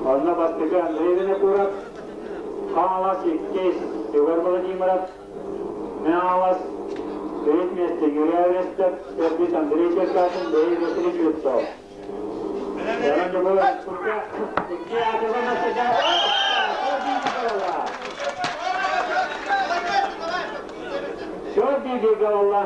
Онно бастакы Андрей Винокуров, Хаҥалас иккис Егор Владимиров, Мэҥэ үһүс миэстэ Юрий Аврестов, төрдүс Андрей Черкашин, бэһис Василий Слепцов. Все бииргэ буолла.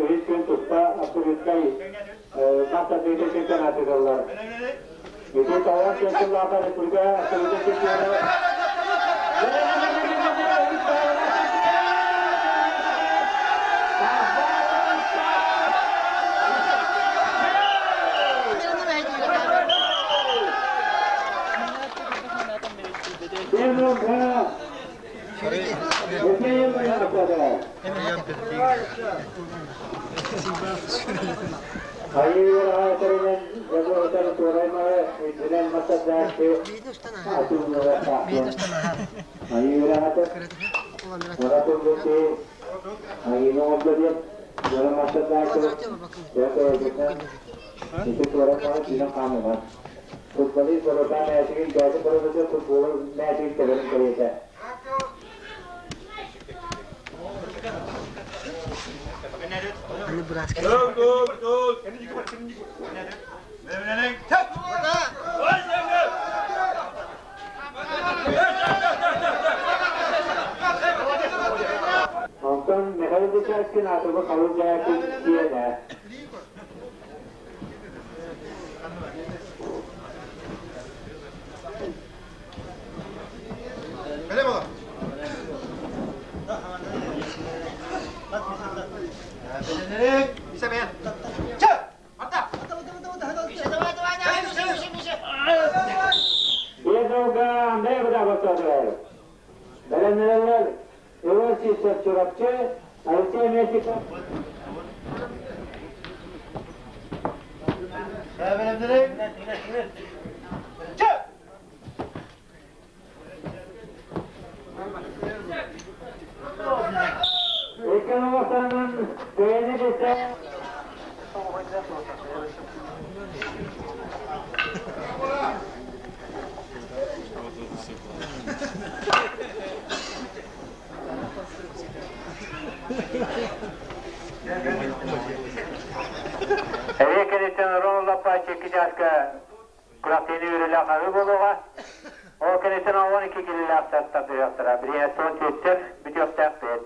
Үһүс күн туспа абсолютнай мастардыыта чемпионат ыыталлар. Ити тоҕус сыллаахха республика абсолютнай чемпиона Футболист Боротан мээчигин бэйэтин боробутугар футболу мээчигин тэбэрин кэриэтэ. Онтон Михаил Дечаскин аатырбыт халыҥ дьаакин сиэнэ. Биэс Андрей Быдабов Бэлэмнэнэллэр Иван Сивцев Чурапчы, Алексей Местников. Икки оҥостонун кыайыны билсэ Эһиги кэнниттэн орон лаппа чэкки чааска күрэхтэһиини үөрүүлээх аһыы буолуоҕа. Ол кэнниттэн 12 килилээх тардыһыахтара. Билиһэттэн түөттэр бүтүөхтээхпит.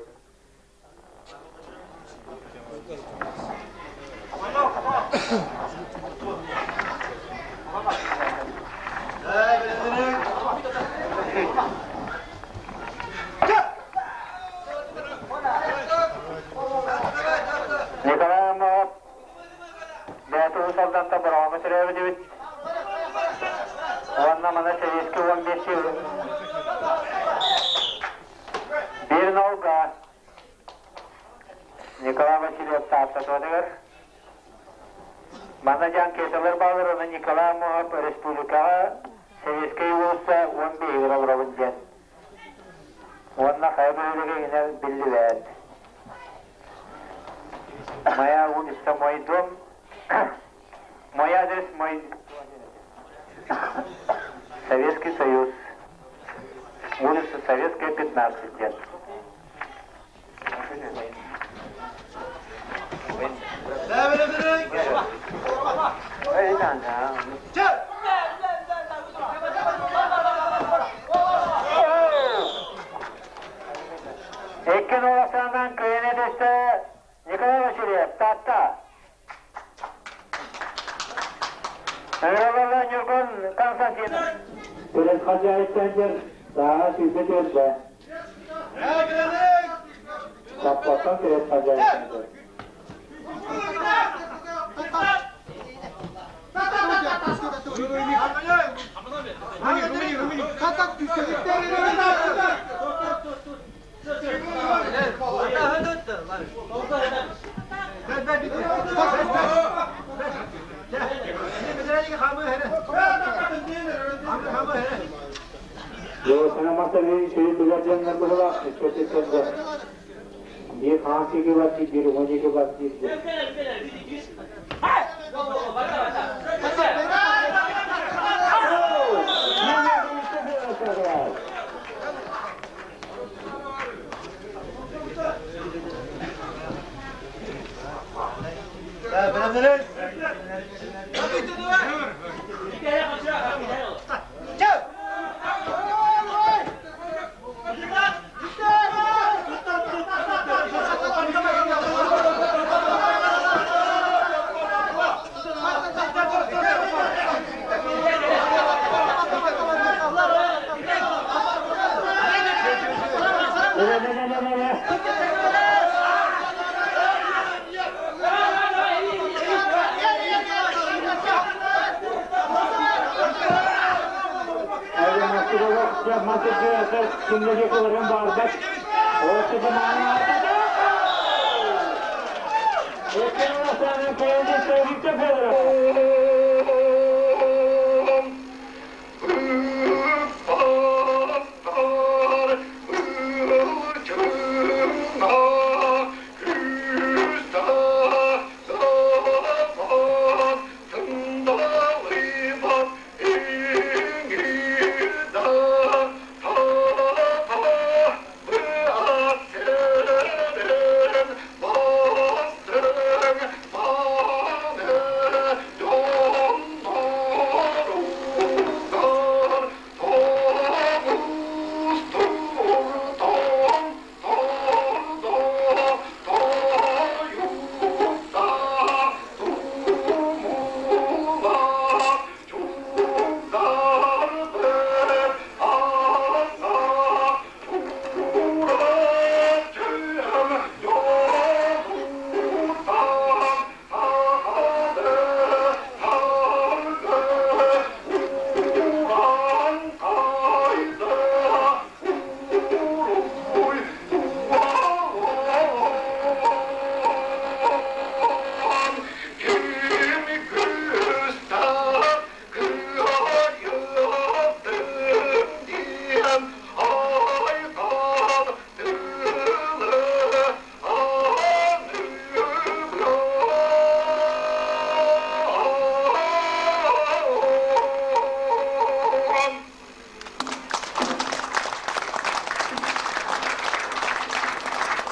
Николай Аммосов бэйэтэ Уус Алдантан Бороҕоҥҥо төрөөбүт эбит. Уонна маны сэбиэскэй 15 сыл Биир нолга Николай Васильев Тааттатыгар. Манна дьэ анкеталар бааллар, онно Николай Аммосов республикаҕа Советскай уулусса 15-гэр олоробун диэн. Уонна хайа бөһүөлэгэ иһинэн биллибэт. Моя улица, мой дом, мой адрес, мой Советский Союз, улица Советская, 15 диэн. Икки уолаттарынан кыайан эдэстэ Николай Васильев, Таатта. Ыҥыраллар Ньургун Константинов. Төрөт хозяйствотыгар сааһа 24. Таппаттан төрөт хозяйствотыгар. Биир хаан сиги бар дии, биир уҥа диэки бар дии.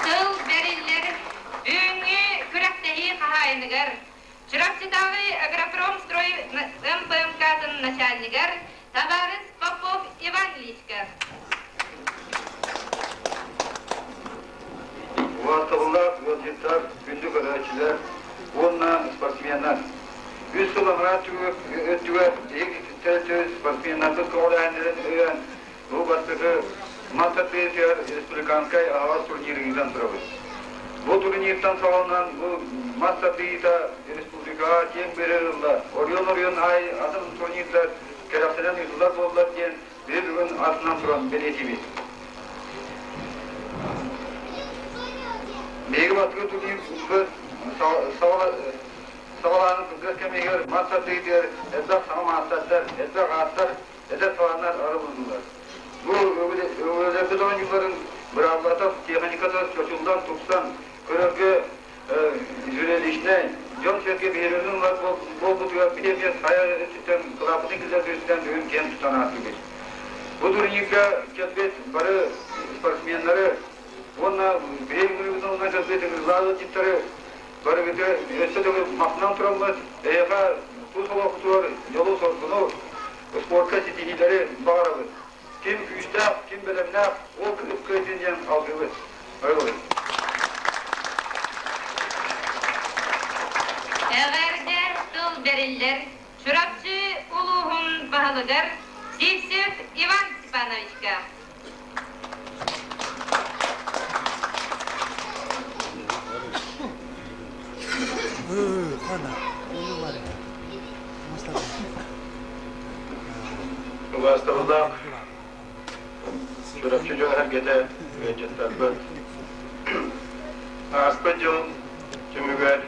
Тыл бэриллэр бүгүҥҥү күрэхтэһии хаһаайыныгар Чурапчытааҕы агропромстрой МПМК-тын начальнигар табаарыс Попов Иван Ильичка. Убаастабыллаах ыалдьыттар, күндү көрөөччүлэр уонна спортсменнар! Үс сыл анараа өттүгэр биһиги спортсменнарбыт көҕүлээһиннэрин өйөөн, бу бастакы мас тардыһыытыгар республиканскай аһаҕас турнир ыытан турабыт. Бу турниртан саҕаланан бу мас тардыһыыта республикаҕа киэҥ биһирэбил ылла. Оройуон-оройуон аайы атын турнирдар кэрэхсэнэн ыытыллар буоллар диэн биһи бүгүн атынан туран бэлиэтиибит. Биһиги бастакы турнирбыт саҕалааһын кылгас кэмигэр мас тардыытыгар элбэх саҥа маастардар, элбэх ааттар, эдэр талааннар арылыннылар. Бу өбүгэлэрбит оонньууларын быраабылата, техниката чочуллан, тупсан, көрөргө зрелищнэй, дьон-сэргэ биһирэбилин ылар буолбутугар биһиги хайа өттүттэн кылааппытын киллэрбититтэн бүгүн киэн тутан аастыбыт. Бу турнирга кэлбит бары спортсменнары уонна биһиги ыҥырыыбытын ылынан кэлбит ыҥырыылаах ыалдьыттары барыгыты өссө төгүл махтанан тураммыт, эһиэхэ тус олохпутугар дьолу-соргуну, спортка ситиһиилэри баҕарабыт. Ким күүстээх, ким бэлэмнээх, ол кыайдын диэн алгыыбыт. Айылын. Эҕэрдэ тыл бэриллэр Чурапчы улууһун баһылыгар Сивцев Иван Степановичка. Убаастабыллаах Чурапчы дьон-сэргэтэ, ыалдьыттарбыт! Ааспыт дьыл түмүгэр,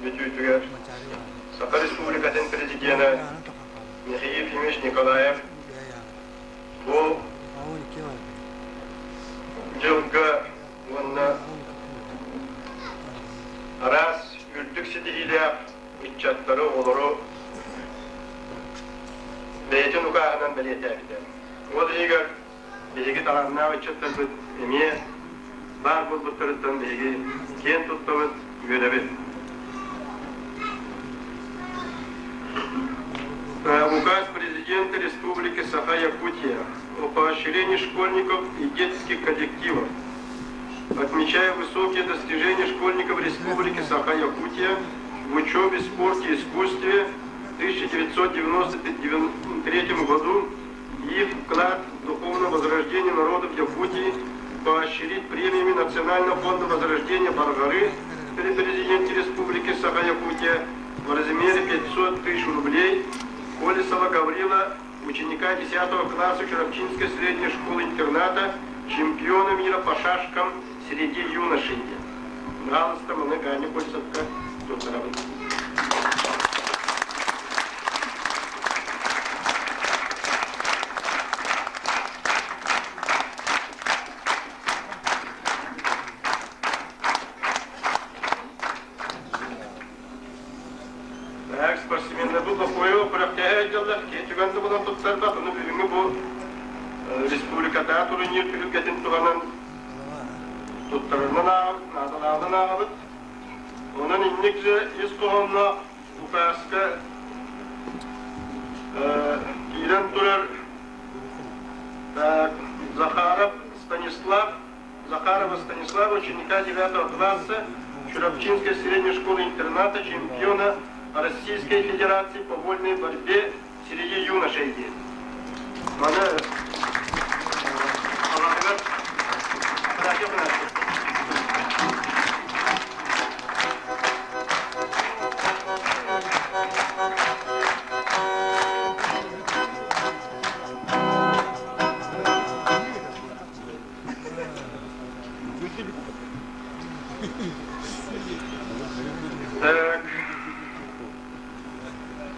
бүтүүтүгэр Саха Республикатын Президенэ Михаил Ефимович Николаев бу дьылга уонна араас үрдүк ситиһиилээх ыччаттары, оҕолору бэйэтин укааһынан бэлиэтээбитэ. Ол иһигэр биһиги талааннаах ыччаттарбыт эмиэ баар буолбуттарыттан биһиги киэн туттабыт, үөрэбит. Указ президента Республики Саха-Якутия о поощрении школьников и детских коллективов. Отмечая высокие достижения школьников Республики Саха-Якутия в учебе, спорте и искусстве в 1993 году их вклад в духовное возрождение народов Якутии поощрить премиями Национального фонда возрождения Баргары при президенте Республики Саха-Якутия в размере 500 тысяч рублей Колесова Гаврила, ученика 10 класса Чурапчинской средней школы-интерната, чемпиона мира по шашкам среди юношей. Пожалуйста, мы Ганя Колесовка, туттарабын. Так, спортсменнарбыт бокуойу күрэхтэһэ сылдьаллар, киһи түгэн да булан туттарбат, ону бүгүҥҥү бу республикатааҕы турнир түһүлгэтин туһанан туттарынан наадалааҕынан ааҕабыт. Онон инник же ис хоһоонноох укааска киирэн турар так, Захаров Станислав, Захарова Станислава, ученика 9 класса Чурапчинской средней школы-интерната, чемпиона Российской Федерации по вольной борьбе среди юношей. Маны алатыгар Так,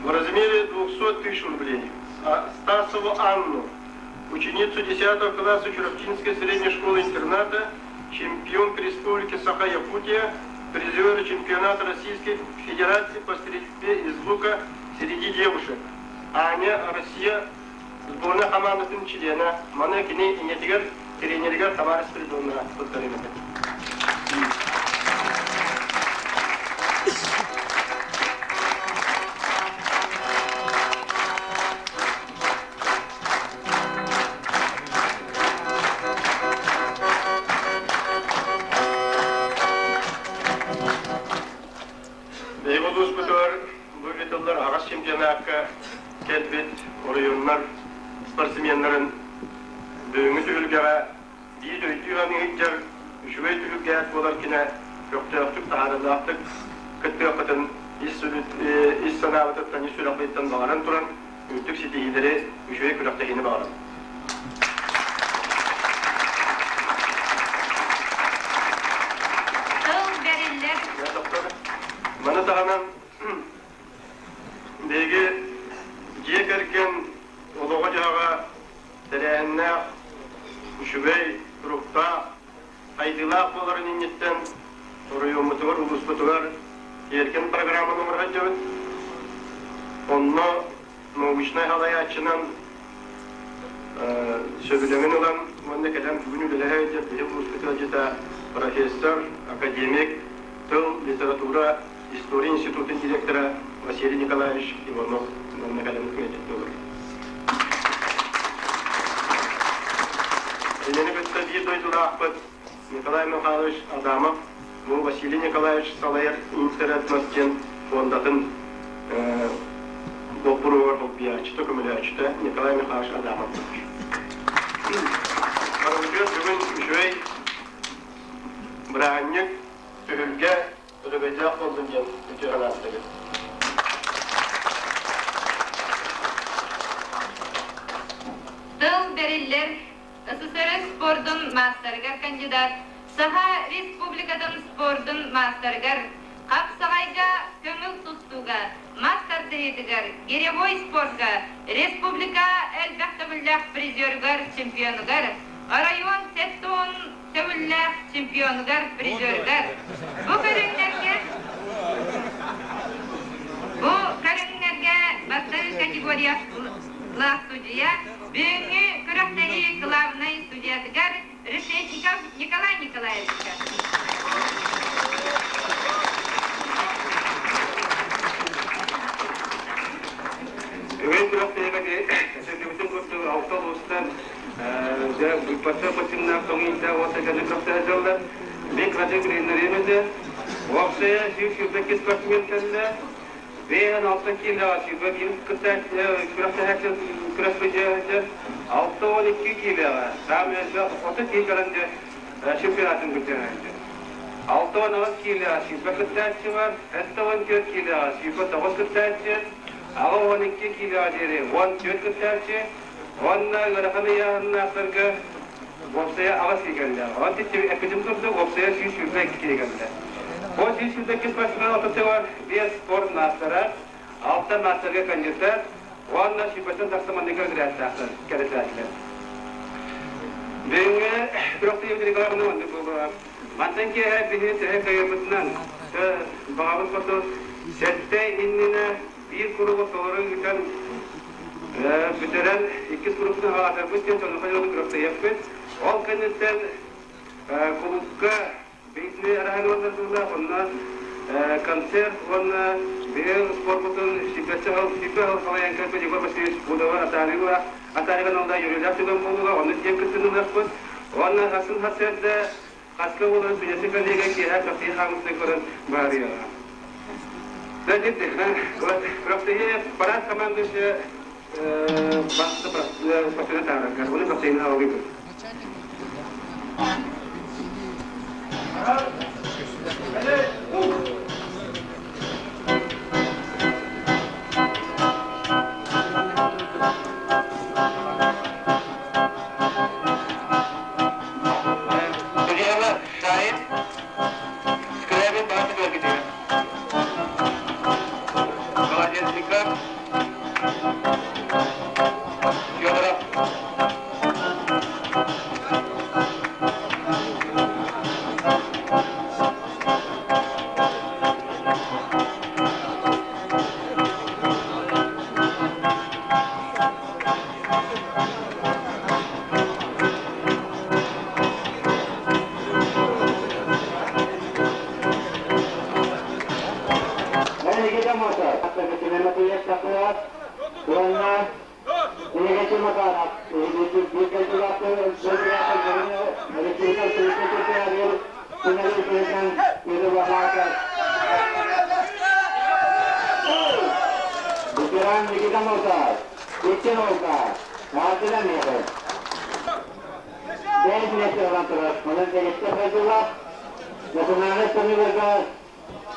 в размере 200 тысяч рублей. А Стасову Анну, ученицу 10 класса Чурапчинской средней школы-интерната, чемпионка Республики Саха-Якутия, призера чемпионата Российской Федерации по стрельбе из лука среди девушек. Аня, Россия сборная командатын члена, маны кини ийэтигэр, тренеригэр Тамара Спиридоновна туттарыым этэ. Биһиги улууспутугар бу ыытыллар аҕыс чемпионакка кэлбит оройуоннар спортсменнарын бүгүҥҥү түһүлгэҕэ биир өйдүү саныы сылдьар үчүгэй түһүлгэһит буолар кинэ көхтөөхтүк, таһаарыылаахтык кыттыаххытын ис, ис санаабытыттан, ис сүрэхпититтэн баҕаран туран үрдүк ситиһиилэри, үчүгэй күрэхтэһиини баҕарабын. Тыл бэриллэр. Маны таһынан. Биһиги дьиэ кэргэн олоҕо-дьаһаҕа тэрээһиннээх, үчүгэй, туруктаах, сайдыылаах буоларын инниттэн оройуоммутугар, улууспутугар тиэргэн программаны оҥоро сылдьабыт. Онно научнай салайааччынан сөбүлэҥин ылан уонна кэлэн бүгүн үлэлэһэ сылдьар биһи улууспут ыалдьыта профессор, академик, тыл, литература, история институтун директора Василий Николаевич Иванов манна кэлэн ыалдьыттыылар. Кинини кытта биир дойдулаахпыт Николай Михайлович Адамов бу Василий Николаевич салайар Интерэтнос диэн фондатын боппуруогар холбуйааччыта, көмөлөөччүтэ Николай Михайлович Адамов. Барыбытыгар бүгүн үчүгэй бырааһынньык, түһүлгэ өрөгөйдөөх буоллун диэн үтүө санааттабыт. Тыл бэриллэр СССР спордун маастарыгар кандидат, Саха Республикатын спордун маастарыгар, хапсаҕайга, көҥүл тустууга, мас тардыһыытыгар, гиревой спорка республика элбэх төгүллээх призерыгар, чемпионугар, оройуон 70 төгүллээх чемпионугар, призерыгар. Бу көрүҥнэргэ Бу көрүҥнэргэ бастакы категориялаах судьуйа бүгүҥҥү күрэхтэһии кылаабынай судьуйатыгар Решетников Николай Николаевичка. Бүгүн күрэхтэһиигэ этиллибитин курдук алта улуустан дьэ быыппаттар баччымнаах тоҥуйда уонна дьону күрэхтэһэ дьаллар. Мин кырача гриннерием этэ. Уопсайа 122 спортсмен кэллэ. 56 киилэҕэ 21 кыттааччы күрэхтэһээччи күрэхтэһээччи 62 киилэҕэ саамай элбэх 30 киһи кэлэн дьэ чемпионатын кыттыһааччы. 68 киилэҕэ 20 кыттааччы бар, 74 киилэҕэ 29 кыттааччы, 82 киилэҕэ диэри 14 кыттааччы уонна ыарахан ыйааһыннаахтарга уопсайа аҕыс киһи кэллэ. Онон эппитим курдук уопсайа 122 киһи кэллэ. Бу 122 спортсмен ортотугар биэс спорт маастара, алта маастарга кандидат уонна сүүрбэттэн тахса манныгы разрядтаахтар кэлэтээччилэр. Бүгүҥҥү күрэхтэһиибит регламена маннык буолуоҕа. Мантан киэһэ биһиги төһө кыайарбытынан, баҕабыт хоту сэттэ иннинэ биир куругу толору ыытан бүтэрэн иккис куруппутун хаалатарбыт диэн сонуха дьону күрэхтэһиэхпит. Ол кэнниттэн кулуупка Бэйэтини араһан уонна онно концерт уонна биһиги спорпутун сүүрбэччэ сыл сүүрбэ сыл салайан кэлбит Егор Васильевич Пудова атаарыыга атаарыыга налда үөрүүлээх түгэн буолуоҕа, онно тиийэн кыттыһыахпыт. Уонна сарсын сарсыарда хаска буоларын судьясы коллега киэһэ София хаамыытын көрөн баарыаҕа. Күрэхтэһии парад командующая басты спортсмена таараргар, оны Софияны аҕалыыбыт. Судьялар Шаин, Скрябин бааты көргүтүгэр. Молодец, Федоров. Уонна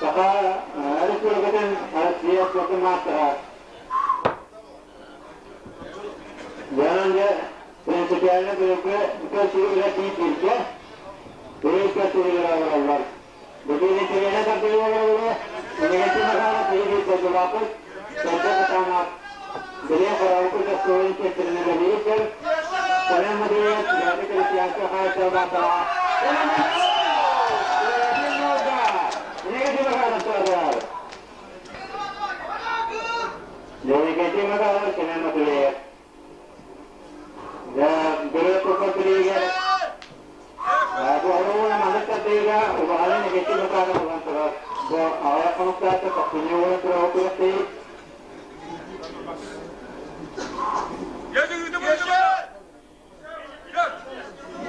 Саха Республикатын Россия спордун маастара Дьонон дьэ принципиально быйылгы көрсүһүүгэ тиийбиргэ быйыл көрсүһүүлэр олороллор. Бу тиэрэ тардыһыы олороллор. Инники Михайлов дойдулаахпыт Сэргэ Кытаанах Билиэ Хорообут участковай инспекторынан үлэлиир Семен Матвеев бэйэтэ крестьянскай хаһаайыстыбалаахтара Дьэникэти Макаров Семен Матвеев Дьэ, туппат билиигэр Буһаруу маннык тардыыга убаһаны нэһиэккэ Макаров ылан турар. Бу аҕыйах хонуктаахта тохсунньу уолун турар күрэхтэһии.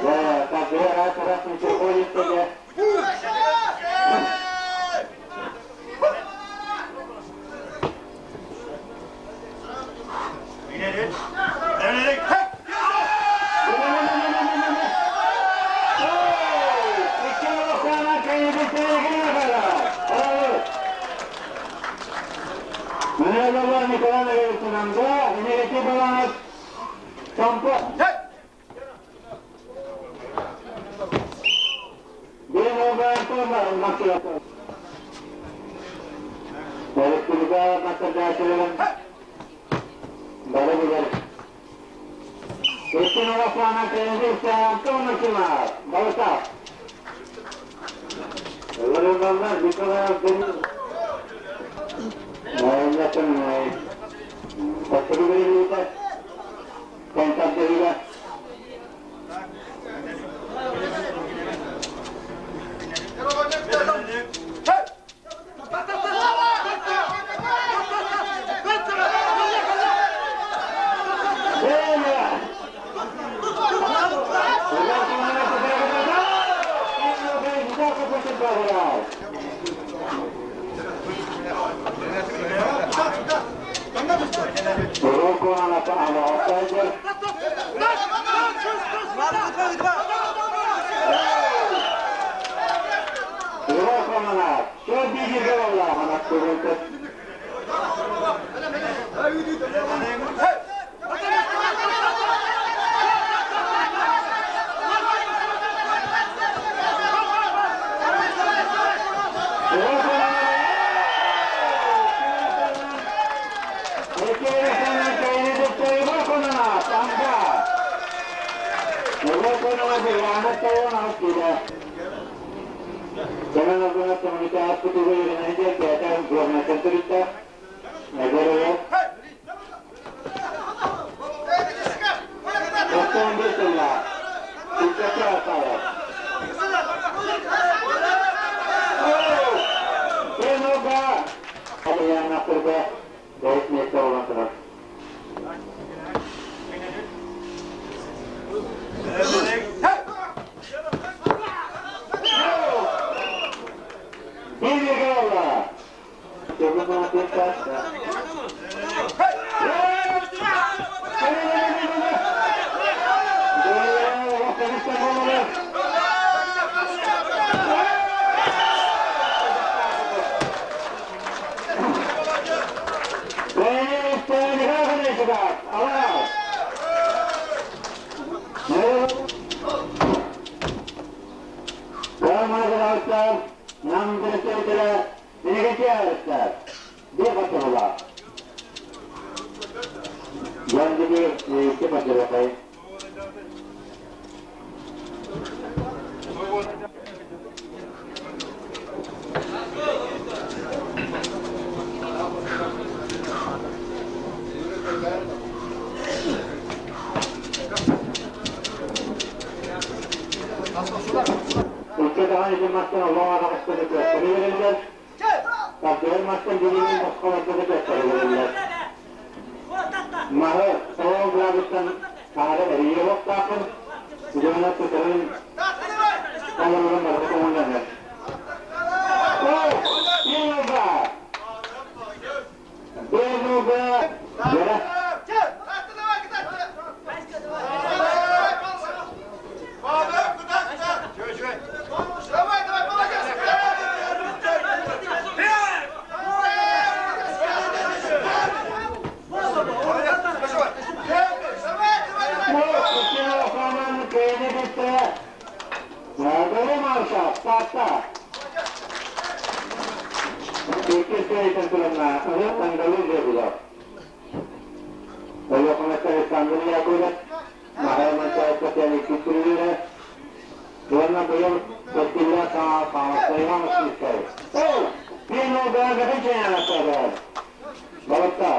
Дьэ, тардыһы араас араас микрофон истэгэ. Иккис кэлитэн туранна аны Тандалы дьиэбилэр. Олохунаттан Александр Яковлев, Михаил Мансаев Татьяна иккис түрүлүөрэ, уонна быйыл кэскиллээх саҥа Хаҥаласка Иван Устинскай. Пиэн ол бэҕэһээ чэйээн Балыкта.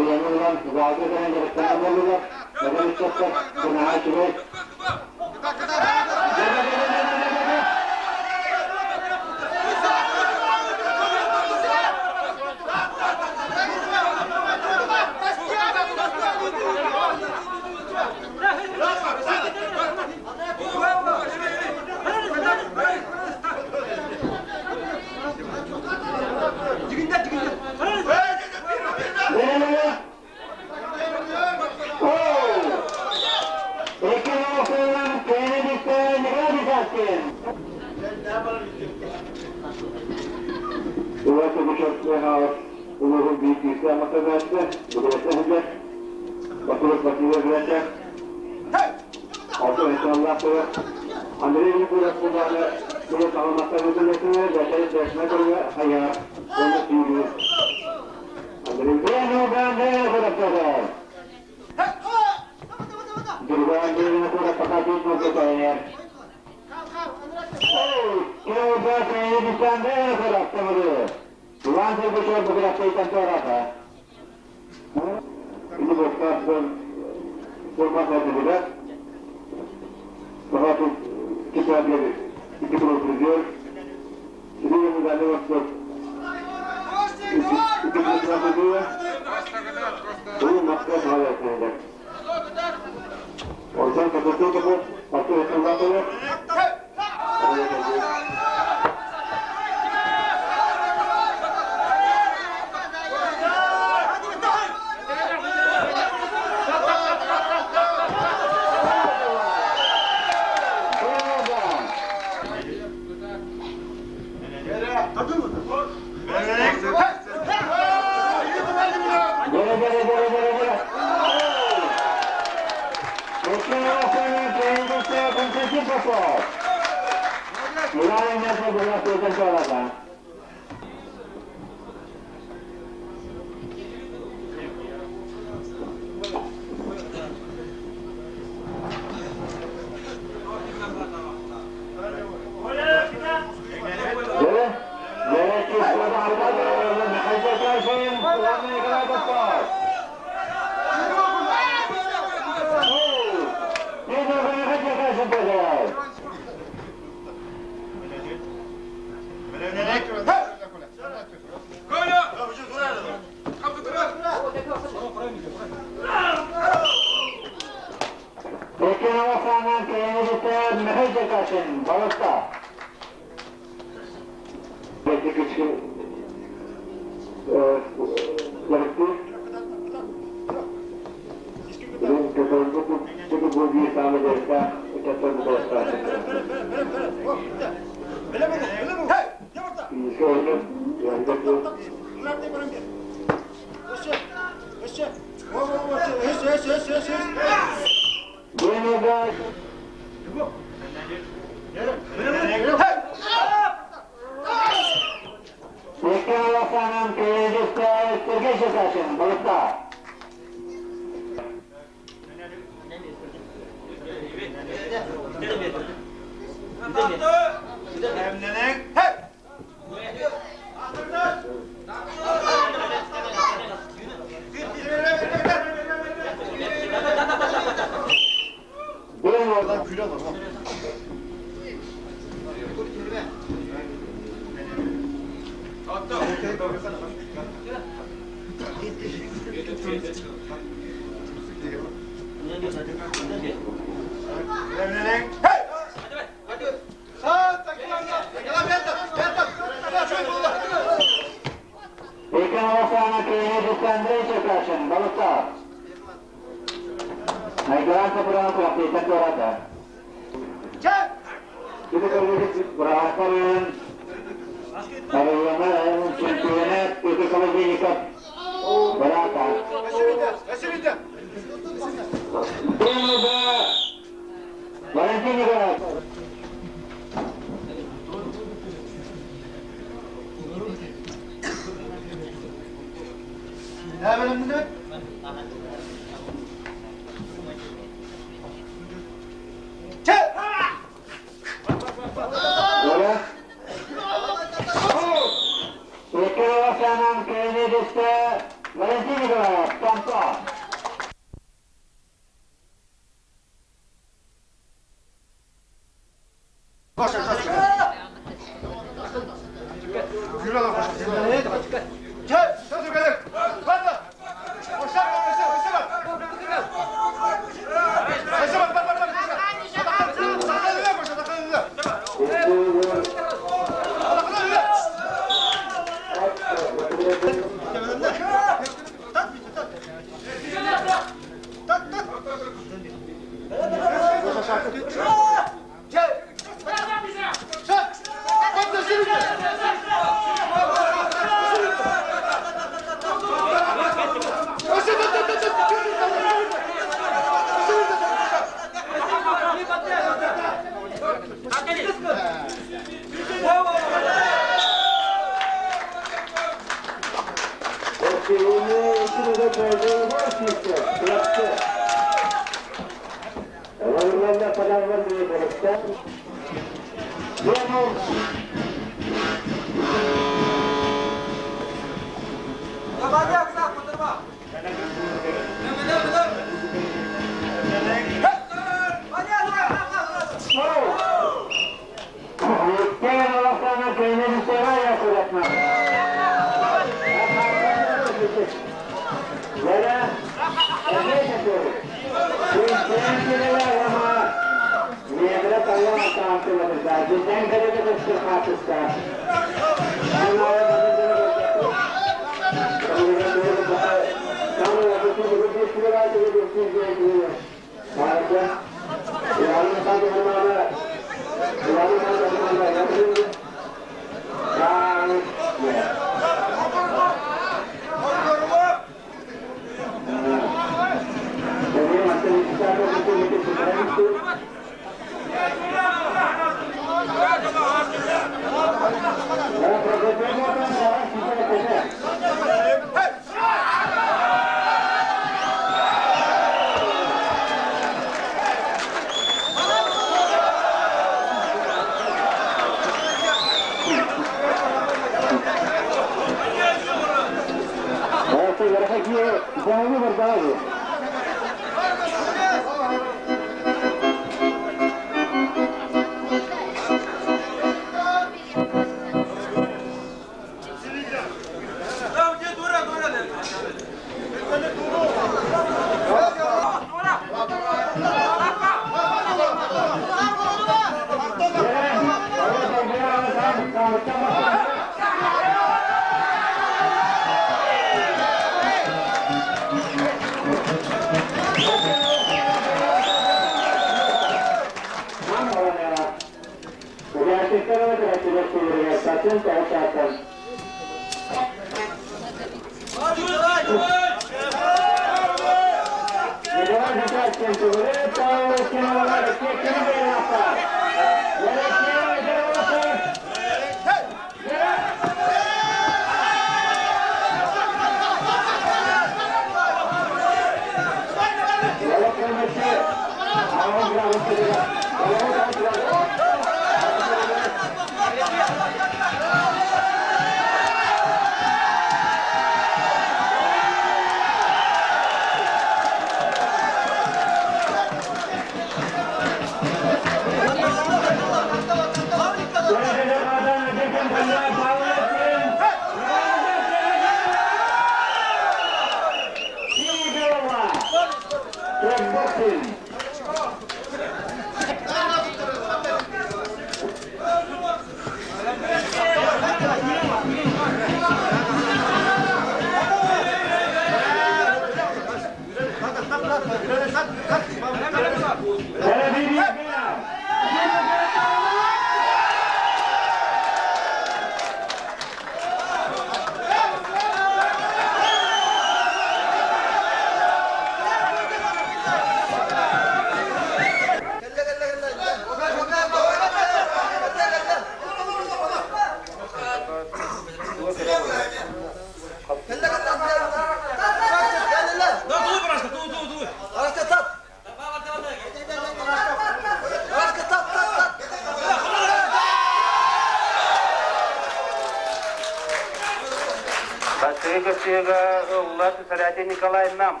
Бастакы көрсүһүүгэ ылла Сарятин Николай Нам.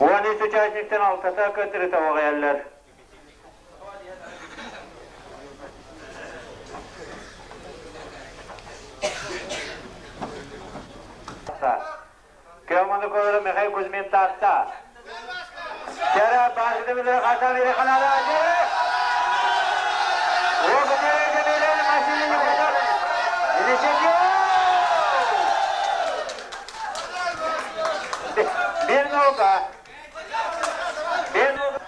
Уон үс участниктан алтата көтүрү тоҕуйаллар. Көмөнү көрө Михаил Кузьмин таатта. Кэрэ баһыды хасан иреханада Bir nokta. Bir nokta.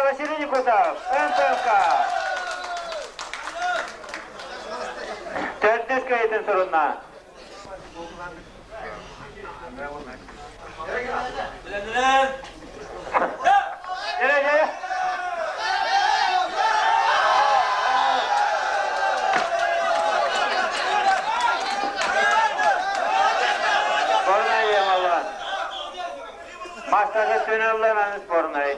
Василий Никотов, МПК. Төрдүс кыайтын сурунна. Yere yere. Spornayı valla. Maçta tünellememiz spornayı.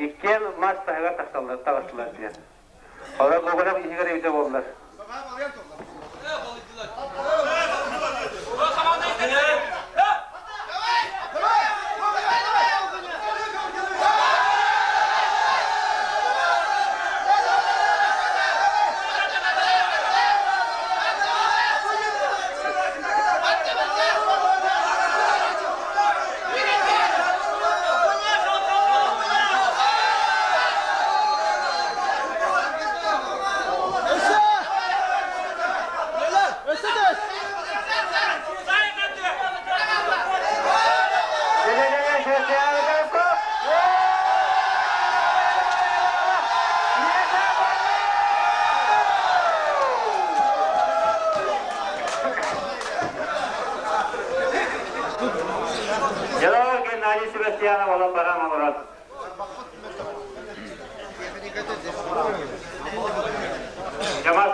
Иккен мас таһыгар тахсаллар, таҕыстылар диэн. Олар логонап иһигэр эбитэ буоллар.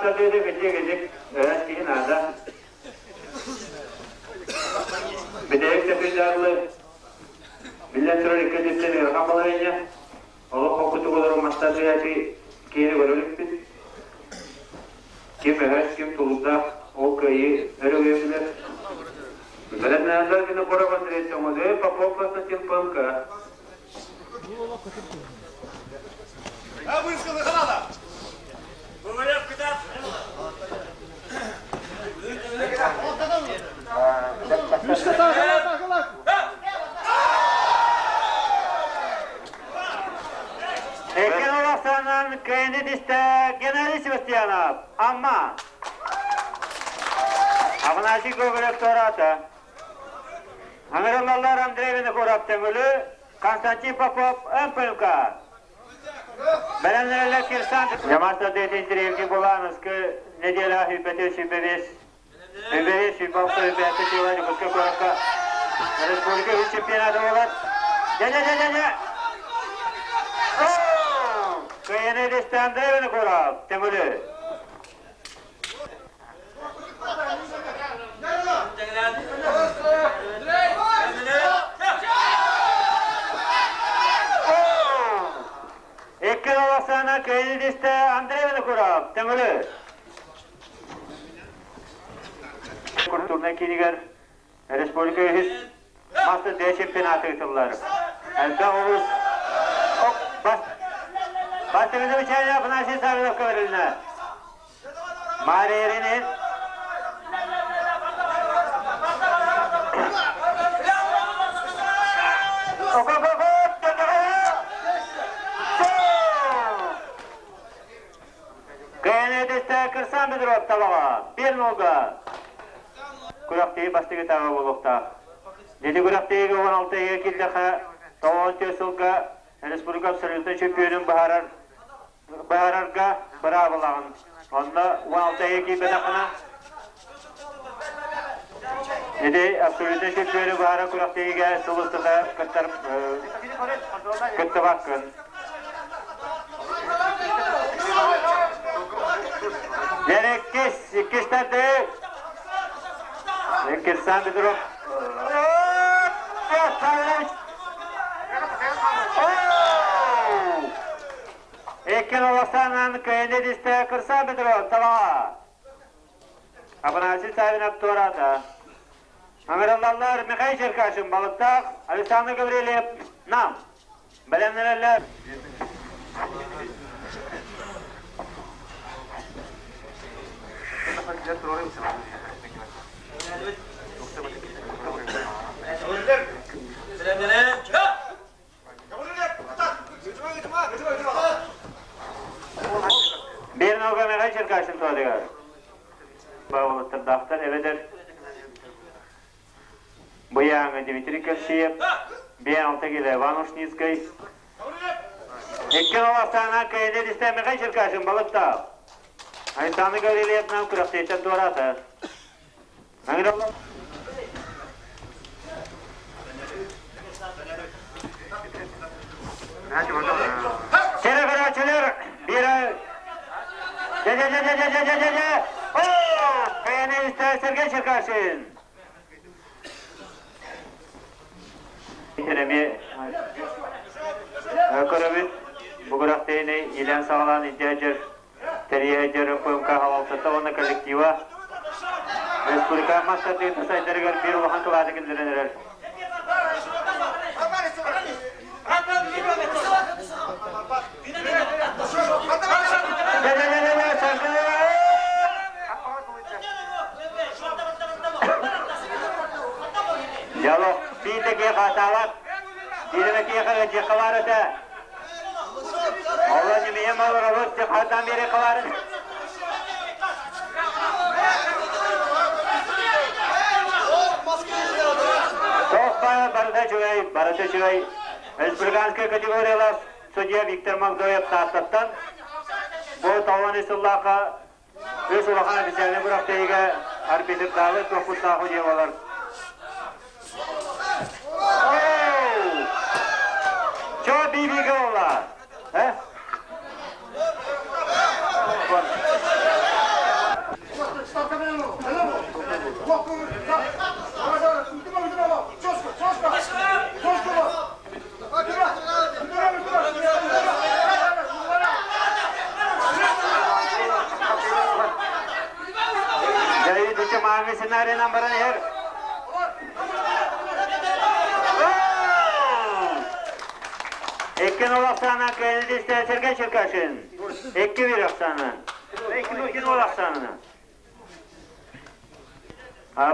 тардыыта кырдьык-кырдьык өһөс киһи наада. Бүтэһик тэпилдарлы биллэн турар икки өттүттэн ыарахан балаһыанньа. Олох холкутук олорон мас тардыһааччы киһини көрө иликпит. Ким өһөс, ким тулуурдаах, ол кыайыы өрөгөйө билэр. Бэлэмнээннэр Винокуров Андрей Тоҥолей, Попов Константин ПМК. Экен олохсанан кыайыны тистэ Геннадий Севастьянов, Амма. Афанасий Гоголев туораата. Аҥырыллаллар Андрей Винокуров Төҥүлү, Константин Попов МПМК. Бэлэмнэрэлэр Кирсан Ямаста дети интерьерги Булановскы неделя сүүрбэти 25 Үбэһи 26 үбэһэ сыла Дьокуускай куоракка республика үс чемпионата буолар. Дьэ-дьэ-дьэ-дьэ! Кыайыны илистэ Андрей Винокуров, Төҥүлү. Икки Оксана кыайыны илистэ Андрей Винокуров, Төҥүлү. Культурнай киинигэр республика үһүс мастер Д чемпионата ыытыллар. Элбэх улуус бас Бастакы замечание Афанасий Савиновка бэрилинэ. Мария Иринин Кэнэдистэ Кырсан Бедров талаҕа биир нолга күрэхтэһии бастакы этаба буолуохтаах. Ити күрэхтэһиигэ 16 ыйга киирдэххэ, 94 сылга республика абсолютнай чөмпүйүөнүн быһаарар быһаарарга быраабылаҕын. Онно 16 ыйга киирбэтэххинэ, ити абсолютнай чөмпүйүөнү быһаарар күрэхтэһиигэ сыл устата кыттар кыттыбаккын. Иккис, иккис тардыы. Кирсан Петров. Икки Олохсанан кыайыны дистэ Кырсан Петров талаҕа. Афанасий Савинов туораата. Ыҥырыллаллар Михаил Черкашин Балыктаах, Александр Гаврильев Нам. Бэлэмнэнэллэр. Биир нога Михаил Черкашин туһатыгар. Баҕалаттардаахтар эбэтэр Быйааҥы Дмитрий Кощеев, Биалта Иван Ушницкай, Икки Астана кыайыны истэ Михаил Черкашин балыктаах. Александр Гаврильевна күрэхтэһииттэн туораата. Сэрэ көрөөччүлэр биирэ дьэ-дьэ-дьэ-дьэ-дьэ-дьэ-дьэ Оо! Кыайыны истэ Сергей Черкашин. Эмиэ көрөбүт бу күрэхтэһиини иилээн-саҕалаан илдьэ тэрийээччи РПМК салалтата уонна коллектива республика мас тардыыта сайдарыгар биир улахан кылааты киллэрэн эрэр. Дьолох биирдэ киһи хаатаабат, биирдэ киһи дьиэхэ этэ. Олор ньимийэн олоробут, хаатаан биэриэххэ баар Тоох барыта үчүгэй, барыта үчүгэй. Республиканскай категориялаах судья Виктор Магдоев Тааттаттан бу тоҕон сыллаахха үс улахан официальнай күрэхтэһиигэ арбитрдаабыт туохпуттаах судьялар. Чо биби гола? Э? маҥҥы сценарийынан баран иһэр. Икки нол ахсаанынан кыайыыны истэ Сергей Черкашин. 2-1 ахсаанынан. 2-0 ахсаанынан.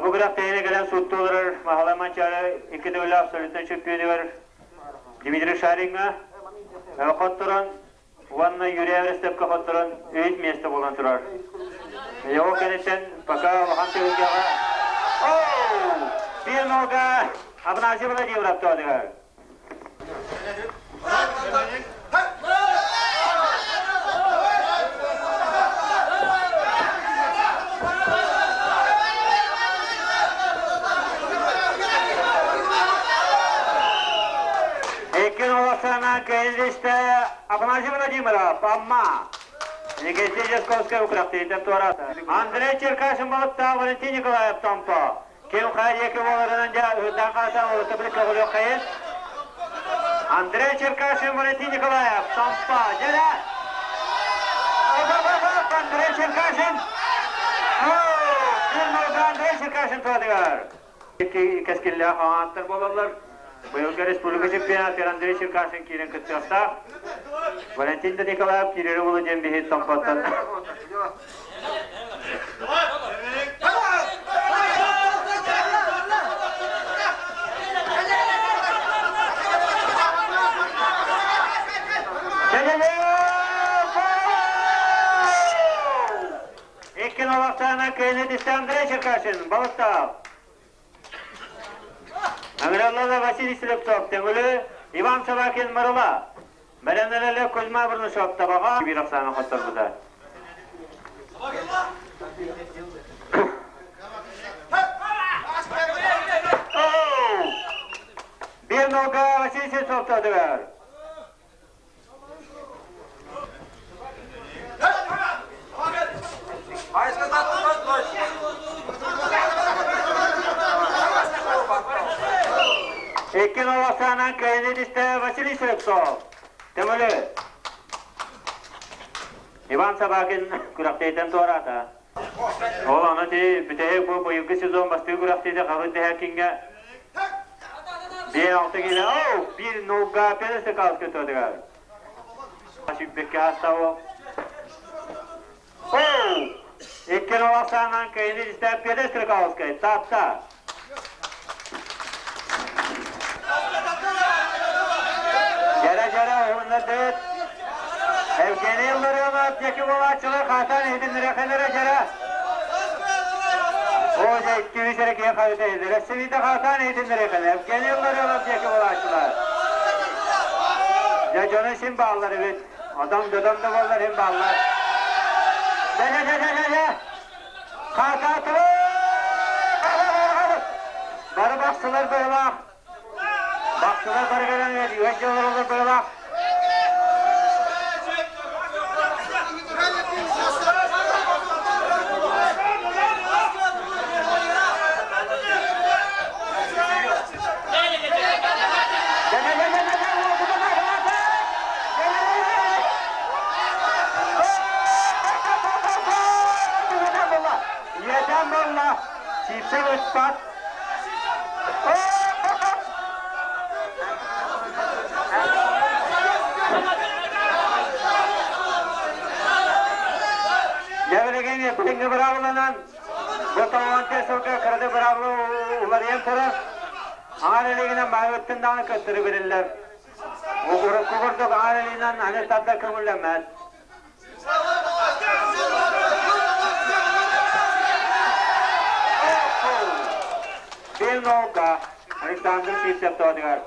Бу күрэхтэһиини кэлэн сууттуу олорор Маһалай Манчаары икки төгүллээх абсолютнай чөмпүйүөнүгэр Дмитрий Шариҥҥа хотторон уонна Юрий Эверестепкэ хотторон үһүс миэстэ буолан турар. Его кэнниттэн пока улахан түһүлгэҕэ Биир нолга Афанасий Владимиров тоодугар. Икки ноласана кэллистэ Афанасий Владимиров, Амма. Никитин Дьосковскай украхтыйтан туората. Андрей Черкашин балыктаах Валентин Николаев Томпо. Ким хайа боларынан дьэ ыһыктаан хаасан олута билик көҕүлүөххэйин. Андрей Черкашин, Валентин Николаев, Томпо, дьэрэ! Андрей Черкашин! Андрей Черкашин туотугар! Кэскиллээх ааттар буолаллар. Быйылгы республика чемпионатыгар Андрей Черкашин киирэн кыттыахтаах. Валентин да Николаев киирэрэ буолуо диэн биһи Томпоттон Икки нолахтаана кыайыны түстэ Андрей Черкашин, Балыктаах. Аграллала Василий Слепцов, Төҥүлү, Иван Собакин, Мырыла. Бэлэмнэнэллэр Кузьма Бурнашов табаҕа биир ахсааны хотторбута. Биир нолга Василий Сельцов тоодугар. Икки нол ахсаанан кыайыны түстэ Василий Слепцов. Төҥүлү. Иван Собакин күрэхтэһиитэн туораата. Ол аны ти бүтэһик бу быйылгы сезон бастыыр күрэхтэһиитэ Хабыр Дэһээкиҥҥэ биир алта киилэ оу биир нолга пенесе калска туотугар. Сүүрбэккэ астау. Оу! Икки нол ахсаанан кыайыны истэ Петр Стрекаловскай, Таатта. Дьэрэ-дьэрэ уһуннардыт. Евгений Ларионов диэки буолааччылар хаатан иһитиннэриэххинэрэ дьэрэ. Оо, дьэ, икки-үс эрэ киһи хайыта иһиллэр. Өссө хаатан иһитиннэриэххинэ. Евгений Ларионов диэки буолааччылар. Дьэ, дьоно син бааллар эбит. Одон додон да буоллар син бааллар. Дьэ-дьэ-дьэ-дьэ-дьэ! Хаатаатылар! Бары бахсылар быһылаах. Бахсылар бары кэлэн үһэс дьыллар быһылаах. Ийэтэн буолла, сиипсэ ыспат. Дьэ билигин билиҥҥи быраабыланан бу тоҕуонча сылга кырады быраабыла уларыйан турар. Аҥар илигинэн баһыттын даҕаны кыттыры бириллэр. Урукку курдук аҥар илиинэн аны тардар көҥүллэммэт. Биир нолга Александр Сивцев тоодугар.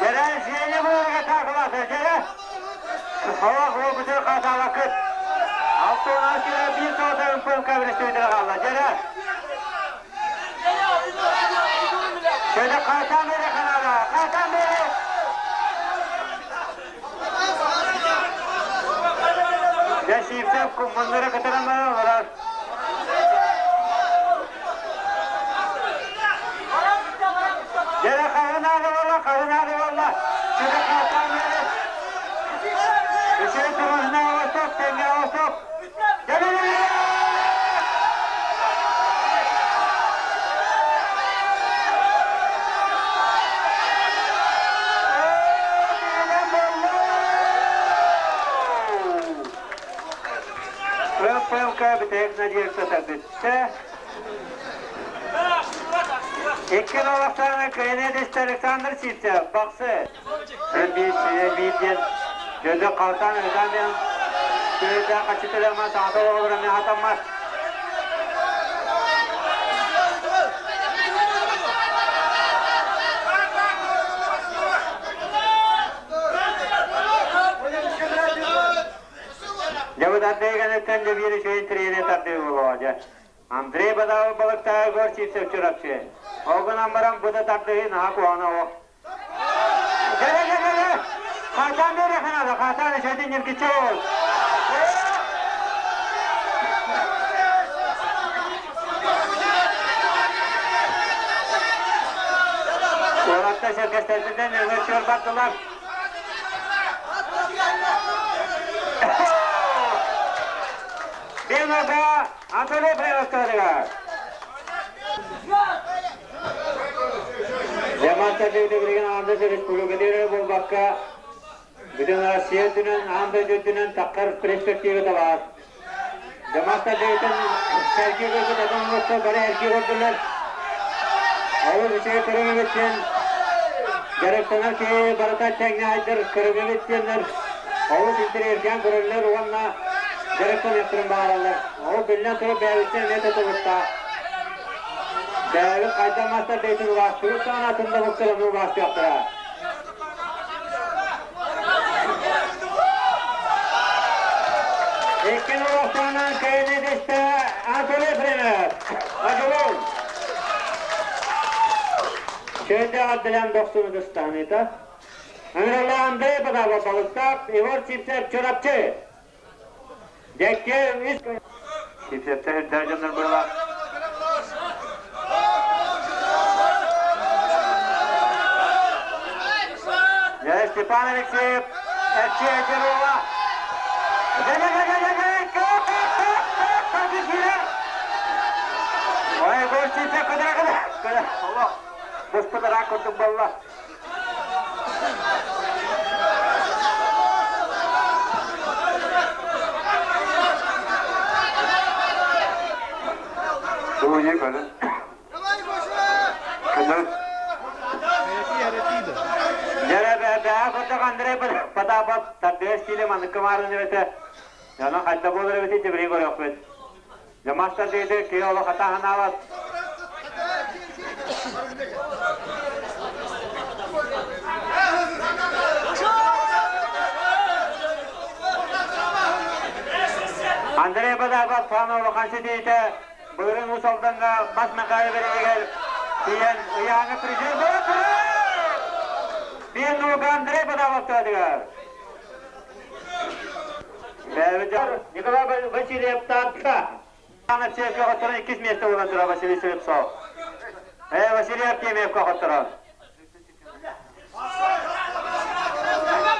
Дьэрэ сиэни буоларга таакылаата, дьэрэ. Олох уолбутун хаатаабаккыт. Алтыынан килэ биир тоҕута ымпы-ымка билистибитэ хаалла, дьэрэ. Şöyle kalkan beri kanala, kalkan beri. Дьэ Сивцев куммуннары кытаран баран олорор. Дьэрэ хаһынаады буолла, хаһынаады буолла. Şöyle kalkan beri. тэҥҥэ стоп! ППЛК бүтэһик надежда бүттэ. Икки олохтооҕу кыайан Александр Сивцев, Бахсы. Биир диэн дьөдө халтаан ыытаан диэн күөйдээх хаччытыларман саҥата оҕолоро эмиэ хатаммат. Дьэ бу тардыыганыттан дьэ биир үчүгэй интэриэһинэй тардыы буолуоҕа дьэ. Андрей Бадавов балыктааҕы Горчицев Чурапчы. Ол гынан баран бу да тардыһыы наһаа куһаҕана оҕо. Дьэ-дьэ-дьэ-дьэ! Хаатаан биэриэххэ наада, хаатаан үчүгэйдик ньиргиччи оҕол. Уолаттар сэргэстэрбитинэн өҥөр чуор бардылар. Биэнэргэ Анатолий Ефремовтарыгар. Ямата билигин аан дойду республикатыгар буолбакка, бүтүн Россия үрдүнэн, аан дойду үрдүнэн таххар перспективата баар. Дамаста дойдутун сэргии көрбүт атын омуктар бары эргии көрдүлэр. Ол үчүгэй көрүҥ эбит диэн дьарыктанар киһи барыта тэҥҥэ айдар көрүҥ эбит диэннэр олус интэриэһиргээн көрөллөр уонна дьарыктаныахтарын баҕараллар. Ол биллэн турар бэйэбиттэн эмиэ тутулуктаах. Бэйэбит хайдах мастар бэйэтин убаастыыбыт даҕаны атын да омуктар ону убаастыахтара. Иккин олохтоонон кэйини дистэ Анатолий Ефремов. Одьулуун. Чөйдөөх билэн дохсуну дыстааныта. Ыҥырылла Андрей Потапов балыктаах Егор Сивцев Чурапчы. Дьэккэ үс Сивцевтэр үрдээх дьоннор быһылаах. Степан Алексеев Эрчи Эдерова. Ой, горчица кыдыра кыдыра. Буспутара курдук болла. Дуйи көрүн. Кыныр. Дьэрэ бэһэ курдук Андрей Потапов тардыас стиле манныкка маарын эбэтэ. Дьоно хайда буолар эбитий дебри көрүөхпүт. Дьамастар диэти киһи олох атааһынаабат. Андрей Потапов саана улахан ситиитэ былырыын Уус Алдаҥҥа Мас Мэхээлэ бэриһигэр тиийэн ыйааҥҥа призер буолан Биир нуука Андрей Потапов тыатыгар. Николай Васильев Таатта. Алексеевка хотторон иккис место буолан турар Василий Слепцов. Василий Артемьевка хотторон.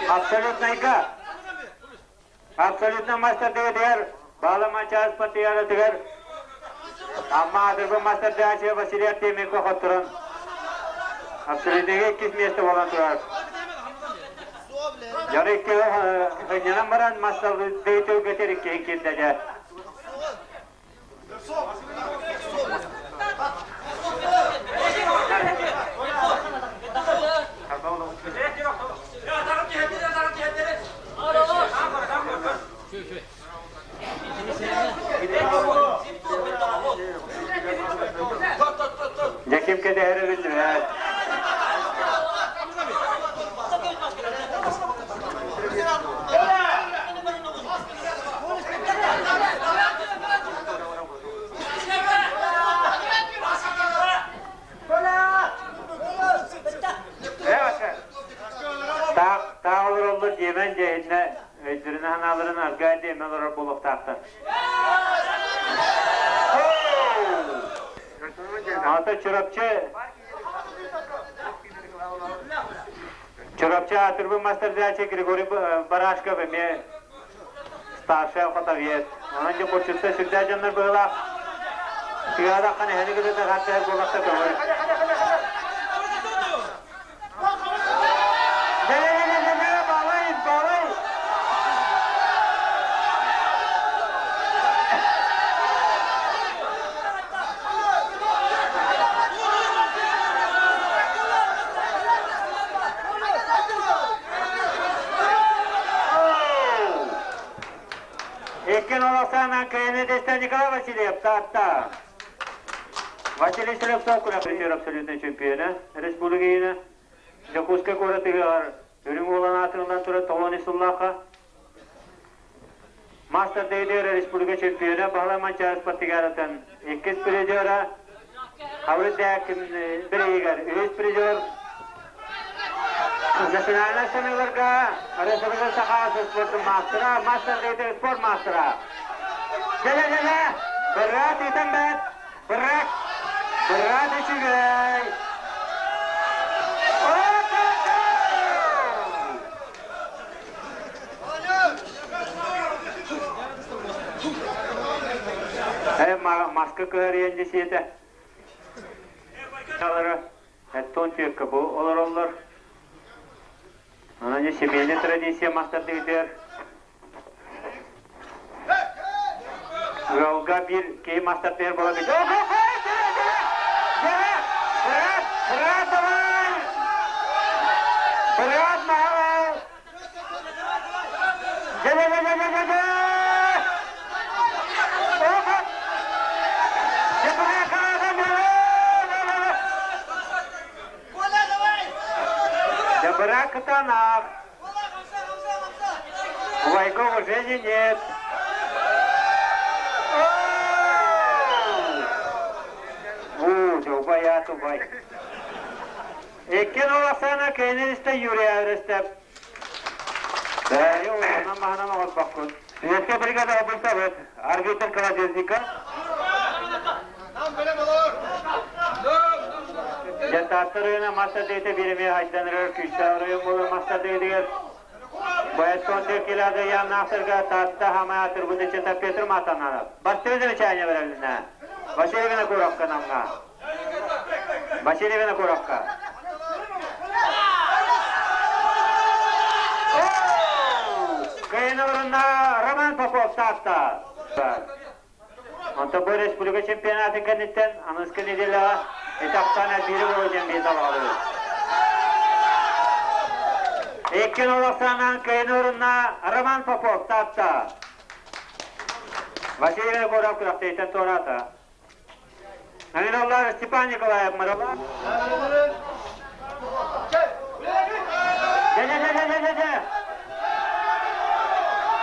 Абсолютнайга. Абсолютно мастер дэгэтигэр Баала Манчаас партиялатыгар Амма Адырбы мастер дача Василий Артемьевка хотторон абсолютныйга иккис место буолан турар. Дьон икки сынньанан баран масталыы тылгытыр иккиһин киирдэ дьэ. Дьэ ким кэтэһэрэ биллибэт. Таах олороллор диэмэн дьэ өйдөрүн анааларын аргаа диэмэ олорор буолуохтаахтар. Аата Чурапчы Чурапчы аатырбыт мастер-дача Григорий Барашков эмиэ. Старшай охотовед. Онон дьэ булчуттар сүрдээх дьоннор быһыылаах. Тыаадаххан эһэни кытта хаттыһар буоллахта көҥүл. Дэ-дэ-дэ-дэ-дэ, балай, балай! Иккин олохсаанан кыайыны дэстэн Николай Васильев Таатта. Василий Слепцов күрэхтэһэр абсолютнай чемпиона республика Дьокуускай куоратыгар Үрүҥ Уолан аатырыллан турар Толони сыллаахха Мастер Дейдер республика чемпиона Баһылай Манчаары спартакиадатын иккис призера Хабырыт Дээкин бириигэр үһүс призер Национальнай самиларга РСФСР Саха спортун маастара, мастер Дейдер спорт маастара. Кэлэ-кэлэ, быраат ыытан бэт, быраат, быраат үчүгэй. Маска көһөрүйэн десиэтэ. Эттон түөккэ бу олороллор. Онон семейный традиция мастардыгытыгар ыалга биир киһи мастардыгар буола Брат, брат, давай! Брат, махал! Добра катанах. Убайга уважения нет. У, убай ат убай. Иккин оласана кэнин Юрий Арестеп. Бэйи улахан маһынан оҥорбоккун. Светская бригада обылтабыт. Арбитр Колодезников. Дьэ Таатта мастер дейте биреме хайданырыр күүстээх оройуон буолар мастер дейтигэр Боецкон Килада Ян Нафтерга Таатта хамай атырбыт ыччата Петр Матананов. Бастыҥ замечание берелинэ. Василий Винокуровка намҥа. Василий Винокуровка. Кыайын орунна Роман Попов Таатта. Онтон бу республика чемпионатын кэнниттэн аныгыскы неделяҕа этаптаан биири буолуо диэн биир талаҕалыыр. Иккин олохсаанан кыайын орунна Роман Попов Таатта. Василий Винокуров күрэхтэһииттэн туораата. Аминаллар Степан Николаев Мырыла. Дэ-дэ-дэ-дэ-дэ-дэ!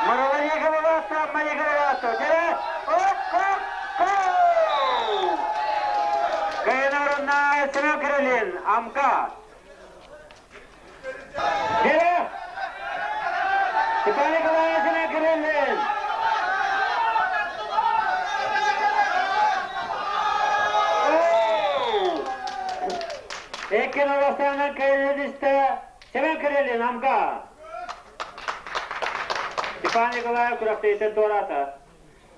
Мырыла Еговалаатта, Маеговалаатта. Дэ! Оп-оп-оп! Кайнарына Семен Кириллин, Амка. Дэ! Степан Николаев Семен Кириллин. Икки Новостаанан кэллилистэ Семен Кириллин Амга. Степан Николаев күрэхтэһииттэн туораата.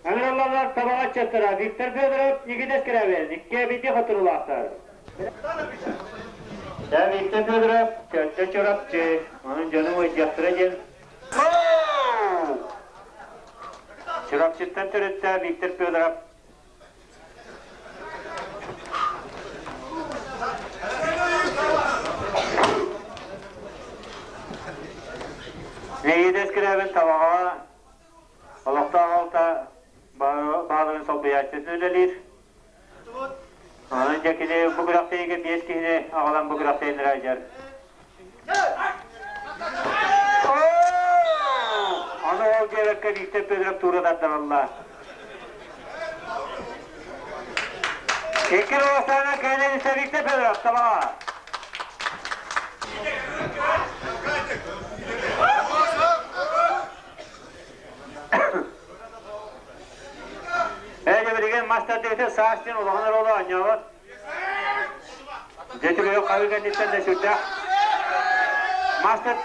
Ыҥырыллаллар табаҕа ыччаттара Виктор Федоров, Никита Скрябин икки эбити хотурулаахтар. Дьэ, Виктор Федоров, Чөрчө Чурапчы, онон дьону ыйдыахтара диэн. Чурапчыттан төрүттээх Виктор Федоров Леонид Скрябин Табаҕаҕа олохтоох алта бааларын солбуйааччытын үлэлиир. Онон дьэ кини бу күрэхтэһиигэ биэс киһини аҕалан бу күрэхтэһиини ыйдьар. Ону ол диэбэккэ Виктор Федоров туура тардараллар. Икки Ростана кэлэн Виктор Федоров табаҕа. Ээ, билигин мастер саас диэн улахан оруолу оонньообот. Дьэ түгэйи хабыы кэнниттэн да сүрдээх. Мастер.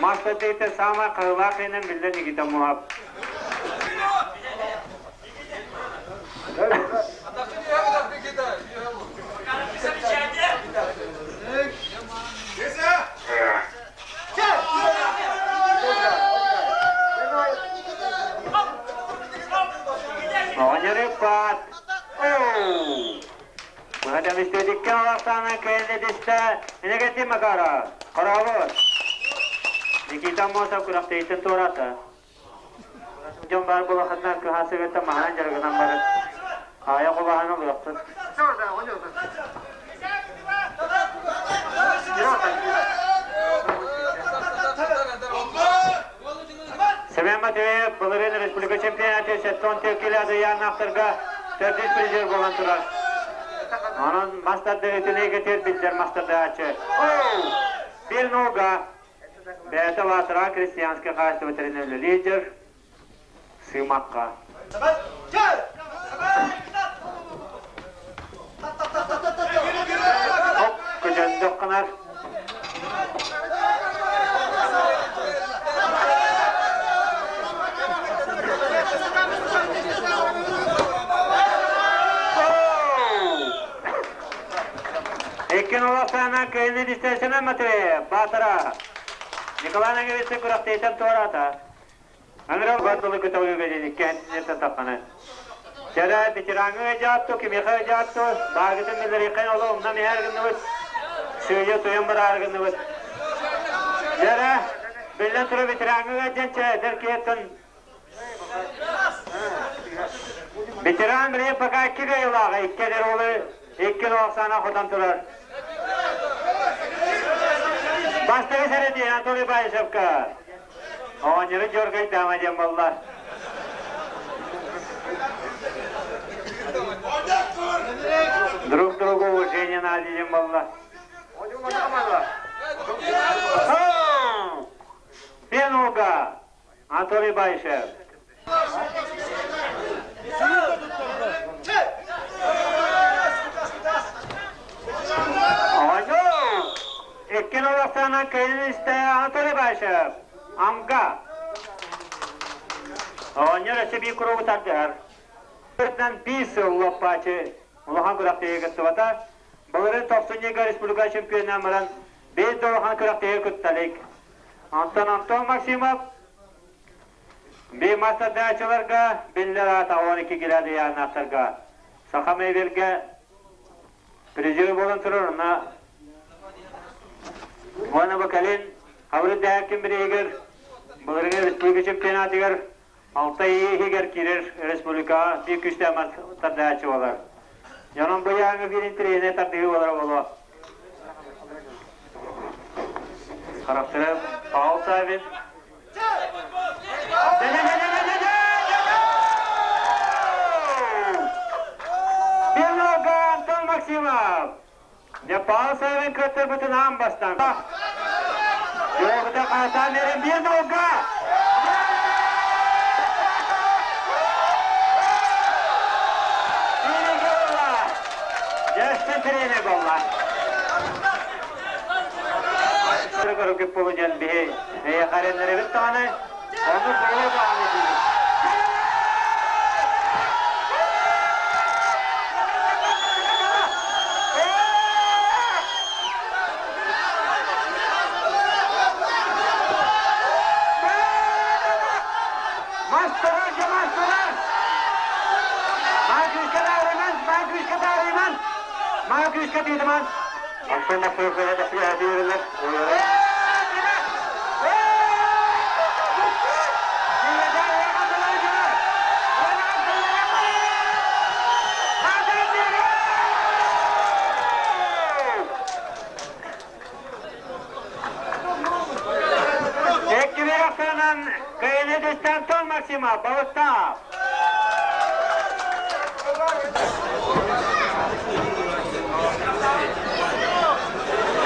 Мас тардыыта саамай харылаах иһинэн биллэр Никита Муһап. Оҕонньор ыппат. Быһа истэдиккэ алахсаана кэллэ дистэ Иннокентий Макаров, Хорообут. Никита Аммосов күрэхтэһииттэн туораата. Дьон баар буолаххытына кыһаасыгыттан маһынан дьарыгынан барыт. Аайа кубаһан ылыахпыт. Семен Матвеев былырыын республика чемпионатын 74 кило адыйааннаахтарга төрдүс призер буолан турар. Онон мастардыытын эйгэтигэр биллэр мастардааччы. Бир нога бэйэтэ Лаатыра крестьянскай хаһаайыстыба тэринэллэ лидер Сымакка. Хоп, көтөндөх гынар. Иккин олохтоона кыайыны дистээсинэ Матвеев, Баатара. Николай Наговицын күрэхтэһиитэн туораата. Аңырал бардылы көтөҕүүгэ диэн иккиһин тахханы. Чэрэ ветераҥҥа ыдьаатту, кимиэхэ ыдьаатту, бааргытын биллэриэххин оло умнан иһэр гынныбыт, сыыйа туйан бараары гынныбыт. Дьэрэ, биллэн турар ветераҥҥа ыадьан чэ, эдэр киһиттэн Ветеран билигин пока икки кыайыылааҕа, икки эдэр уолу икки оксана хотон турар. Бастакы сэрэтии Анатолий Баишевка. Оонньору Дьоргой Дама диэн буолла. Друг другу уважение надо диэн буолла. Пенуга Анатолий Баишев. Оонньуу! Иккин олохтоонон кэлин истэ Анатолий Баишев. Амга. Оонньор өссө биир куругу тардыһар. Ыртан биир сыл лоппаачы улахан күрэхтэһиигэ кыттыбата. Былырыын тохсунньуга республика чемпионынан баран биир да улахан күрэхтэһиигэ кытта илик. Онтон Антон Максимов биир мастардааччыларга биллэр аата 12 градианнаахтарга Саха мебельгэ призер буолан турар уонна уонна бу кэлин Хабырыт Дэһээккин бирииһигэр былырыҥҥы республика чемпионатыгар алта иһигэр киирэр республикаҕа биир күүстээх тардааччы буолар. Дьонум бу ыйааҥҥа биир интэриэһинэй тардыһыы буолара буолуо. Харахтара Павел Савин. Белога Антон Максимов! Дьэ, Павел Савин кыаттарбытын аан бастаан. Дьуоҕута хаатаан эрэн биир нолга! Дьэстэн тренер болла. Көрүкүп болу диэн биһи эйэхэрэннэрибит даҕаны, ону буолуо даҕаны диибит. Мастера, мастера! Маакүскэ таарыйман, маакүскэ таарыйман! Маакүскэ тиитиман! Антон Максимов да Эккибер кыайыны түстэ Антон Максимов, Балыктаах.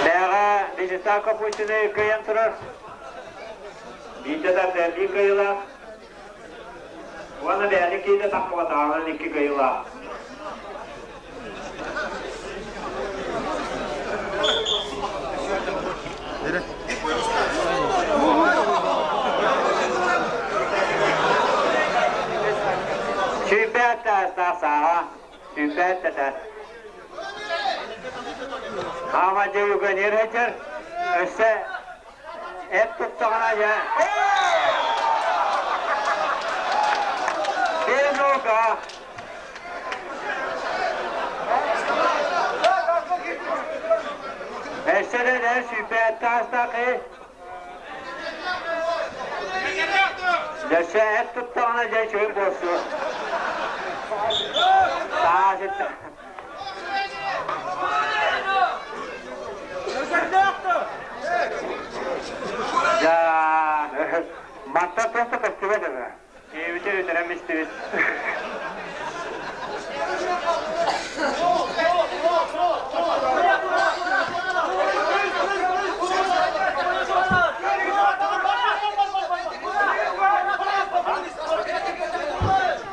Бэҕэ Вячеслав Капустины кыайан турар. Биирдэ тарда биир кыайыылаах. Уонна бэйэни киһитэ таххыбатаҕынан икки кыайыылаах. Сүүрбэттэтэ. Хаама дьэ үгэнир сылдьар. Өссө эт туттаҕына дьэ. Биир нуга. Өссө да дьэ сүүрбэттэ астаахы. Дьэ эт туттаҕына дьэ үчүгэй буолсу. Таас Дьа, мантан туох да көстүбэт этэ. Киһибитин үтэрэн истибит.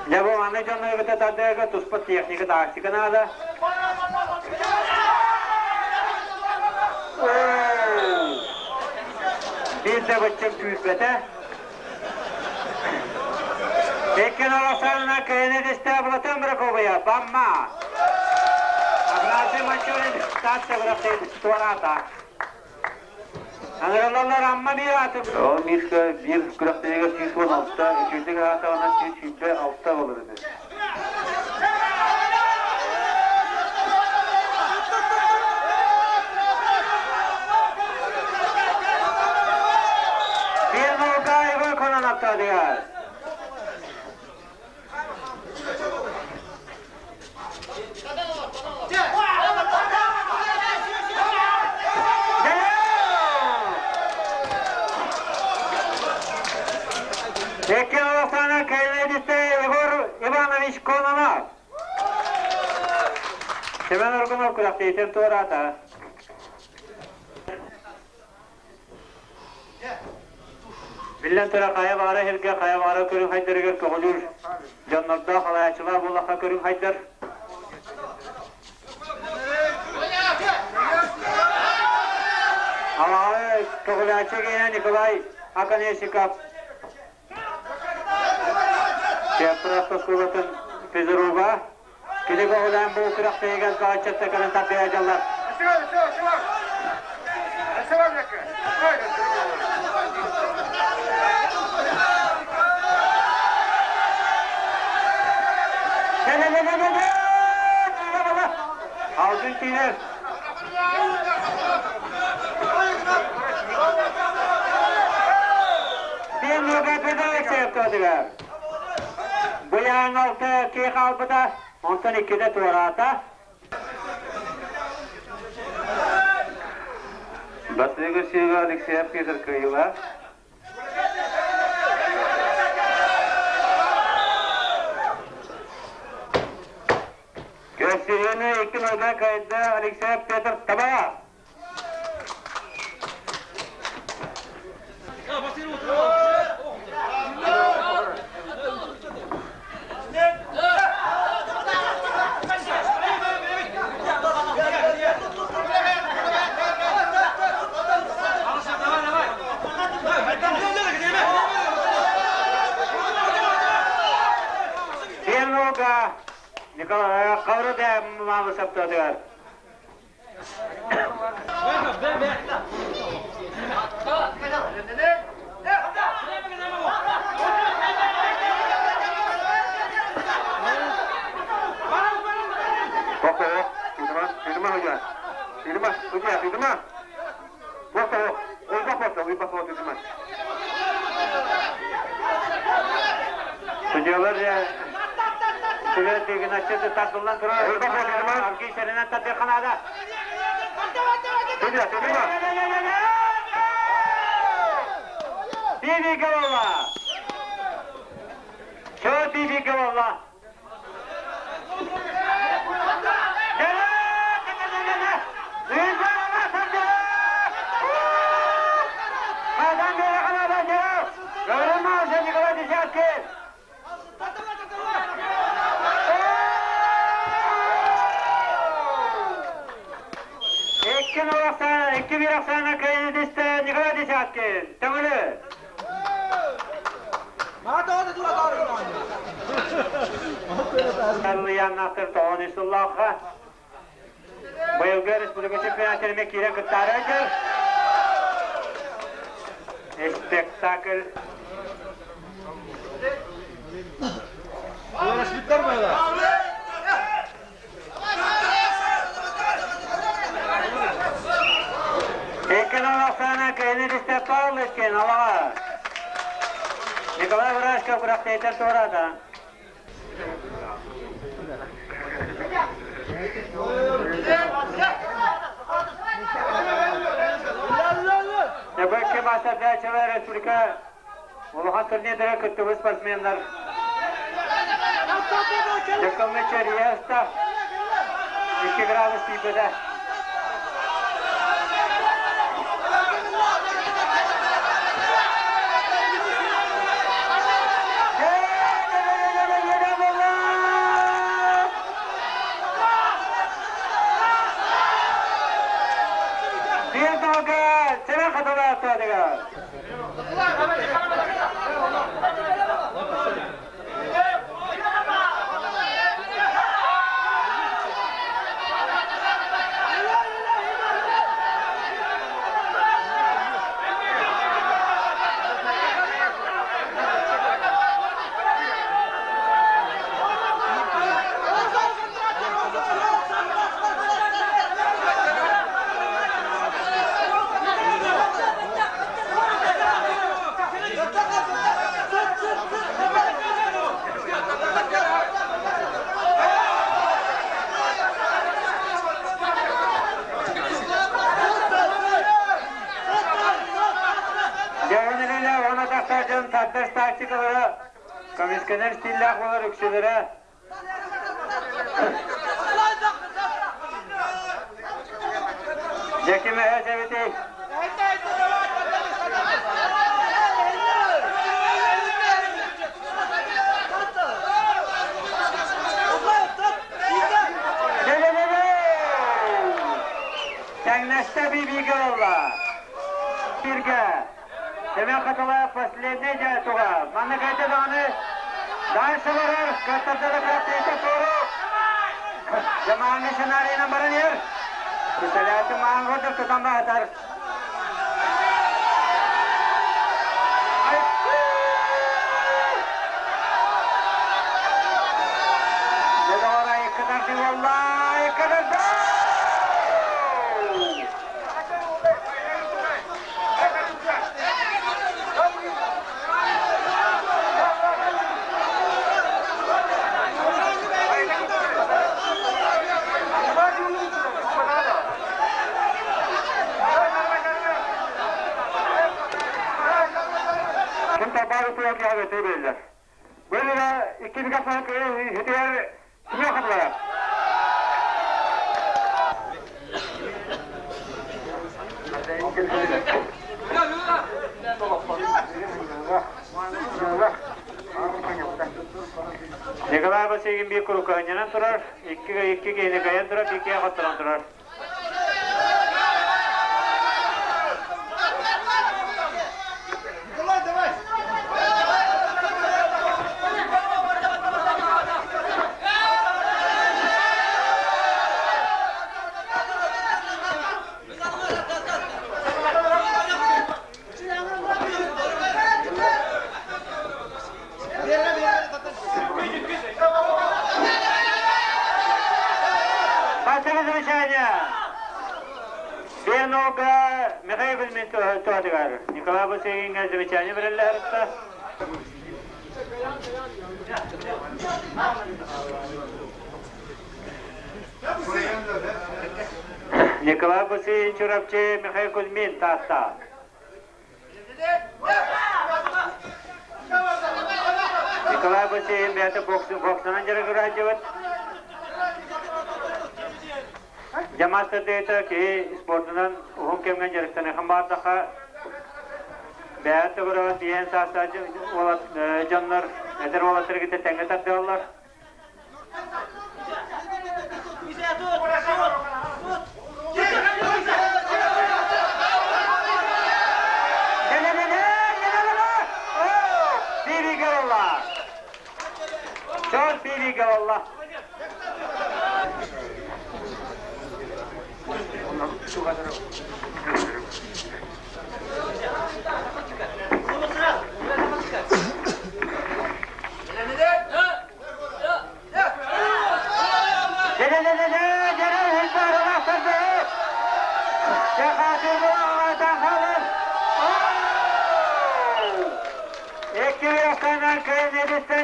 Дьэ бу маннык дьоннору кытта тардыһарга туспа техника, тактика наада. Биир да быччыҥ күүрбэтэ. Икки Нарасанна кыайыны тистэ Платон Браковая, Бамма. Афанасий Мачурин Таатта бырахтыы туораата. Аҥыралаллар Амма биир ааты. Ол Мишка биир күрэхтэһиигэ 116, үчүгэйдик аатаҕына 126 болар этэ. Биир Нургаева конон аттадыгар. Икки Оксана Кэллэдиттэ Егор Иванович Кононов. Семен Аргунов күрэхтэһиитин туораата. Биллэн турар, хайа баҕара сиргэ, хайа баҕара көрүҥ хайдарыгар көҕүлүүр дьоннордоох халайааччылаах буоллахха көрүҥ хайдар. Алаҕары көҕүлээччи киһи Николай Оконешников Чеппрах оскуолатын физруга кини көҕүлээн бу күрэхтэһиигэ ыччатта кэлэн тардыһа дьаллар. Алтын киинер. Быйаан алта киһи хаалбыта, онтон иккитэ туораата. Бастыҥы сыыга Алексеев Петр кыайыылаах. Көрсүһүүнү икки нойга кыайда Алексеев Петр Табаҕа. Сиэн Николай Хаврыда мамы саптадыгар. Судьялар Сүлэ тардыллан турар. Аргый сэрэнэн тардыахханаада. Биби голова! Чё биби голова? Николай Десяткин! Икки bir Оксана кыайыны Николай Десяткин. Төҥүлү. Сарылыйааннаахтар тоҕон сыллаахха быйылгы республика чемпионатыгар киирэн кыттаары Спектакль. Экономиканы кэйнеристе Павловичкен алаға. Николай Врашков күрәхтейтер туората. Небекке Мастер Республика улахан турнирдere кыттыбыт спортсменнар. Дьаккаммы Черьеста 2 градус тиийбэтэ. Биир далга сэрэ хатылааттаатыгар. Дьэһинилилэ уонна тахсар дьон тардас тактикалара көмүскэнэр стиллээх буолар үксүлэрэ Дьэким эһэ эбитий? Тэҥнэстэ бииргэ буолла. Бииргэ. Семен Хатылаев последний дьэ туга. Манна кайда даҕаны дальше барар, каттарда да кыахтыыта туору. Дьамааҥҥа сценарийынан баран иһэр. Пистолеты маанга курдук тутан баһатар. Дьэ доҕор, айыккытар буолла, айыккытар Ким табаары туйар киһи өтө биллэр. Böyle икки микрофон хитигэр кимиэ хатылара. Николай Васильевич биир курукаанньанан турар, икки икки киһини кайан турар, икки хотторон турар. Спасибо замечание. Пенога Михаил Туатыгар. Николай Васильевич замечание береллер. Николай Васильевич Чурапчы, Михаил Кузьмин, Таатта. Николай Васильевич бэйэтэ боксанан дьарыгырааччыбыт. Дьамаастардыыта киһи спордунан уһун кэмҥэ дьарыктаныахын баҕардаха, бэйэ төгүрүгүн тиийэн саастаах дьоннор эдэр уолаттары кытта тэҥҥэ тардыаллар.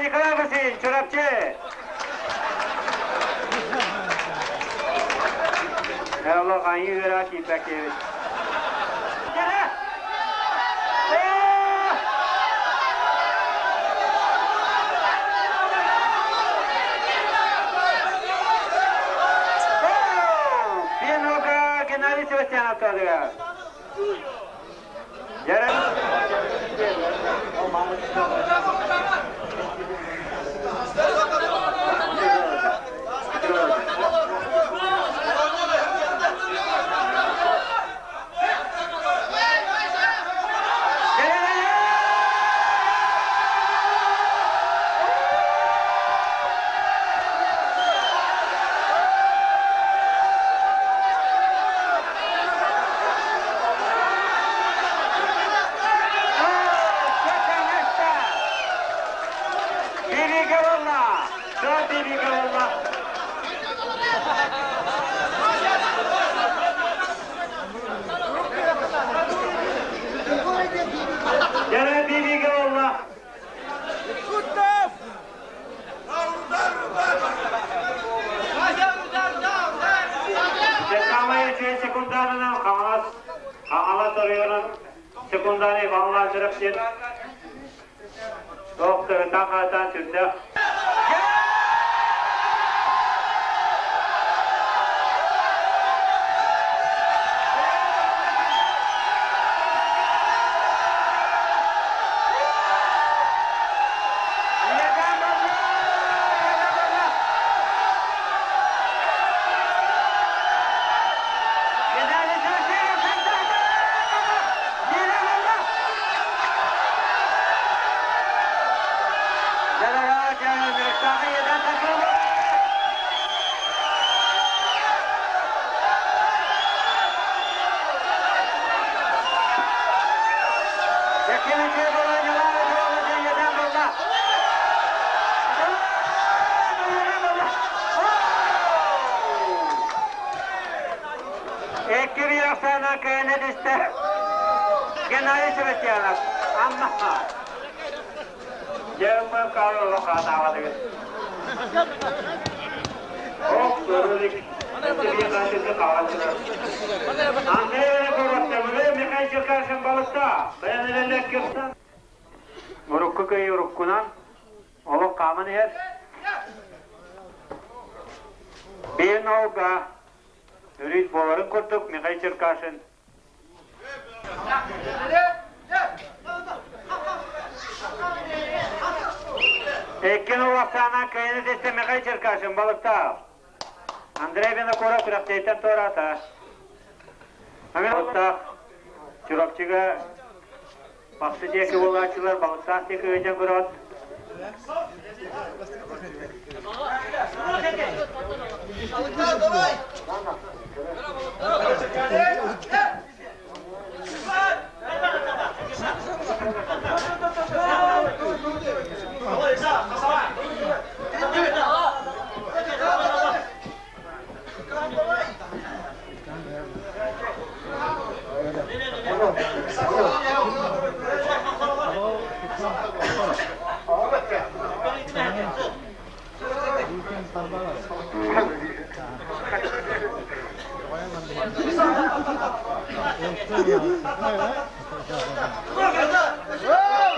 Николай Васильевич, Чурапчы! Олох айыы үөрэ киирбэккэбит. Пенога Геннадий Севастьянов тадыгар. Секунданы баллар чырып Доктор тахатан сүрдэх. Геннадий Севастьянов, Амма. Дьэ, Карл Лохатавадыгы. Ох, көрүлүк. Андрей Городтемы, Михаил Черкашин балыкта. Бәйнелелек кирсан. Урукку көй уруккунан, олох камын эр. Бен олга, Үрүт боларын курдук Михаил Черкашин. Эккен улақсана кайны десте Михаил Черкашин балыкта. Андрей Винокуров күрәктейтен тората. Балыкта Чурапчыга бақсы декі болачылар, балықтақ декі өжен көрат.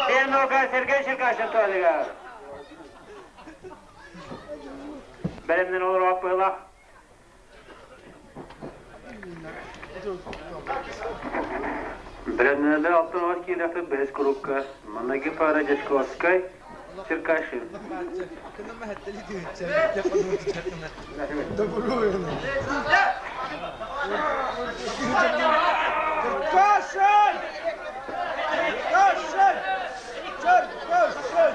Пенога Сергей Черкашин туалыгар. Бәлемнен олар аппыла. Бәлемнен алтын оғыз кейләқі бәс крупка. Манаги пара Дячковскай, Черкашин. Черкашин! Черкашин! Черкашин!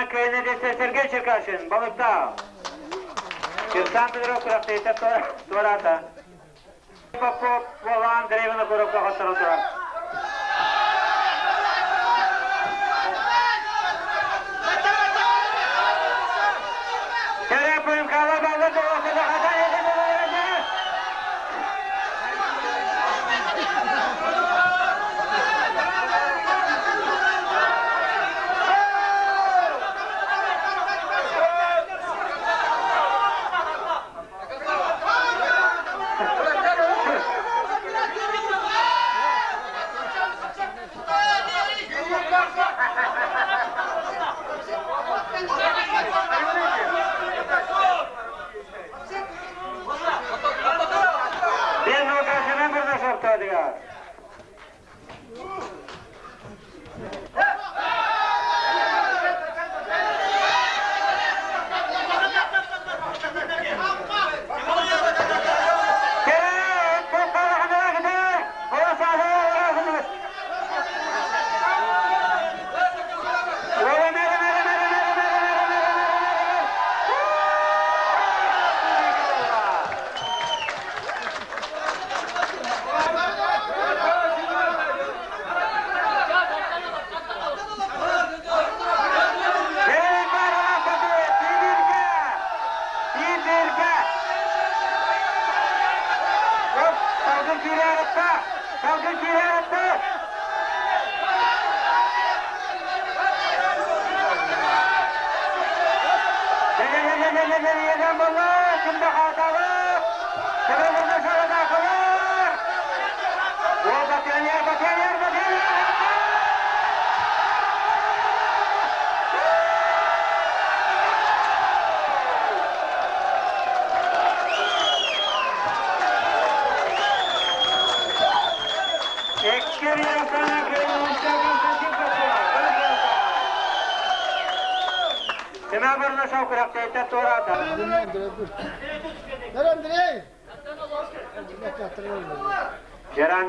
кыайыны дэсэ Сергей Черкашин, Балыктаах. Кирсан Петров күрэхтэһиитэ туораата. Попов Вова Андрей Винокуровка хотторон турар.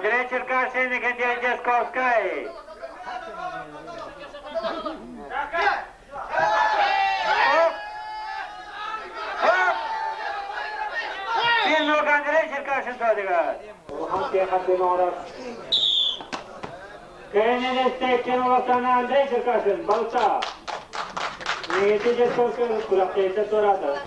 Андрей Черкашин и Десковскай. Андрей Черкашин туодыгар. Улахан тиэхаттын оҥорор. Кэнэнэстэккен улахана Андрей Черкашин балта. Негети Десковскай күрэхтэһиитэ туораата.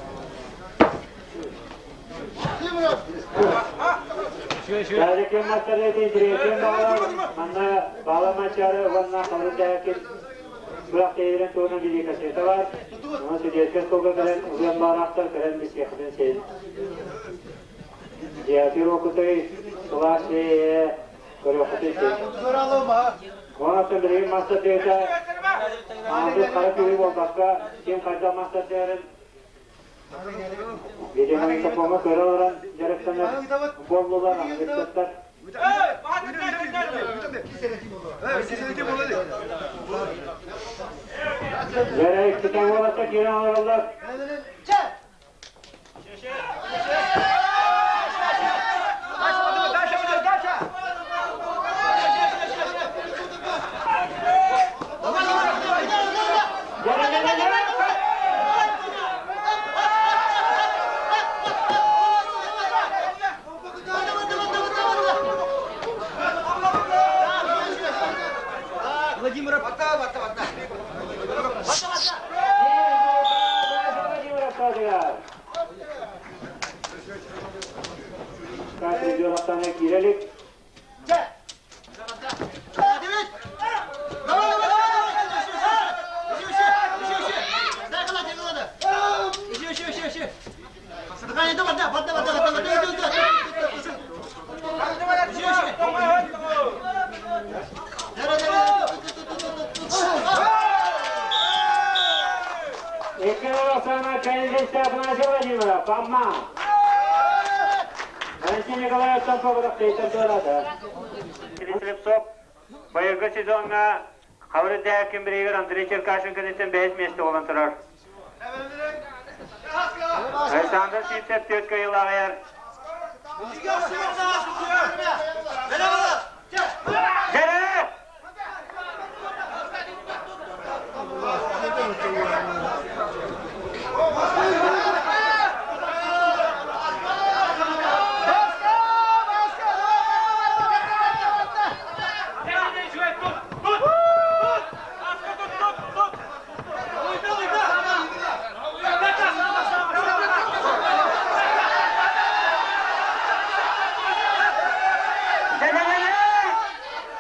Дәреккен мастерлейтин тириэтиэн баҕалар манна баала мачары уонна хабырын күрэхтэһиилэрин туһунан видеокассета бар. Онон судейскай столга кэлэн ылыан баҕалаахтар кэлэн билсиэххитин син. Диатир окутай сылаас көрүөххүтүн син. Онон билигин мастер тиэтэ аанды хара күүһү буолбакка ким хайдах мастер тиэрин Видеомагнитофоҥҥа көрө олорон дьарыктанар буоллулар, аныгыттар. Дьэрэ иккитэ уолаттар киирэн олороллор. Владимир, Кирелик. Екатерина Кандидат Афанасий Владимиров, Амма. Валентин Николаев Сампограф, Тейтер Дорада. Слепцов, быйылгы сезоҥҥа Хабыры Дээкин биригэр Андрей Черкашин кэнниттэн бэһис миэстэ буолан турар. Александр Сивцев түөрт кыайыылааҕыйар. Дьэрэ!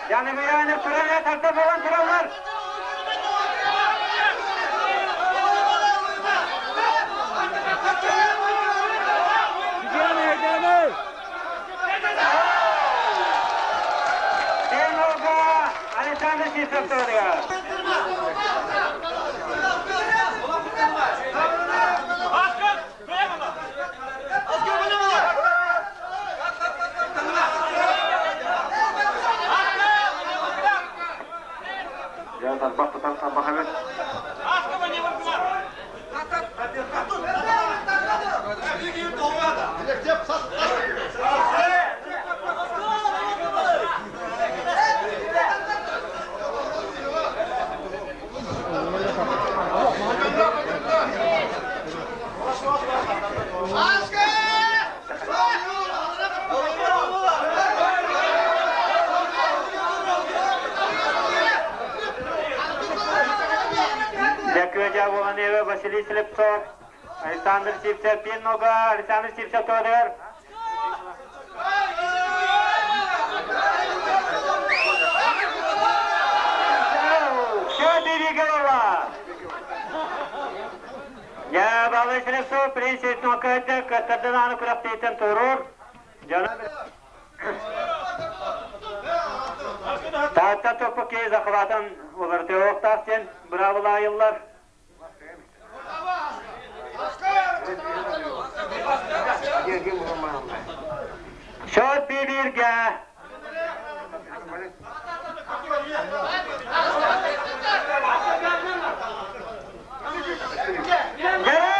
Жаныбыйаанов туран тарда болан тураллар. Александр Сивцев турар. Дьэкүөдьэ Волонева Василий Слепцов, Александр Сивцев Пиннога, Александр Сивцев Тодор. Все голова! Я Балай Слепцов, принцип нокайта, каттарданааны күрәхтейтен турур. Таатта топпу захватан олар сен бравылайылар. Счет бирге. Gere!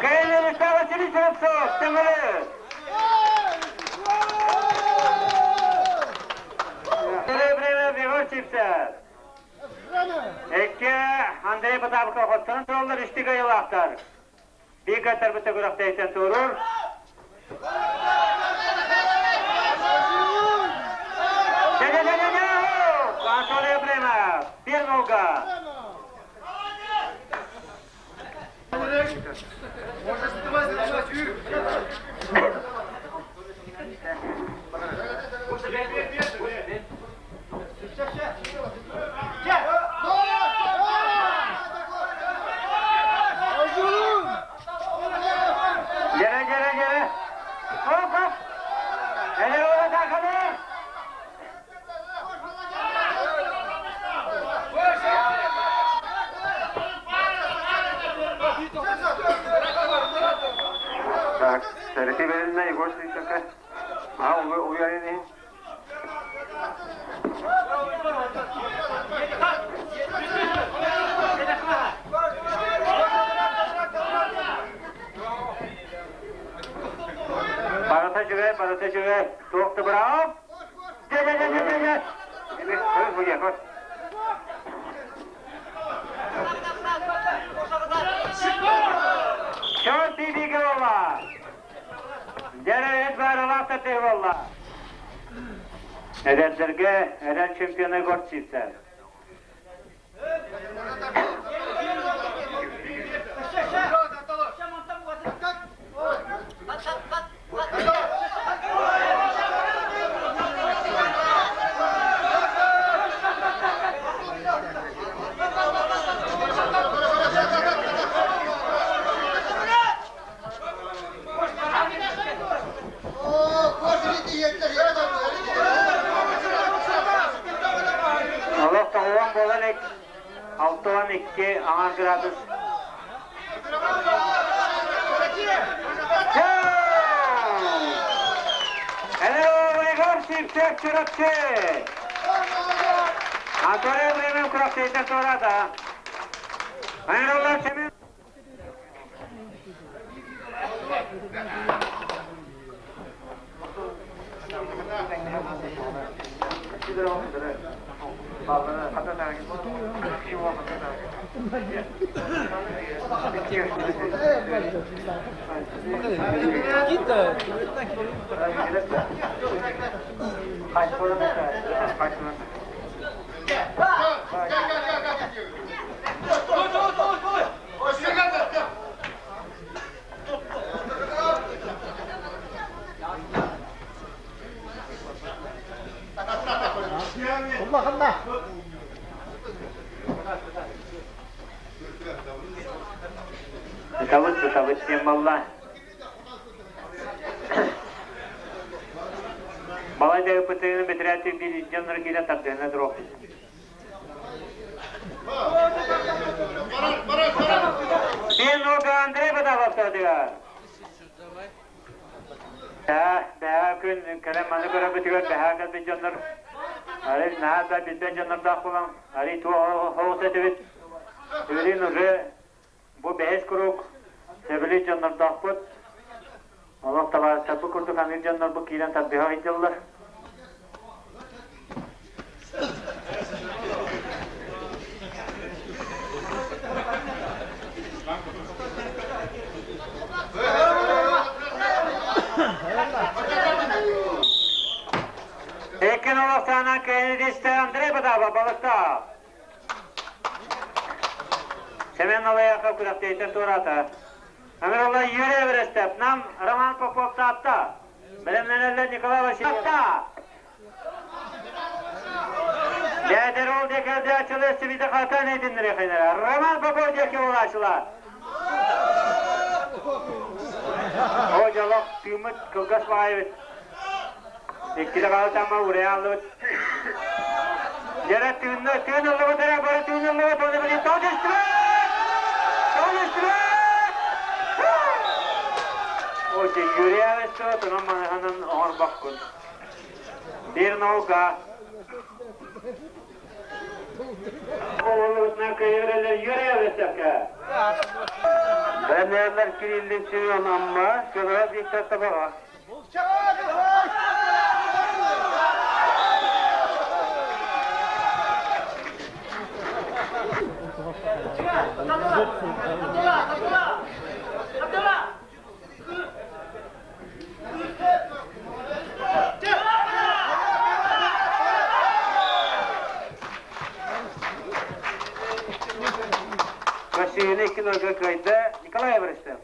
Кайны Василий Слепцов, Тымыры! Время Егор Сивцев. Экке Андрей Потапов хоттан тураллар иштиге йылактар. Бигаттар бите күрәктәйтен турur. Анатолий Ефремов, Первого. Gere gere gere. Hop hop. Hele ola takalım. Так, тәрити берилне Егор Сивцевке. А, уярын Барата жүгей, барата жүгей. Тоқты бұрау. Же, же, же, же, же. Счет бибиге ола. Дере бар алақта те ола. Эдердерге эдер чемпионы Егор Сивцев. Олох тоғуан болан алтуан икки аңар градус. Hello, Егор. Сивцев Чурапчы! Анатолий Ефремов күрэхтэһииттэн туораата. Айроллар Семен Сытабыт, сытабыт диэн буолла. Балай да ыппытыгын бэтэрээти биир дьоннор киирэн тардыһына туруохпут. Пенога Андрей Бадалов тардыгар. Бэһээ күн кэлэн маны көрөбүтүгэр бэһээ кэлбит дьоннор арый наһаа да билбэт дьоннордоох буолан арый туох оҕус этибит. Билигин уже бу бэһис куруук сөбүлүүр дьоннордоохпут. Олох табаарыстарбыт курдук аныыр дьоннорбут киирэн тардыһа сылдьаллар. Иккин олохтоонон Кеннедистэ Андрей Бадаба балыктаах. Семен Алаяхов күрэхтэһииттэн туораата. Амиралла Юрий Эверестов, Нам Роман Попов Таатта. Бэлэмнэнэллэр Николай Васильев. Дээдэр ол диэки ачылы сибиде хатан эдиннere Роман Попов диэки улаачылар. О дьолох тыыммыт кылгас баайбыт. Иккитэ хаалтамма уреаллыбыт. Дьэрэ тыынна тыын ыллыбыт эрэ бары тыын ыллыбыт оны били тоҕустубут! Тоҕустубут! О дьэ Юрий тунан маныханан оҥорбоккун. Биир наука. Олорбутунан көйөрөлөр Юрий Авесевка. Бэнээлэр Кириллин Семен Амма, Федоров Виктор Табаҕа. Василий кинога кыайда Николай Эверестов.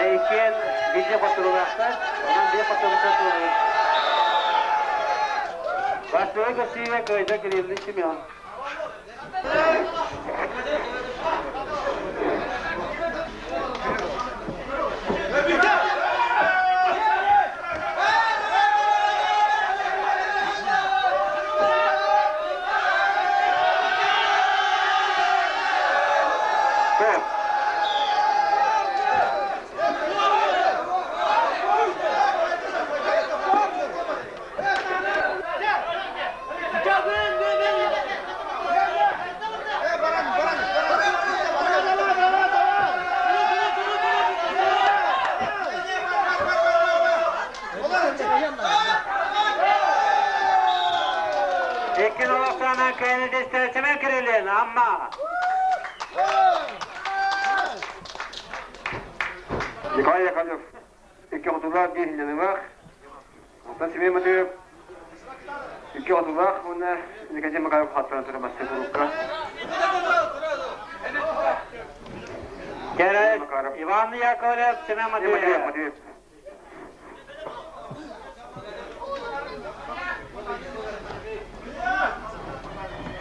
Иккиэн бииргэ хотуруулаахтар, онон биир хотурута туруй. Бастакы көстүүгэ кыайда Кириллин Семен. Икки олохтоонон кэннидистэр Семен Кириллин, Амма. Николай Яковлев икки хотулаах биир хинньаныылаах. Онтон Семен Матвеев икки хотулаах уонна Никодим Макаров хаттаран турар бастакы курукка. Кэрэ Иван Яковлев, Семен Матвеев. Матвеев.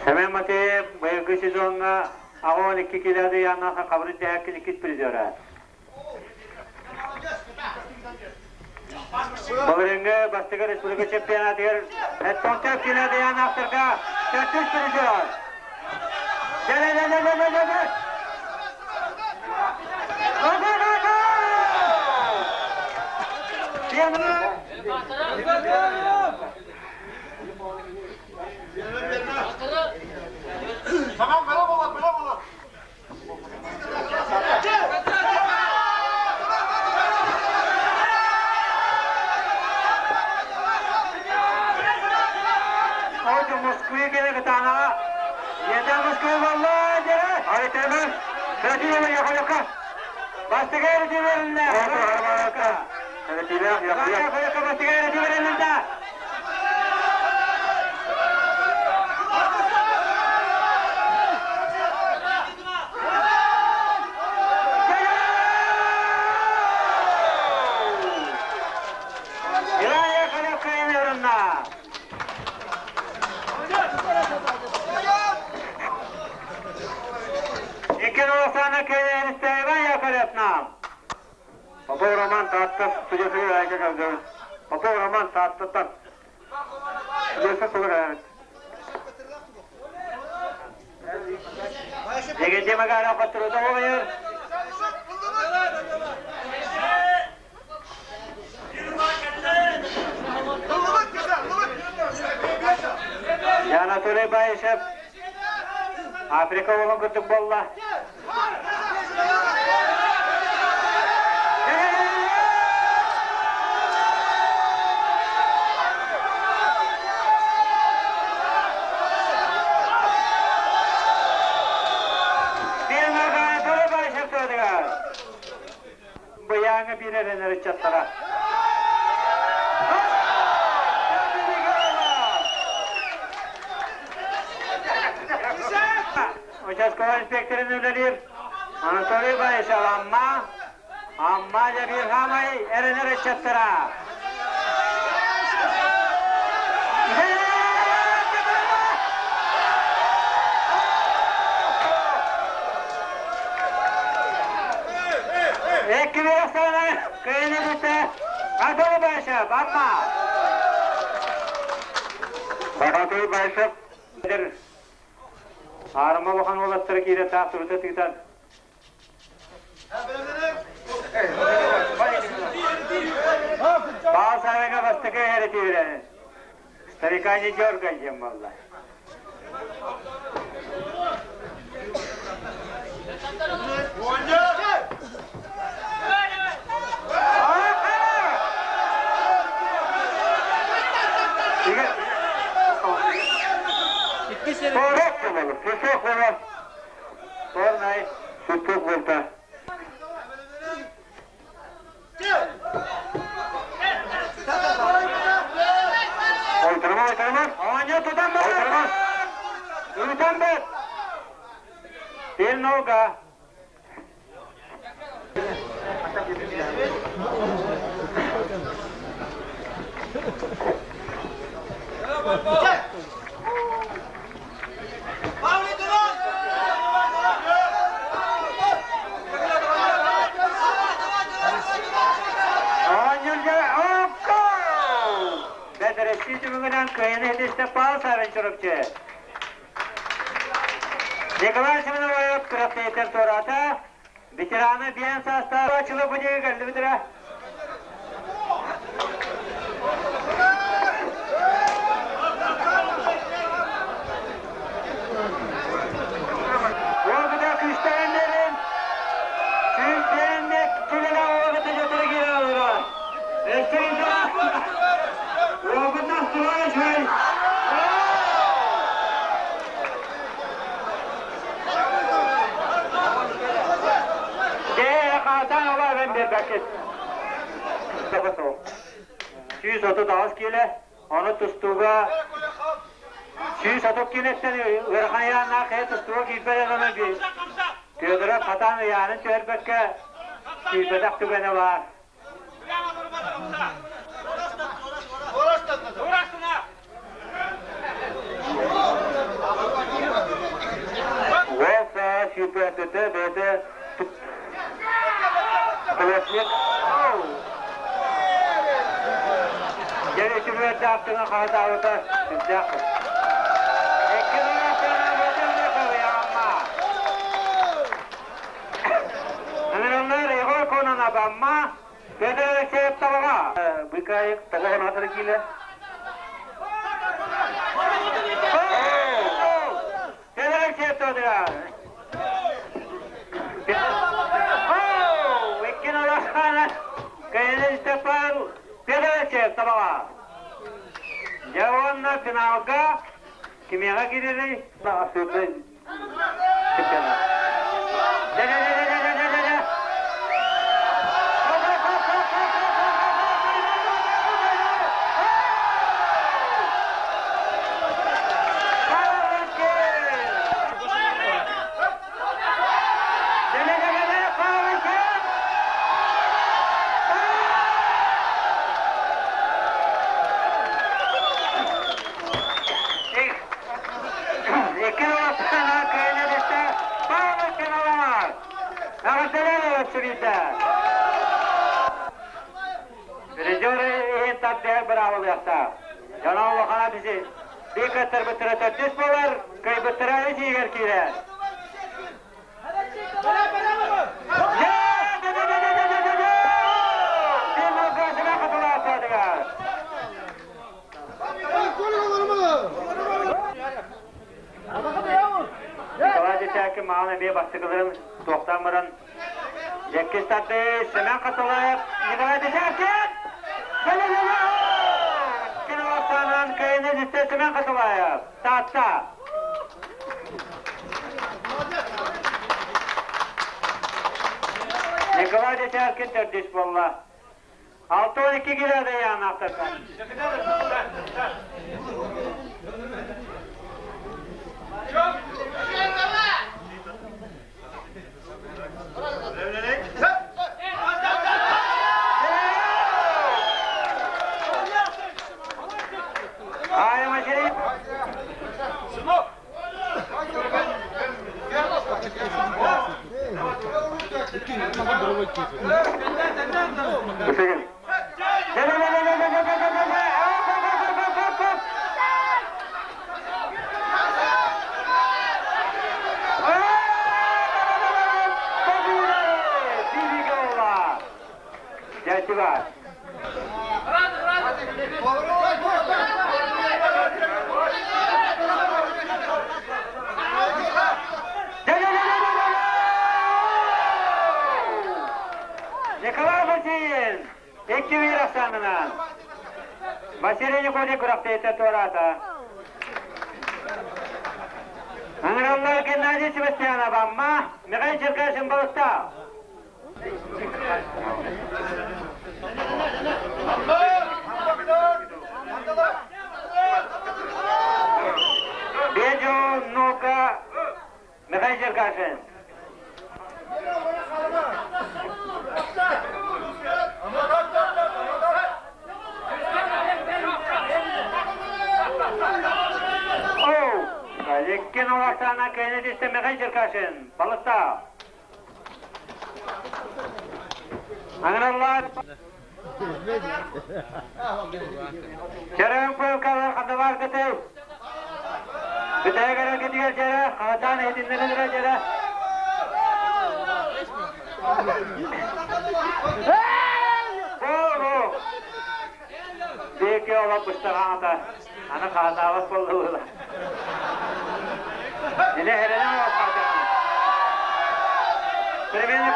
Семен Матвеев быйылгы сезоҥҥа 82 килоды Янаха хабырын дэһэккин иккис призера. Былырыыҥҥы бастакы республика чемпионатыгар 74 килоды Янаахтарга төрдүс призер. Дэ-дэ-дэ-дэ-дэ-дэ! Москвы кэлэ кытаанаҕа Ийэтэ Москва буолла дьэрэ Айтемы Кратилова Яковлевка Бастакы эрэтиилэриннэ Яковлевка бастакы эрэтиилэриннэ Иван Яковлевка орунна. Икки Оксана Кэлээнистэ Иван Яковлевна. Попов Роман Таатта судьясы айга калдыбыт. Попов Роман Тааттаттан. Судьясы сылы каябыт. Егенде магара хотурута болайыр. Анатолий Баишев Африка уолун курдук буолла. Быйааҥа биир эрэнэр ыччаттара. Участковай инспекторын үлэлиир Анатолий Баишев Амма, Амма дьэ хаамай эрэнэр ыччаттара. Эккилер сана кыйыны бүтэ Анатолий Баишев, Амма. Анатолий Баишев Аарыма улахан уолаттара киирэ таах турута тыытан Баал сарайга бастакы эһэрэтиирэ Старика не дергай диэн буолла. Tornay, Sütük bulta. Oynatırma, oynatırma. Оонньуу тутан бар. Oynatırma. Тутан бар. Bir нога. Оонньуулга окко! Бэдэрэсти түмүгүнэн кыайыны этистэ Павел Савин Чурапчы. Николай Семенович күрэхтэһиитин туораата. Ветераны биэн саастаах ачылы бу диэки кэллибитирэ. Уолбута күүстэриннэрин сүүрдэриннэ килэлэ уолбута дьотура киирэ олорор. Өссө уолбутна тура үчүгэй. Дee хаатан ола ben бербэккит. 138 киилэ, ону тустууга 130 киилэттэн ыарахан ыйааннаах киһи тустууга киирбэт этэ Федоров хатаан ыйаанын түһэрбэккэ киирбэтэх түгэнэ баар. Уол саа сүүрбэттэтэ бэйэтэ плотник. Дьэ үчүгэйдээх тыҥа хаһытаабыта сүрдээх. Икки Себастьянов Амма, Петр Алексеев Табаҕа. Быкаев тоҕо атыры киилэ. Петр Алексеев Табаҕа. Иккин олоххана Кайын Степан Петр Алексеев Табаҕа. Дьэ уонна финалга кимиэхэ киирэрий? Чемпионат. Дэ-дэ-дэ-дэ-дэ-дэ-дэ! Дьоно улахана биси биир кыттарбыттара төрдүс буолар, кыайбыттара үс иһигэр киирэр. Николай Десяткин маҕан эмиэ бастакыларын туохтаан баран Дьэккис тарды Семен Хатылаев Николай Десяткин! Кинолостанан кыайыны ситте Семен Хатылаев Таатта! Николай Десяткин төрдүс буолла. 6-12 килода янаахтарга. Дядя Иван. Николай Васильевич, икки биир ахсаанынан. Василий Николаевич күрэхтэһиитэ туораата. Ыҥыраллар Геннадий Себастьянов Амма, Михаил Черкашин Балыктаах. Бедю ну-ка, Михаил Черкашин. Иккин Оксана Кеннеди Михаил Черкашин. Балыктаах. Аҥыраллаат Чөрөөн куолкалар хандалаар кытыл. Бүтэһик эрэлгитигэр дьэрэ, хаһытаан иһитиннэрэлэрэ дьэрэ. Буолу! Биэки олох быстаҕаата, аны хаһытаабат буоллулар. Илэ эрэнэ олохтоох. Примерно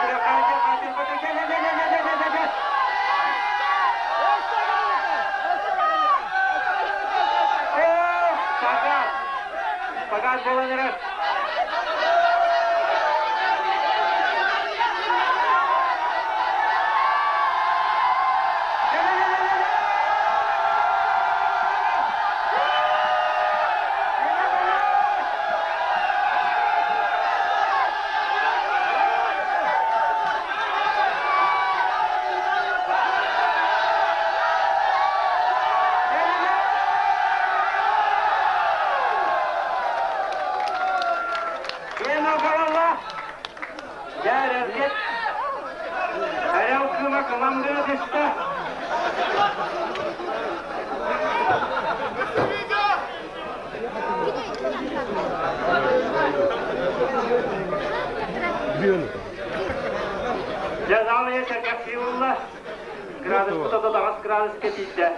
Шпагат буолан эрэр. Дьэ, зал балайа сэргэхсийэ буолла. Градуспут 38 градуска тиийдэ.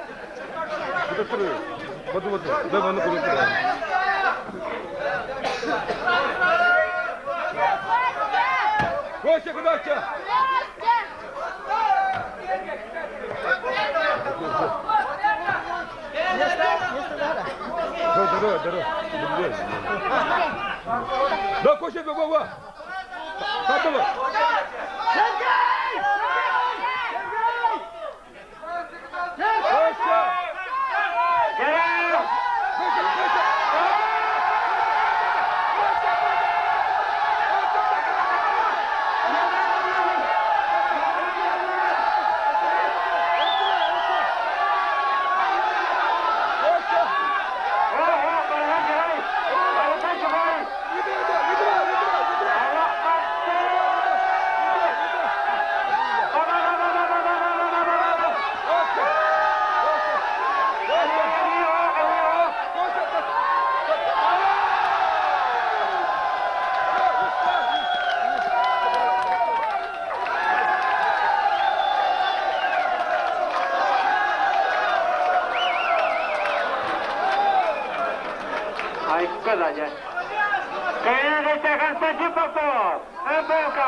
Костя, куда Да, Костя, во, во. Хатова. Сергей! Сергей! Костя! Дьэ! Костя, Костя! О, барыһан дьарай! Барыта чугай! Айка да дьэ. Кыайыы Константин Попов! МПК!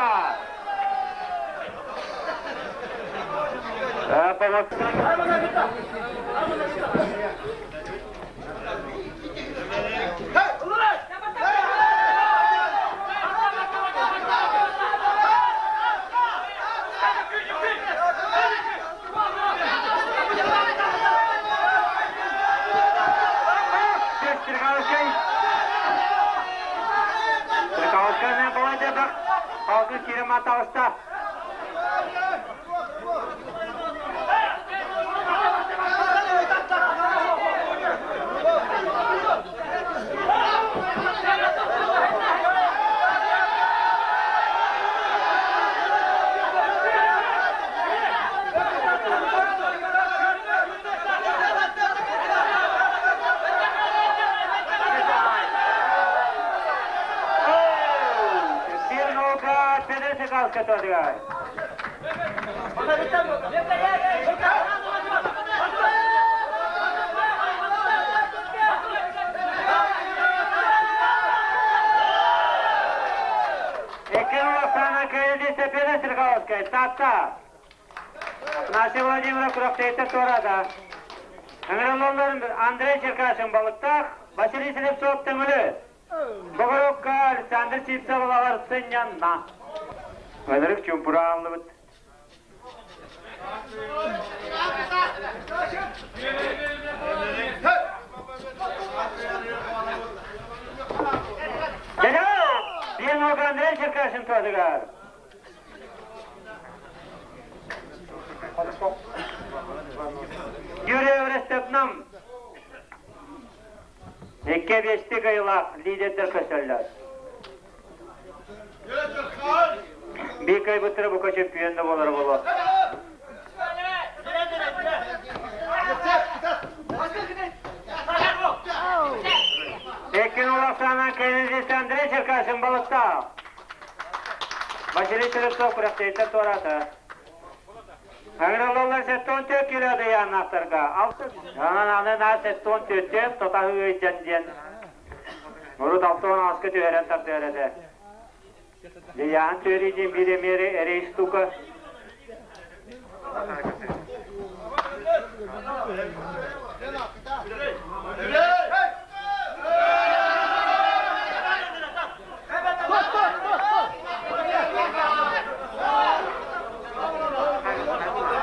Алгы кирем аталыста. Биир нолга Петр Сикалска тодыгар. Икки Оксана Кыйдисе Петр Сикалскай, Татта. Афанасий Владимиров күрэхтэһииттэн туораата. Ыҥырыллаллар Андрей Черкашин Балыктаах, Василий Слепцов Төҥүлү. Боҕоруокка Александр Сивцев алаҕар сынньанна. Ынырык чуумпурааллыбыт. Биир нолга Андрей Черкашин туотугар. Юрий Эврестепнам икки биэсти кыайыылаах лидердэр көстөллөр. Биир кыайбыттара бука чемпион да буолара буолуо. Иккин Улахсаана Кеннеди Андрей Черкашин балыктаах. Василий Черепцов күрэхтэһииттэн туораата. Ыҥырыллаллар 74 кило дыйааннаахтарга. Онон аны наар 74 тотаһыы ыйдьан диэн урут 68-ка түһэрэн тардыар этэ. Дыйаан түөрүү диэн биир эмиэ эрэй штука.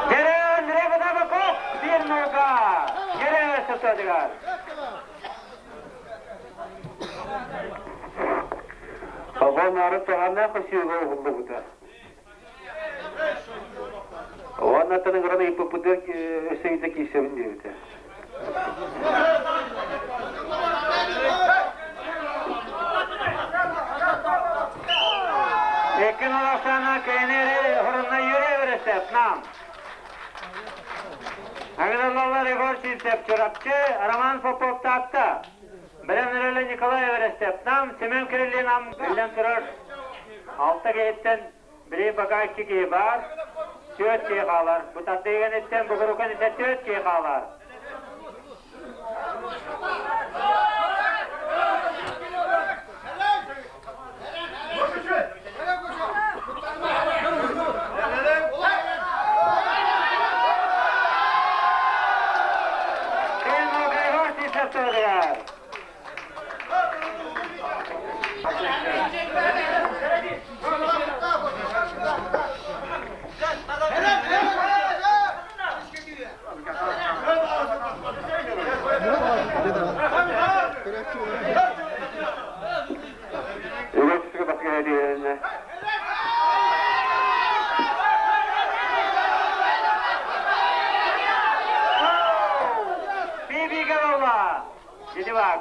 Дерен Ребедабаков биир нолга Дерен сытыдыгар. Обон ары туһаннаах өсүүгэ уһуллубута. Уонна аттан ыҥыран ыйыппыппытыгар өссө ыйда киирсэбин диэбитэ. Икки Оксана Кенери Хорунна Юрий Вересев нам. Аграрлалар Егор Сивцев Чурапчы, Роман Попов Таатта. Бэлэмнэрэлэ Николай Вересев нам, Семен Кириллин нам биллэн турар. Алта киһиттэн били бака икки киһи баар. Түөрт киһи хаалар. Бу тардыыган иттэн бугурукан итэ түөрт киһи хаалар.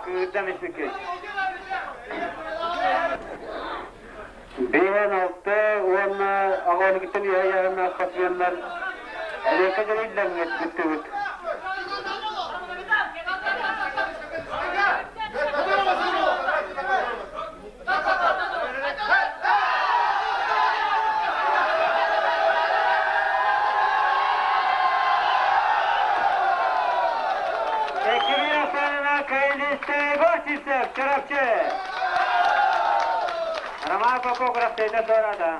Кыырдан испиккит. Биһэн алты уонна аҕалыгыттан үһэ спортсменнар элекке дьарыйлаҥҥыт бүттүбүт. Егор Сивцев, Чурапчы. Роман Попов Растейта Дорада.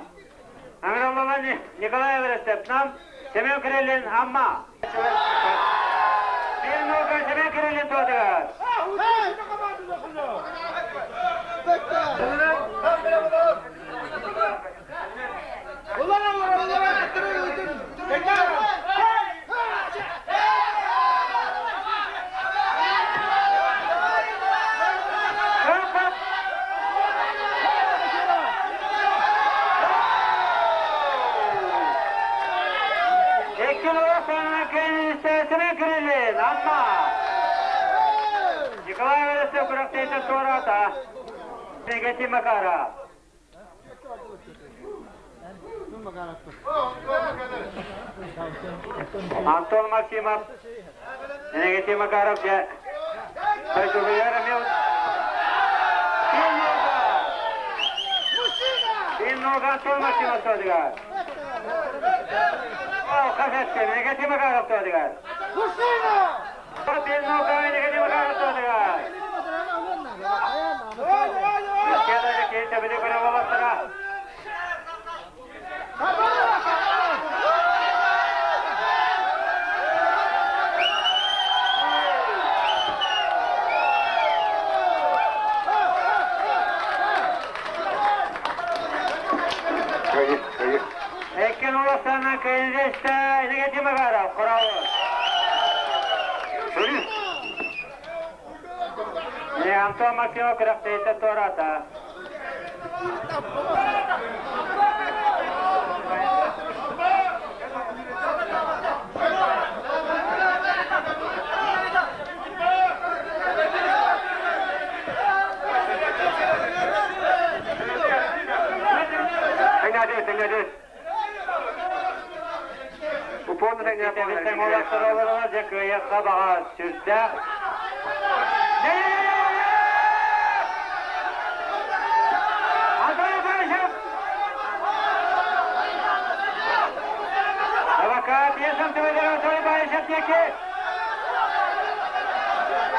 Амираллала Николай Верестеп нам, Семен Кириллин Амма. Bir nokta Семен Кириллин туодыгар. Семен Кириллин Амма. Николай Верестеп Растейта Дорада. Негати Макаров. Антон Максимов. Негати Макаров. Немного Антон Максимов Тодигар. О, Хасетке, Негати Макаров Тодигар. Немного Негати Макаров Тодигар. Ekkin ulasana kayınzeşte Negati Makarov, Kuravuz. Ne Антон Максимов Крахтейта Тората.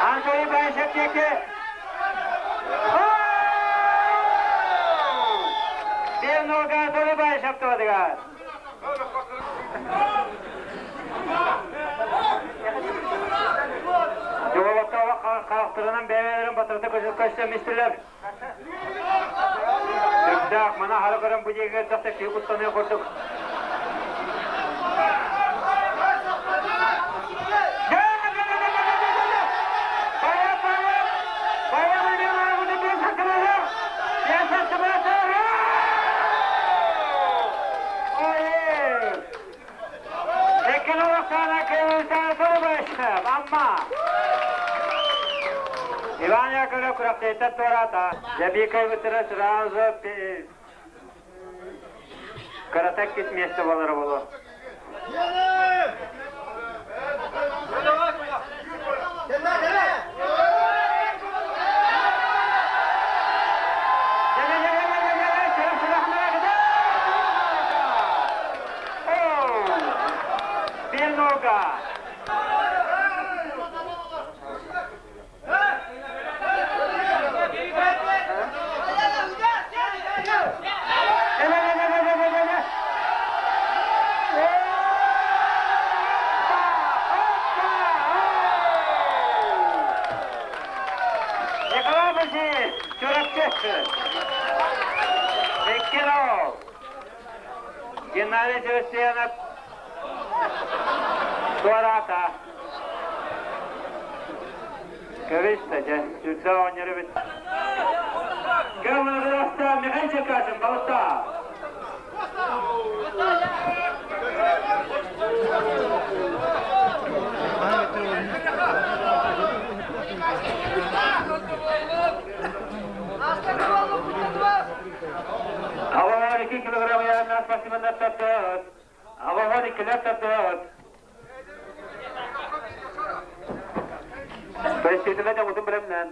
Анатолий Баишев теке. Bir nolga Анатолий Баишев туодыгар. Жолотта қалақтырынан бәбелерін батырты көшіп мистерлер. Сүрдәк, мана хары көрін бұ жеге жақта күй құттаны құрдық. Amma Иван Яковлев Крафтейта Тората. Жабикай вытырас сразу Каратак кис место балары болу. Биир нолга. Николай Васильевич, Чурапчы. Иккило. Геннадий Севастьянов. Туораата. Кэбистэ, дьэ, сүрдэ оонньор эбит. Кэллэҕирэстэ Михаил Черкашин балыкта. Аваар 2 килограмм яһынан спортсменнар тардыат. Аваар иккилэр тардыат. Председателя дьоҥутун бэлэмнээн.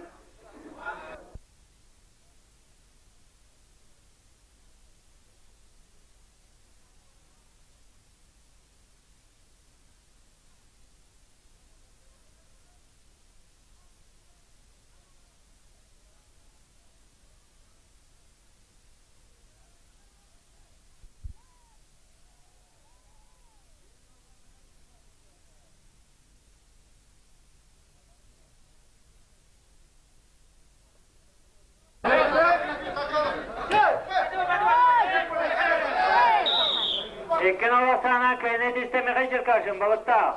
Икки наластаана кэннэ түстэ Михаил Черкашин балыктаах.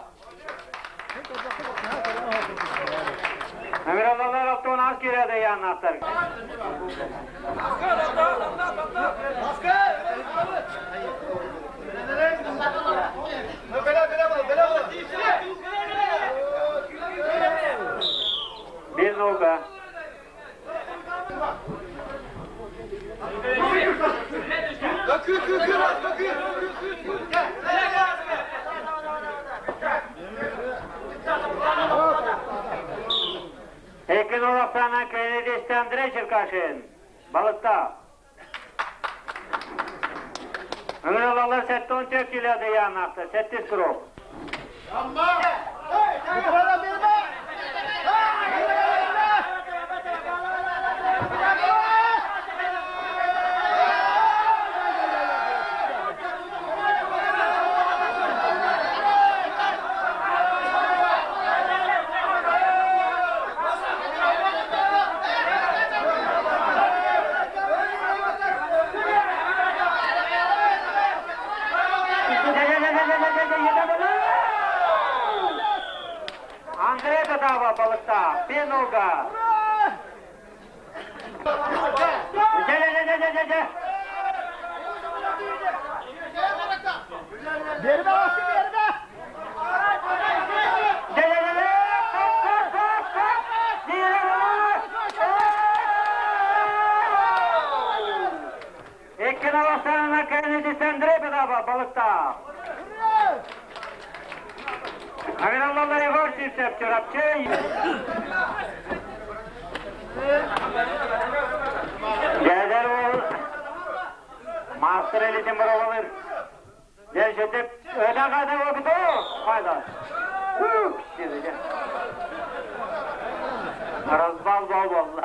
Ыҥыраллар алтуон киирээдэ яаннаахтар. Биир нолга. Икки нолахтаана Кеннеди Андрей Черкашин. Балыкта. Ыҥыраллар 74 килода яаннаахта, сэттис курок. Андрей Татава балыкта, Пенуга. Икки наластарына кэннити Андрей Татава балыкта. Аграллалар Егор Сивцев Чурапчы. Дядер ол мастер элитин бұралалыр. Дәшетіп, өте қада оқыды. Қайда? Ух, деді. Разбал бол болды.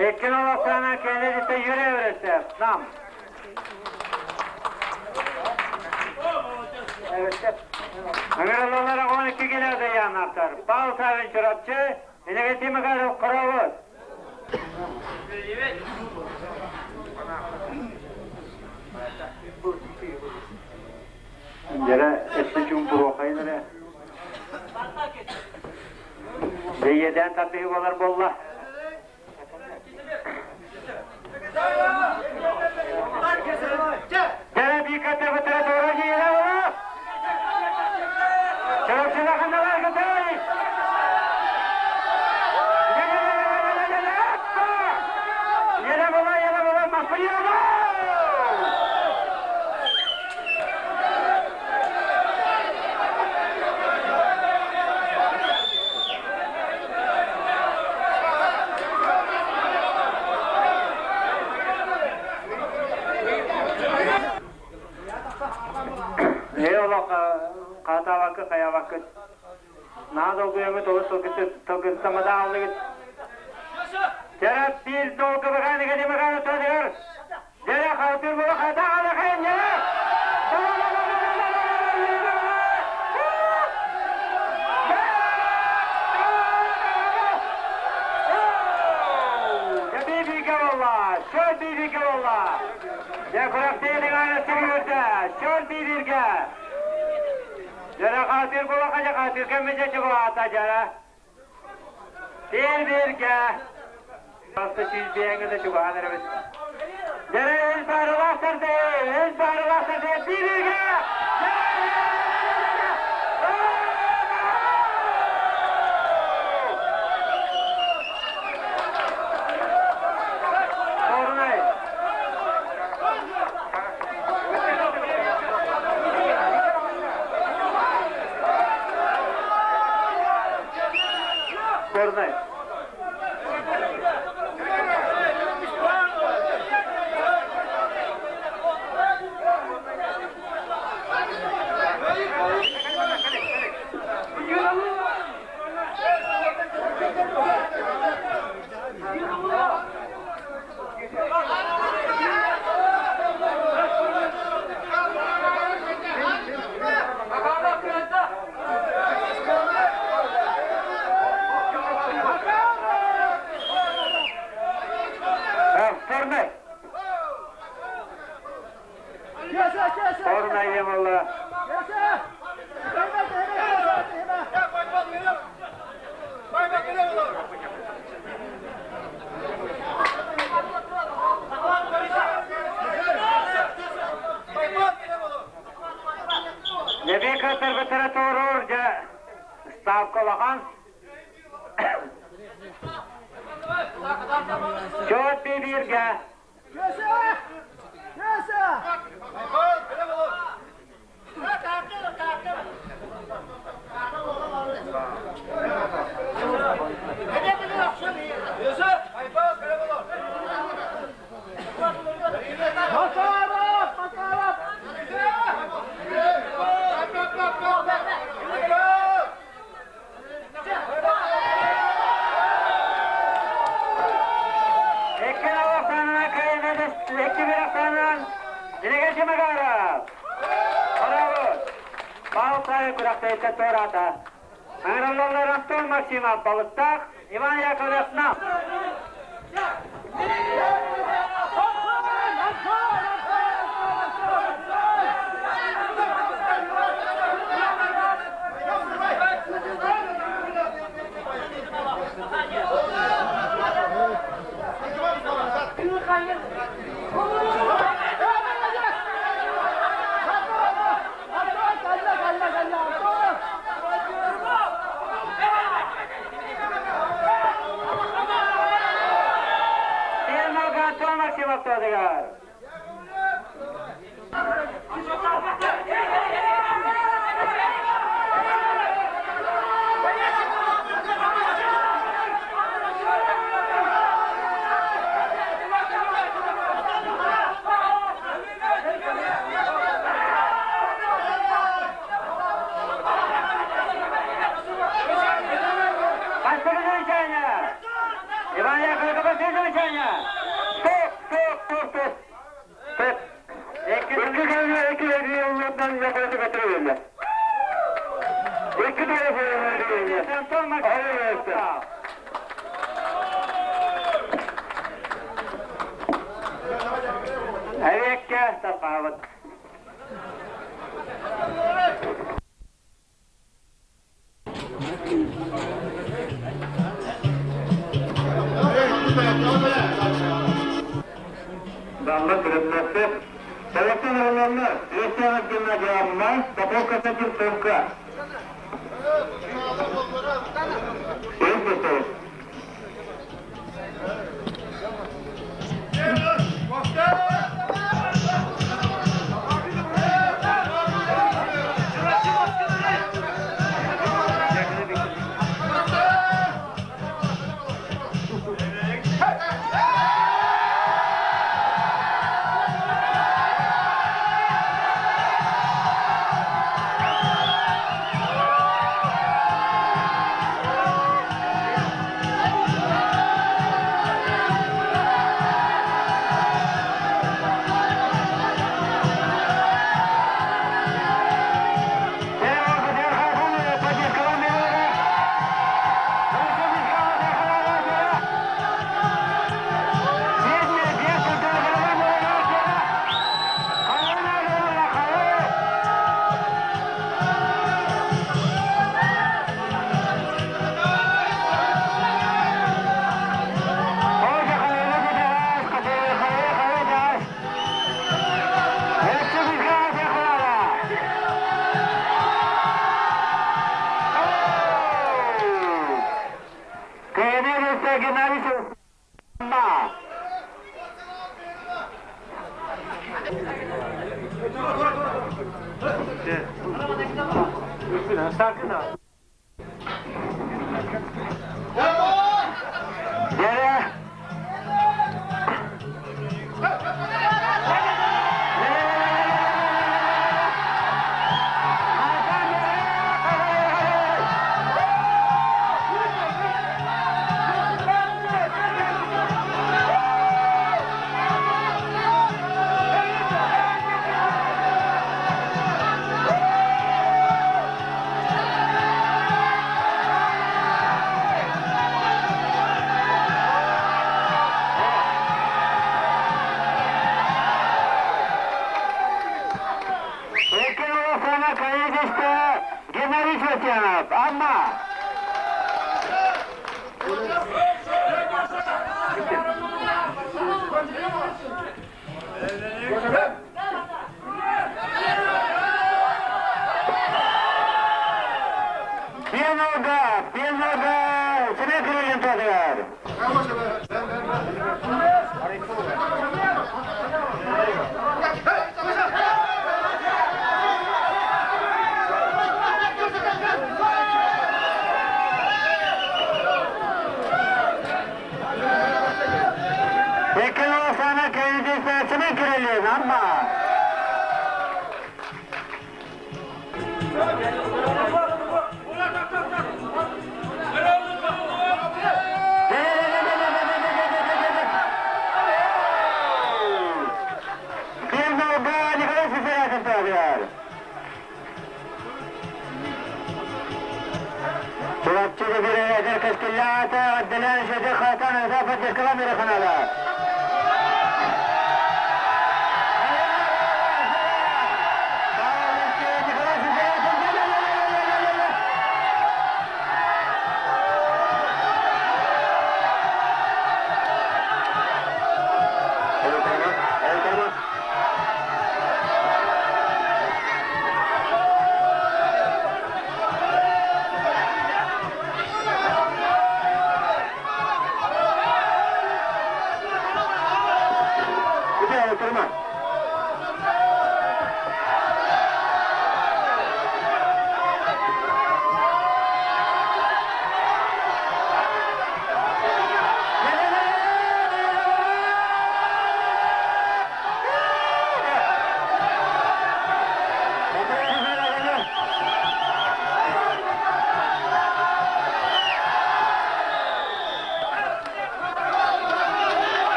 Икки наластарына кэннити жүре өресіп. Нам. Ыҥыраллалара 12 келеді яаннаахтар. Павел Савин Чурапчы, Иннокентий Макаров Хоробут. Дьэрэ өссө чуумпуруохайын эрэ. Бэйэдээн тардыһыы буолар буолла. Дьэрэ бииккэ бытыра туора дьиэлэ буолла. Чурапчыга ханналар көтөй. Еле була, еле була, Москва хаатаабакка хайаабаккыт. Наһаа долгуйаҥҥыт олус тылгыттаммата ааллыгыт. Дьэрэ биир долгу механика механика тадыгар. Дьэрэ халтыр була хата алахайын дьэрэ. Дьэ күрэхтэһиитин аана сиргүрдэ, чөл бииргэ. Дьэрэ хаатыр була хадьа хаатыр кэммитэ чугаата дьэрэ. Биир бииргэ. Баста сүүс да чугаһан эрэбит. Дьэрэ үс баарылаах сарды, үс баарылаах сарды, биир бииргэ. Орунай. Горнай. Горнай. Горнай Ямалла. Лебека тыргытыра туорур дьэ ставка улахан. Чуот бииргэ. Икки алахсанынан кайнадыс, икки bir ахсанынан Дилегеши Магаров. Браво! Балтайы күрэхтэһиитэ туораата. Ыҥырыллаллар Антон Максимов Балыктаах, Иван Яковлев Нам. Антон Максимов Тодыгар. Бастакы замечание! Иван Яковлев, бастакы замечание! Стоп, стоп, стоп, стоп! Стоп! Икки көлүө икки регионнардан Яковлевы көтөрүллэ. Икки Антон Максимов. Эвекке тапаабыт. Далла күрөппөттөр. Советский районна Крестьянов гимназиямна Попов Константин Томка. Өз Амма. Дьэрэ! Эркин Улусана Каидиште Геннадий Фетянов, Амма. Пенога, пенога, Семен Кириллин тадыгар. Эркин Улусана Каидиште Семен Кириллин, Амма. Пенога, Николай Сесаряков тадыгар. Чурапчыга биэрэр кэскиллээх отделение шеде хатан эзапа декламира канала.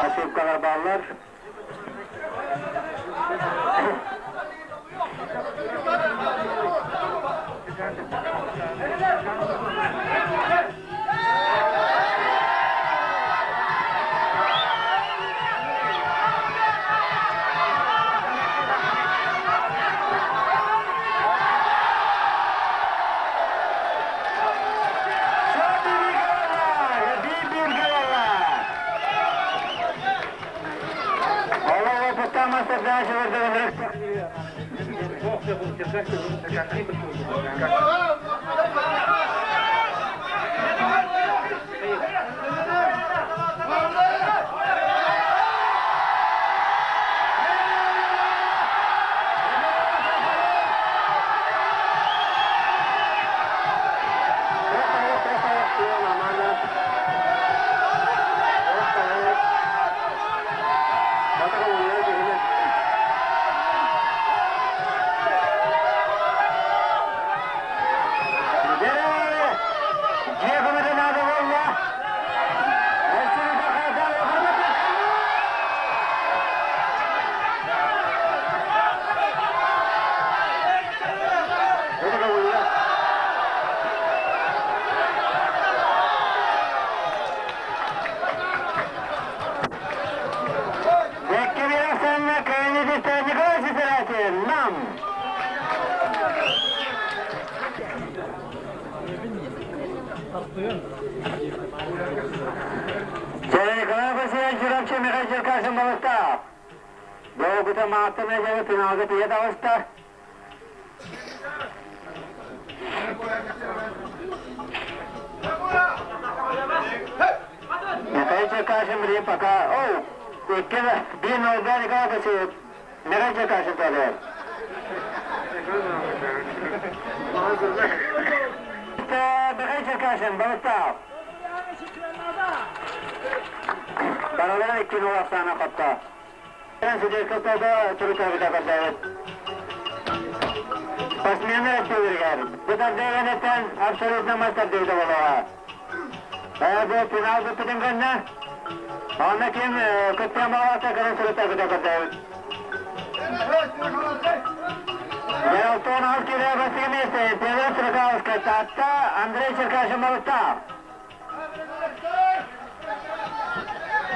Ошибкалар бааллар. Ити пока, оу, икки биир нолга Николай Васильевич, Михаил Черкашин тоже. Михаил Черкашин, Балыстаах. Баралара икки нол ахсаана хотто. Судейского турукабыта көрдөбүт. Спортсмены өттүлэригэр бу тардыыгыныттан абсолютно мастардыыта буолуоҕа. Бу финал бүппүтүн кэннэ онно ким кыттыан баҕалаахта кэлэн суруттарбыта көрдөбүт. Делтон ал киирэ бастакы миэстэ Петр Строкаловскай Таатта, Андрей Черкашин Балыктаах.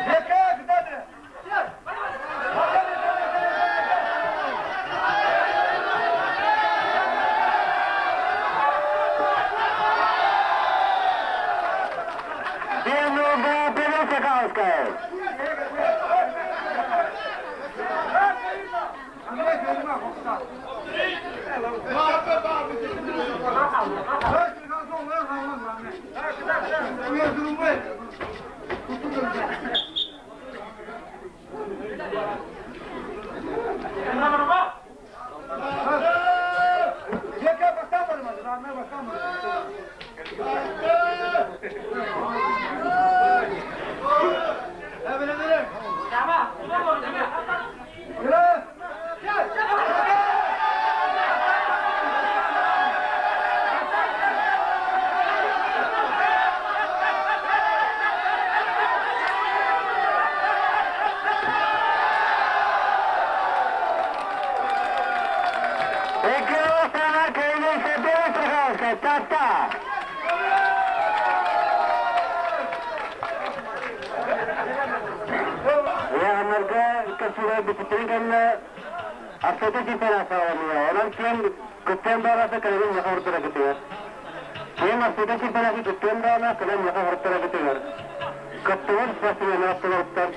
Петр Та-та! Яғанларга кәсілі бітітін кәнні Астата чемпионат сağlamıyor. Онан кем көптен бараса кэлэн яха ортора битигэр. Кем Астата чемпионаты көптен барана кэлэн яха ортора битигэр. Көптеген спортсмен аттыларыттар.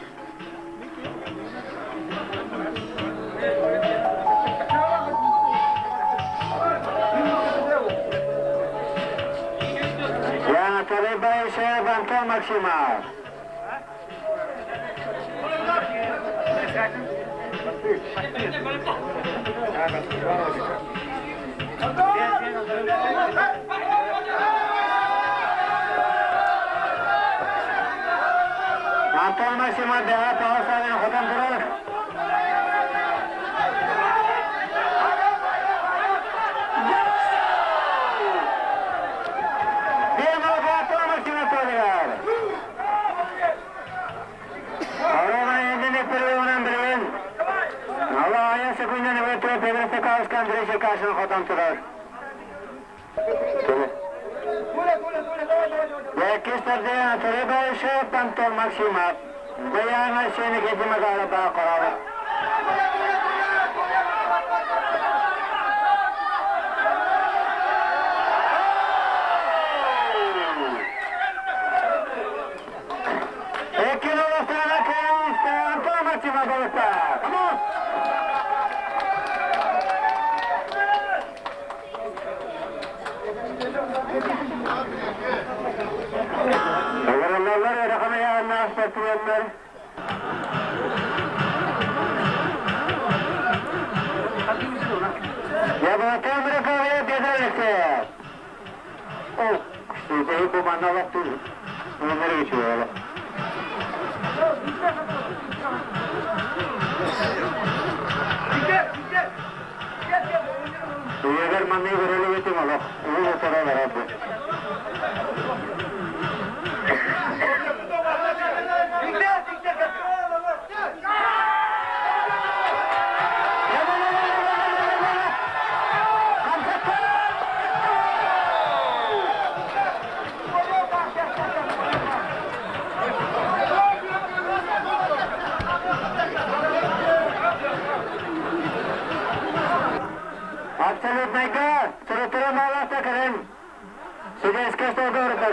Я Анатолий Баишев, Антон Максимов. Антон Максимов бэҕэ тоҕус саҕана хотон турар. Биир Антон Максимов туругар. Allah aya sekundene ve Pedro Sekauskan Andrei Черкашин хотон турар. Якистарде Анатолий Баишев, Антон Максимов. Даяна сені кетімагала бақыралы. Ekkin olasana kayısta Антон Максимов болуста. Come on! Oğurlarlar rakama спортсменнер. Я была камера бедалесе. О, что это bu manalak dur. Bunları geçiyor öyle. Егер манны көрелі етем олақ, ол отыра барады. Абсолютно Сырытыры маласа кірін. Судейская столга ұрыта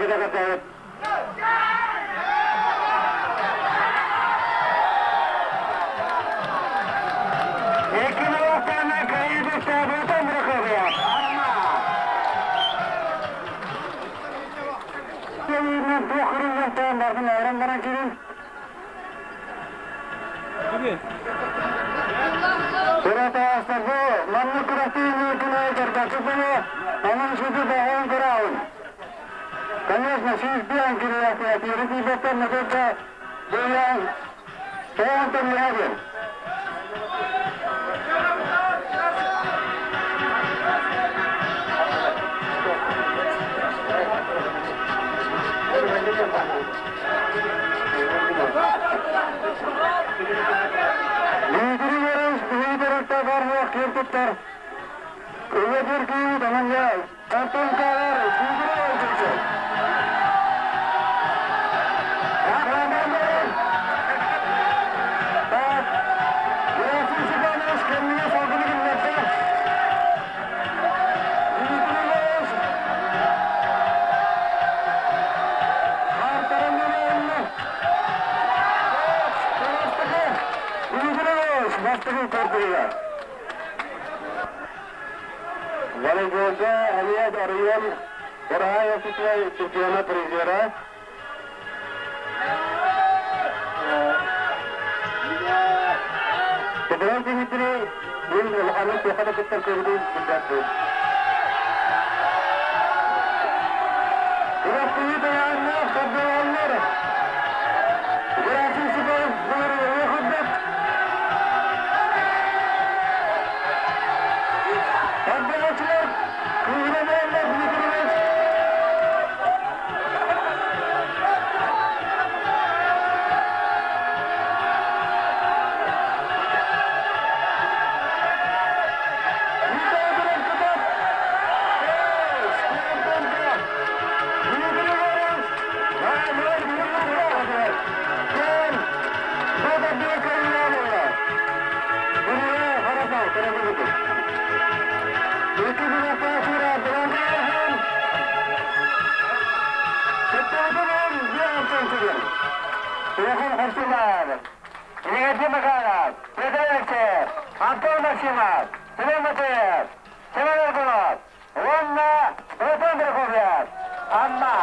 Екі маластарына кайды сабытын рықыбия. Арма. Күрэхтэһээччилэргэ маннык күрэхтэһиини күнэйдэрбэккэ гына онон сүдү бөҕөөн көрөҕүн. Конечно, 101 кириэхтээтиэри тиийбэттэр нэдиэлэ быйаан тоҕон төннүһэбин. Дмитрий Егорович биһиги тэрилтэ бар суох киэн туттар Үлэтир киһи таманья Антон Калар Дмитрий Егорович. Так, Герасим Степанович кэннигэ салгыны киллэрдэ. Дмитрий Егорович хаартарын билиэннэ. Дмитрий Егорович бастакы көрдөрүлэр. Волейболга Алият Арыйан Бораһаев чемпиона призера. Федерал Дмитрий мин улаханнык туохха да кыттар кыаҕын билбэппин. Күрэхтэһии тайааннаах сордоҕоллор. Герасим Сидоров былырыҥҥы курдук Сордоҕоччулар кыыһыра буолла Дмитриевич. Игорь Михайлов, Петр Алексеев, Антон Максимов, Семен Матвеев, Семен Аргунов уонна Платон Прокопьев, Амма.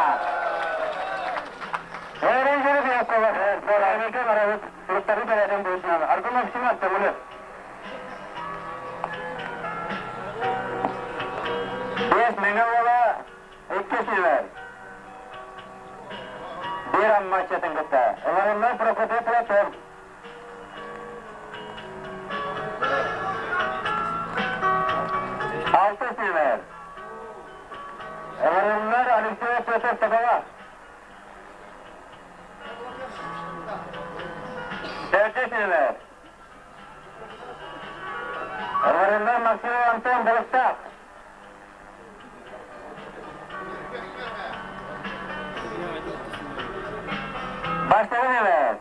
Аргун Максимов көҥүлү. Биэс мэҥэ уола иккис нүмер. Биир Аммаччатын кытта. Олорунна Прокопий Платон. Алтыс нүмер. Олоруннар Алексей Петр Соколов. Төрдүс нүмер. Олоруннар Максимов Антон Балыктаах. Бастакы нүмер.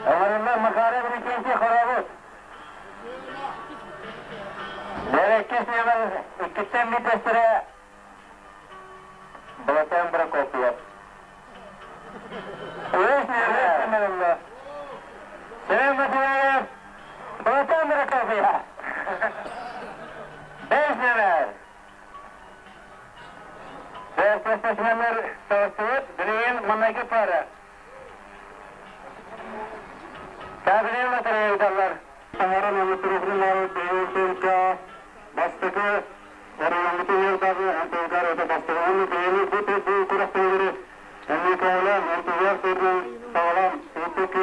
Олоруннар Макаров Иннокентий Хоробут. Бэрэккис нүмер иккиттэн биирдэстэрэ Балатан Прокопьев. Үһүс нүмер Семен Матвеев Балатан Прокопьев. Бэс нүмер Бэс номер саҕастыбыт билигин маҥнайгы пара. Табилин лотереялар Саҥаран Антонка бастакы оройуоммутугар Антонкар это бастакы уонна бэйэни бу бу күрэхтэһиилэри Николай Антонов саҕалаан ыыппыт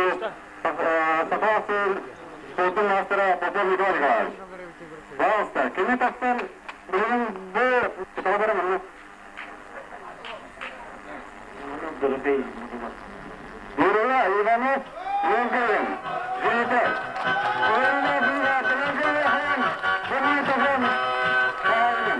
Саха сир спордун маастара Попов Николай Николаевич. Пожалуйста, кини тахсан билигин бу саха манна Нурула Иванов Юнгерин Жиите. Уйна бира Тыланжихан Бумитовын Каалин.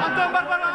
Антон бар бар бар.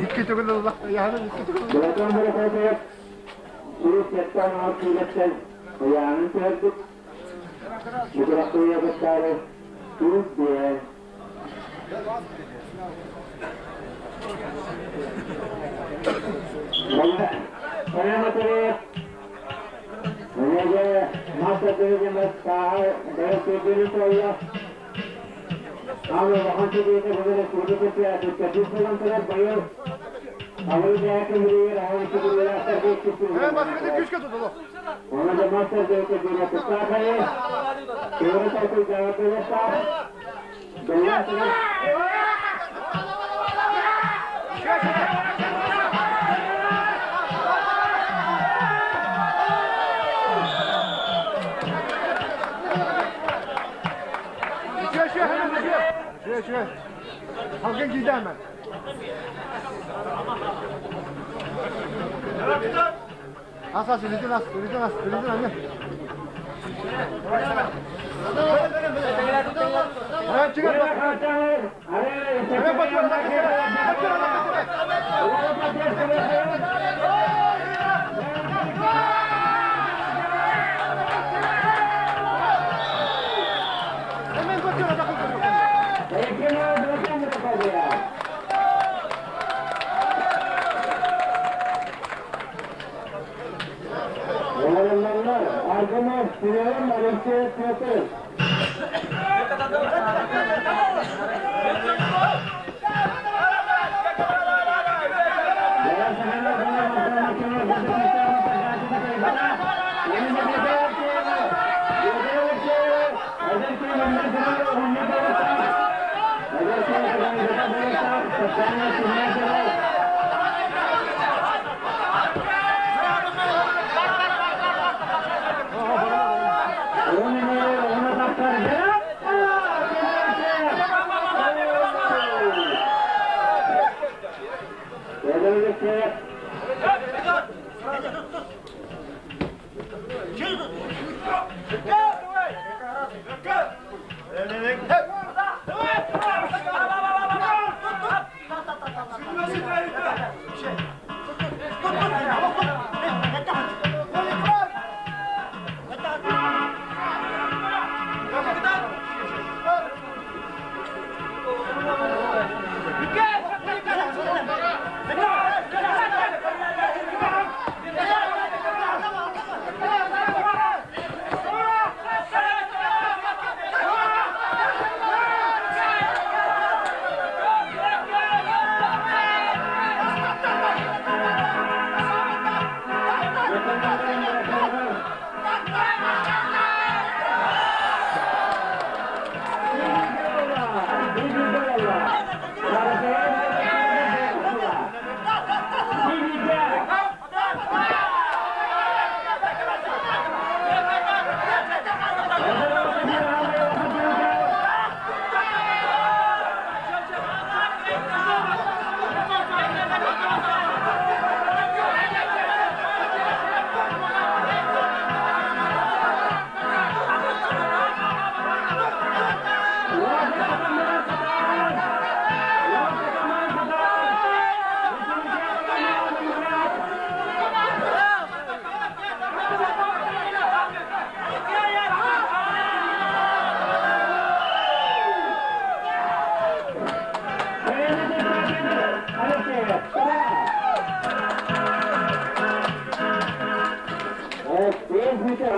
Икки төгүл ылла. Яһаны икки төгүл. Şöyle şöyle. Halkın giydi hemen. As as ülüdün as, ülüdün as, ülüdün anne. Evet çıkar bak. Evet bakıyor, bakıyor, bakıyor, Hemen bakıyor, bakıyor.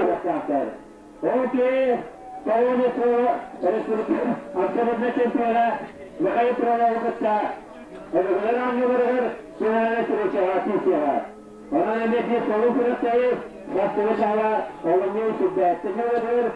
Кыахтаахтар. Ол киһи Полонецова республика абсолютно чемпиона Михаил Фролову кытта Өбүгэлэр оонньууларыгар финалга встречаҕа киирсиэҕэ. Онон эмиэ биир солун күрэхтэһии бастыҥы чаала олунньу сүрдээттин ньыматыгар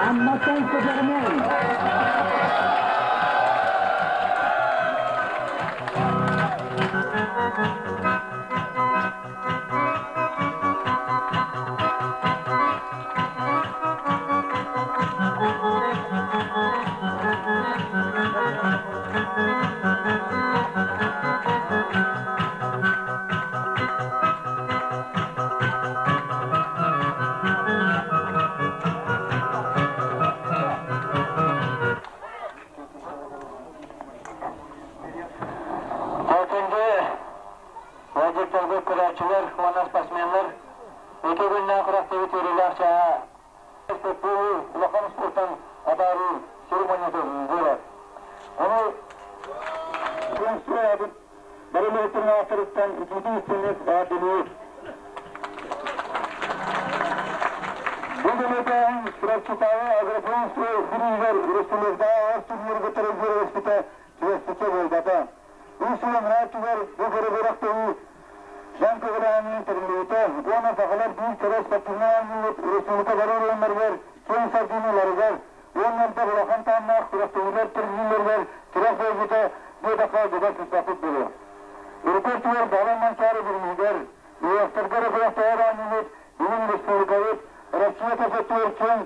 Амматтан көтөҕүнэн Хотунду Владимирга көрөөччүлэр уонна спортсменнар ити күннээх күрэхтэһии үөрүүлээх чааһа улахан спортан атаарыы церемонията буолар. Ону бары үлэһиттэрин ааттарыттан итиитин-истиҥник эҕэрдэлиир. Бу бэлиэтээһин Чурапчытааҕы агропромстрой бирииһигэр республикатааҕы ас турнирга тэрилгэ түбэспитэ буолбата. Үс сыл анараа өттүгэр бу көрө-күрэхтэһии Жан көҕүлээһинин тэриллибитэ уонна сахалар биир кэрэ спортивнай оонньуубут республика бары оройуоннарыгар киэҥ саргыны ыларыгар уонна элбэх улахан таһымнаах күрэхтэһиилэр тэриллиилэригэр тирэх буолбута диэтэххэ дьоҕус сыспаппыт буолуо. Урукку өттүгэр Баҕалан Манчаары бирииһигэр, ыһыахтарга эрэ күрэхтэһэр оонньуубут бүгүн республикабыт Россия тас өттүгэр киэҥ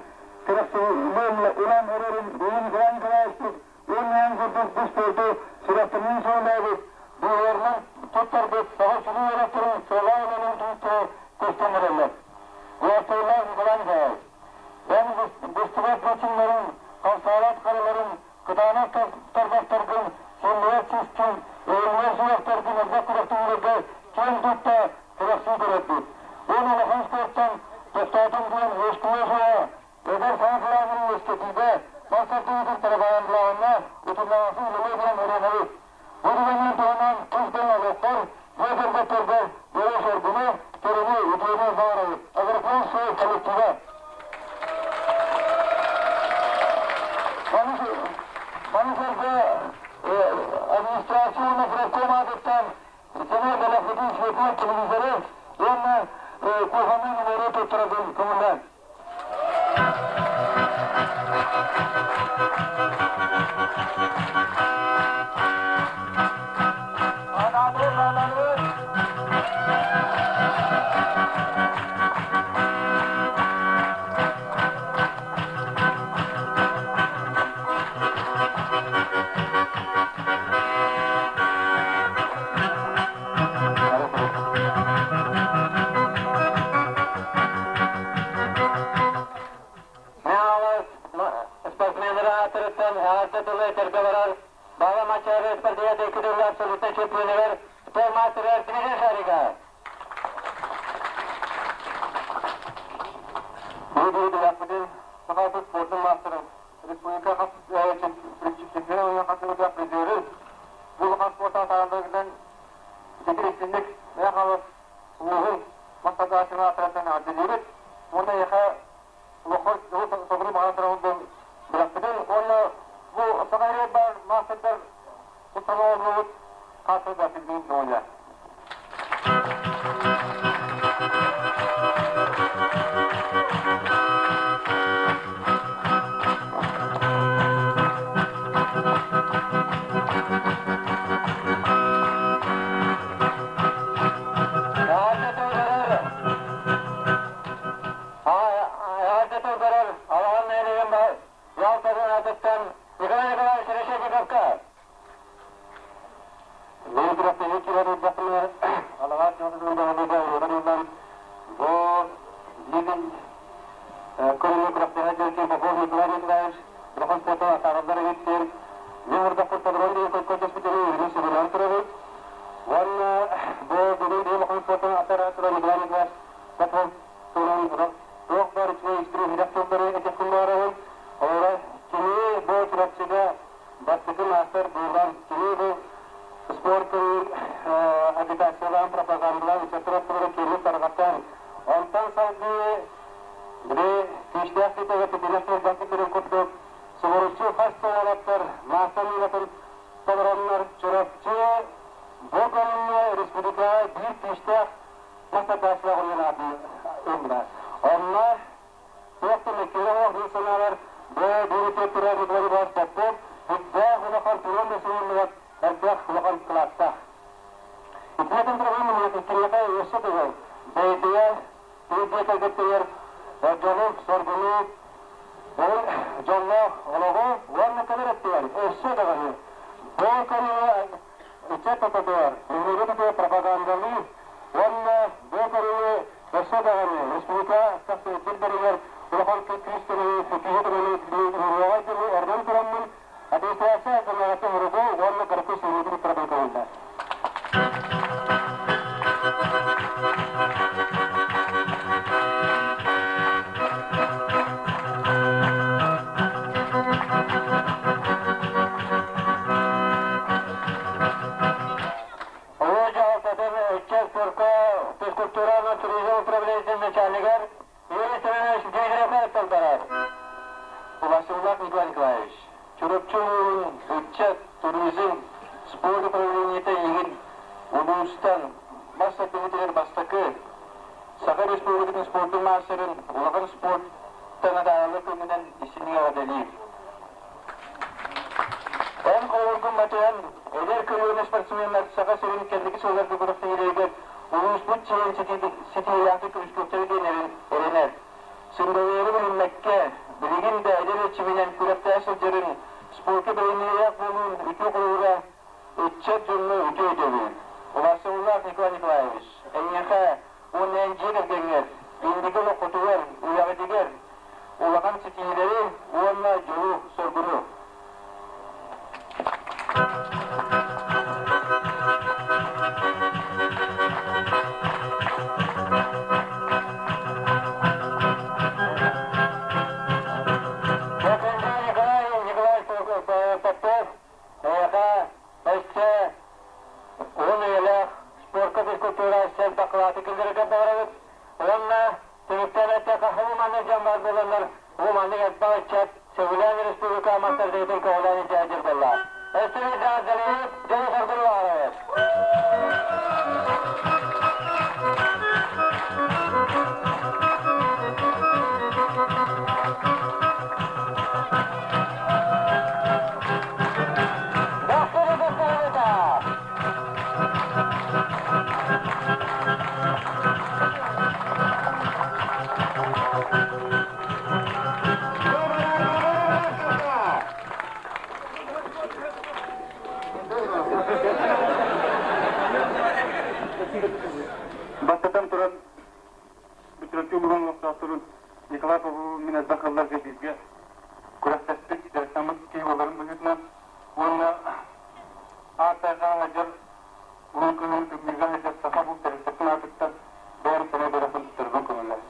кэрэхсэбили ылан эрэрин бүгүн Николай Николаевичпыт Уоннаан курдук бу спорду сүрэхтэниин саҕалаабыт, быыбарынан туттарбыт саха сүрүн уолаттарын сыалаах үлэлэрин түмүктэрэ көстөн эрэллэр. Уолаттардаах Николай Николаевич, эн быстыбат бачыҥнарын, хамсаабат хараларын, кытаанах тарбахтаргын, силлибэт сискин, өйүллэр сүрэхтэргин элбэх күрэхтэһиилэргэ киэн тутта кэрэхсии көрөрбүт. Уон улахан спортан тохтоотум диэн уоскуйуо суоҕа, Эдэр саҥа кылаанын үөскэтиигэ, мас тардыытын пропагандалааһыҥҥа утумнаахтык үлэлиэ диэн эрэнэбит. Бу түгэнинэн туһанан тус бэйэ олоххор, дьиэ кэргэттэргэр дьолу-соргуну, кэрэни, үтүөнү баҕарабыт. Агропром коллектива. Маны сэргэ администрация уонна профком аатыттан Сэмэй бэлэхпитин светлай телевизоры уонна кухонный набору туттарабын көҥүллээн. Спортсменнары аатырыттан эҕэрдэ тылы этэргэ барар Баҕа Мачары спортивнай икки абсолютнай чемпионугар спортмастерыгар Дмитрий Шарика. Биһиги бырааппытын Саха спордун маастарын, республика хас чемпиона уонна хас сылга призерын, бу улахан спортан саҕалыырынан ититик истинник Мэҥэ Хаҥалас улууһун мастардааччыларын ааттарыттан эҕэрдэлиибит уонна эйиэхэ олоххор дьолу-соргуну баҕара турабын бырахпытын уонна бу Саха сиригэр баар маастардар тустарынан оҥорбут хас сыл баасырдыын көҥүлэ. Эҕэрдэ тылларар Алаҕан нэһилиэгин Ялтатын аатыттан Николай Николаевич Решетниковка. Лейбраттыгы киирэр ылбатылар Алаҕан дьонун баһылыга ууран бу Лилин көрүҥү күрэхтэһэ дьиэки Попов Николай Николаевич улахан фото атаараллар эбит диэн мин урдахпыт толорон диэн көрдөспүтүн үрүҥ сөбүлээн турабыт. Уонна бу бүгүн улахан фото атаара турар Николай Николаевич Попов Туран туох баар үчүгэй истириһирэх тыллары этиэхпин баҕарабын. Олоро кини бу Чурапчыга бастакы маастар буолан, кини бу спорт агитациялаан, пропагандалаан, ыччаттар киэҥник тарҕатан, онтон салгыы били күүстээх китэгэ титинэх тылбакка курдук субуруччу хас да уолаттар маастар миилатын толороннор Чурапчы бу көрүҥҥэ республикаҕа биир күүстээх Мастардааччылар аатын ылла. Онно туох да мөккүөрэ суох мин санаабар, бу бииритиэттэрэ Николай Попов сүрдээх улахан туран да суруйуллубат элбэх улахан кылааттаах. Итинэтин программаны киниэхэ өссө төгүл бэйэтигэр дьиэ кэргэттэригэр дьолу, соргуну, дьоллоох олоҕу уонна кэлэр өттүгэр өссө даҕаны бу көрүүгэ ыччат тототугар, нэһилиэгэ пропагандалыы уонна бу көрүүнү өссө даҕаны республика сирдэригэр улахан күүс көмөнү уруоҕа диэри ордон тураммын администрация көмөҕөтө уругу уонна кыракый сүрүүтүн туттарабын көҥүллэр. Улуу дьаһалтатын ыччат спорка физкультура уонна туризм управлениетын начальнигар Юрий Семенович Дмитриевка тылларар. Уласуллах Николай Николаевич, Чурапчы улууһун ыччат, туризм, спорт управлениета игин улуустан бас сэргэһитигэр бастакы Саха Республикатын спордун маастарын улахан спорт таҥадаалы көмөнөн истиҥник эҕэрдэлиир. Эн холобургун батыһан, эдэр көлүөнэ спортсменнар Саха сирин кэнники сылларга күрэхтэһиилэригэр улууспут чиэн ситиһиилээхтик көмүскүөхтэрэ диэн эрэнэр. Сындалыары билиммэккэ, билигин да эдэр эрчиминэн күрэхтэһэ сылдьарын спорка бэриниилээх буолуун үтүө холобура ыччат дьоҥҥо үтүө өйдөбүл. Улаасыллаах Николай Николаевич, эйиэхэ уонна эн дьиэ кэргэҥҥэр инники олоххутугар, үлэҕитигэр улахан ситиһиилэри уонна дьолу-соргуну! Николай Николаевич Попов эйиэхэ өссө уһун үйэлээх спорка физкультура сэл бакылааты киллэрэргэ баҕарабыт уонна түмүктээн эттэххэ бу маннык дьон баар буоланнар бу маннык элбэх ыччат сөбүлээн республика мастардаытын көҕүлээн илдьэ буолла. Өссө биир даҕаздалыыбыт, дьолу-соргуну баҕарабыт. Бастатан туран, Бүтүрүччү улуһун олохтоохторун Николай Павловы мин элбэх сылларга бииргэ күрэхтэспит, дьарыктаммыт киһи буоларын быһыытынан уонна аат-тайҕаҕа сылдьар Улуу күнүн тымныыга сылдьар саха булт тэрилтэтин аатыттан бэйэм сэмэй бэлэхпин туттарбын көҥүллэс.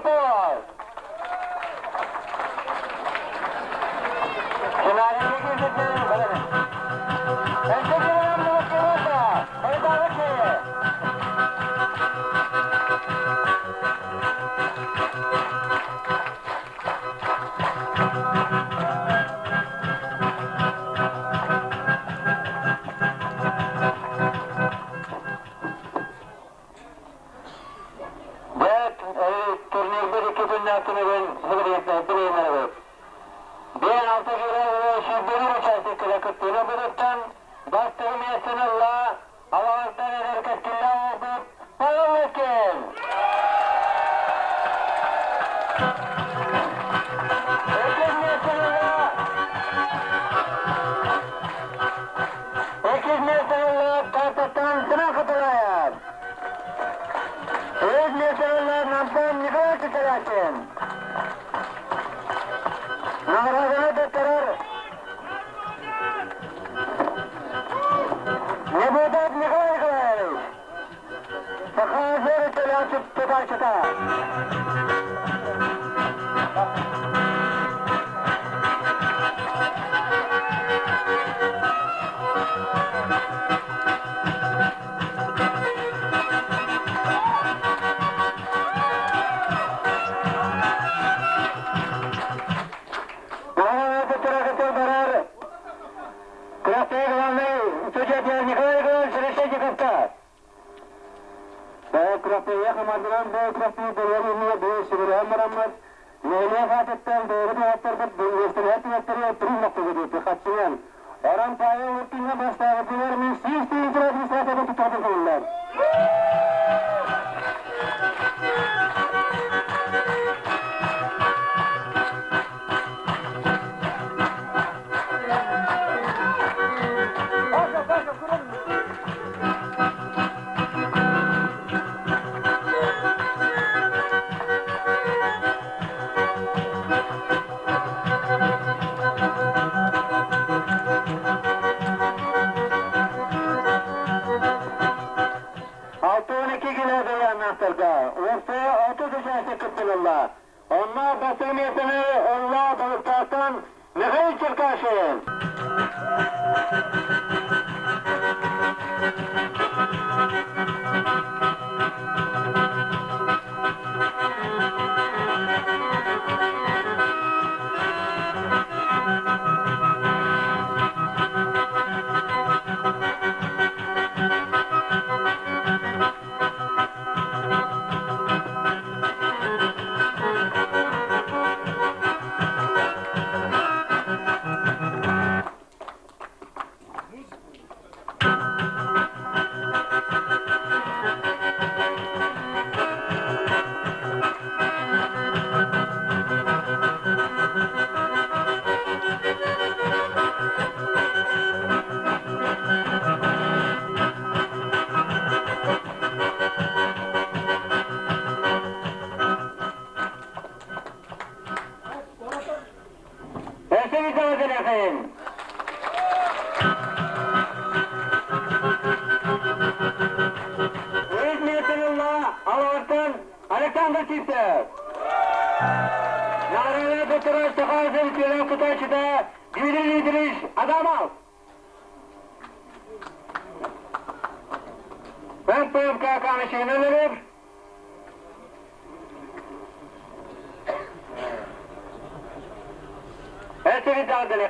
Попов. Турнирбыт икки күннээх түмүгүн билиһиннэрэбит. Биэн алта сүүрбэлиир участникка кыттыыны ылбытыттан бастакы миэстэни ылла Алаҕартан эдэр кэскиллээх уолбут Павел Лыткин. Иккис миэстэни ылла Иккис миэстэни ылла Тааттаттан Семен Хатылаев. Үһүс миэстэни ылла Намтан Николай Чичалячин. Наҕарааданы туттарар Небудов Николай Николаевич, Саха сирин тутааччыта. Барар Красный главный судья Николай Николаевич Решетниковка. Красный команданан бу красный бөлүгү бу сүрүрэн бараммыт Нэһилиэк аатыттан бэйэбит уолаттарбыт бүлүөстэрэ түгэттэрэ түрүн нохтугу хаччынан. Орон Павел Лукинга бастаабытыгар мин сүүс тыһыынча администраторын тутарбын кылыллар. 6-12 кило даяннаахтарга уопсайа 30 участник кыттылылла. Онно бастакы миэстэни ылла Балыктаахтан Михаил Черкашин. Өссө Үс миэстэлэллэ Алаҕартан Александр Сивцев. Наҕараада туттарар Саха сирин үтүөлээх тутааччыта Юрий Дмитриевич Адамов. ППМК Камышин өлөрөр. Өссө даҕаны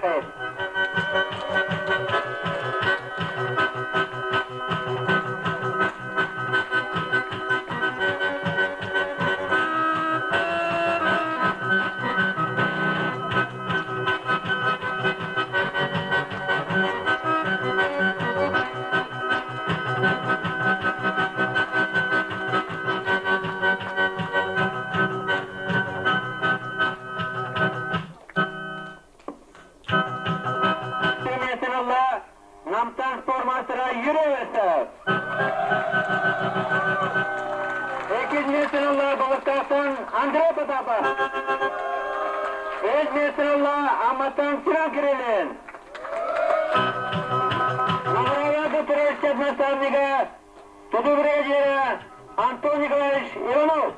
Намтан спорт мастера Юрий Вестов. Иккис миэстэни ылла Балыктаахтан Андрей Потапов. Үс миэстэни ылла Амматтан Сиран Кириллин. Награда туристет наставника тутуу бригадира Антон Николаевич Иванов.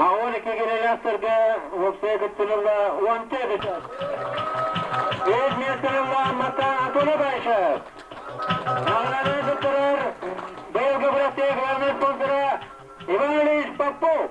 Аон кигирелээхтэргэ уопсай кыттыылла уонча эбитэ. Үс миэстэлэллээх Амматтан Анатолий Баишев. Наҕарааданы туттарар быйылгы күрэхтэһии главнай спонсора Иван Ильич Попов.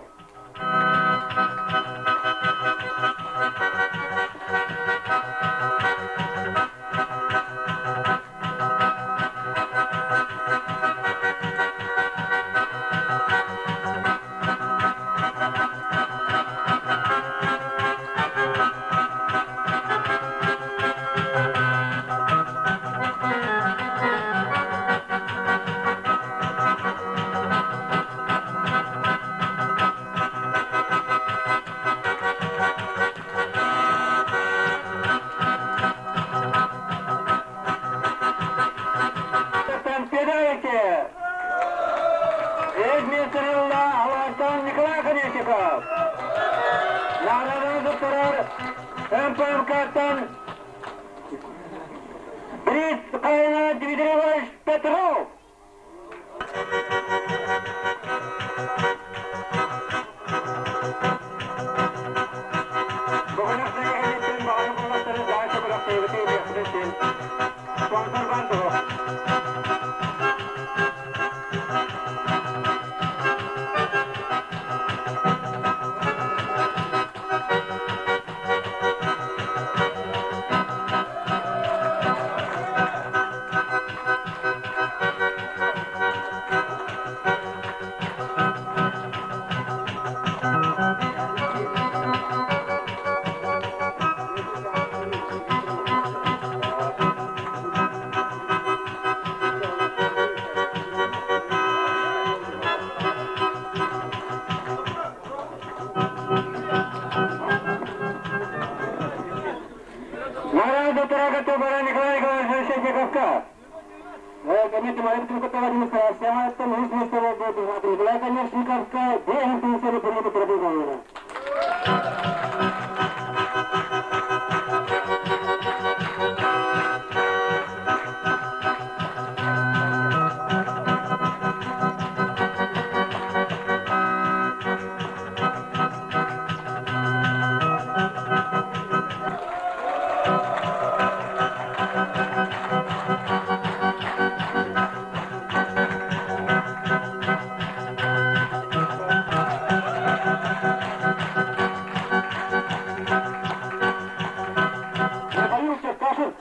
Педагогики! Из Алаастан Николай Конечников! Наҕарааданы туттарар МПМК-тан Борис Хайна Дмитриевич Петров! Спонсор бар дуо? Наҕараада тура бара Николай Николаевич Решетниковка. Николай Конечниковка 10 пенсионный период продолжения. Михаил Черкашин.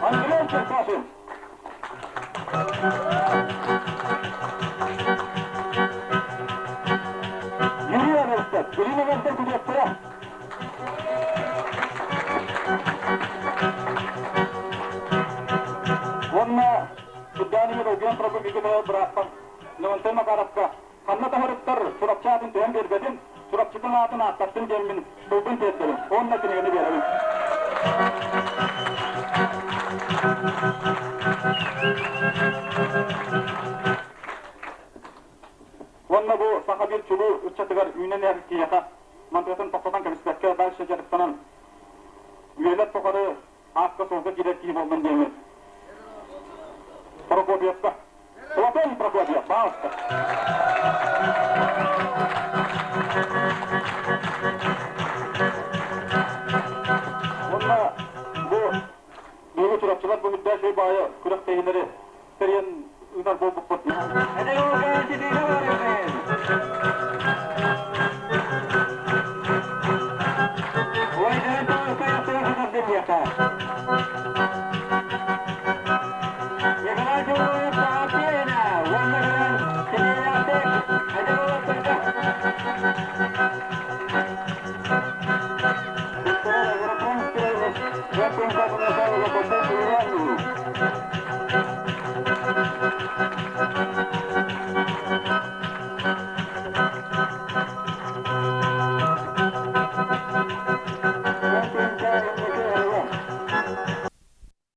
Андрей Черкашин. Юрий Аверстов, Ирина Вантер Кудяктара. Уонна Суддаанымы долгуйан турарбын бииргэ төрөөбүт бырааппар Левантай Макаровка ханна таһырыттар Чурапчы аатын түһэн биэрбэтин, Чурапчытын аатын ааттаттын диэммин тылбын тиэрдэбин уонна кинигэни биэрэбин. Уонна бу саха биир чулуу ыччатыгар үүнэн иһэр киһиэхэ мантыатын тохтотон кэбиспэккэ дальше дьарыктанан үйэлэр тухары аакка-суолга киирэр киһи буоллун диэммин Прокопьевка Платон Прокопьев, пожалуйста. Уонна бу биһиги чурапчылар бу үрдээх үчүгэй баайы күрэхтэһиилэри тэрийэн ыытар буолбуппут.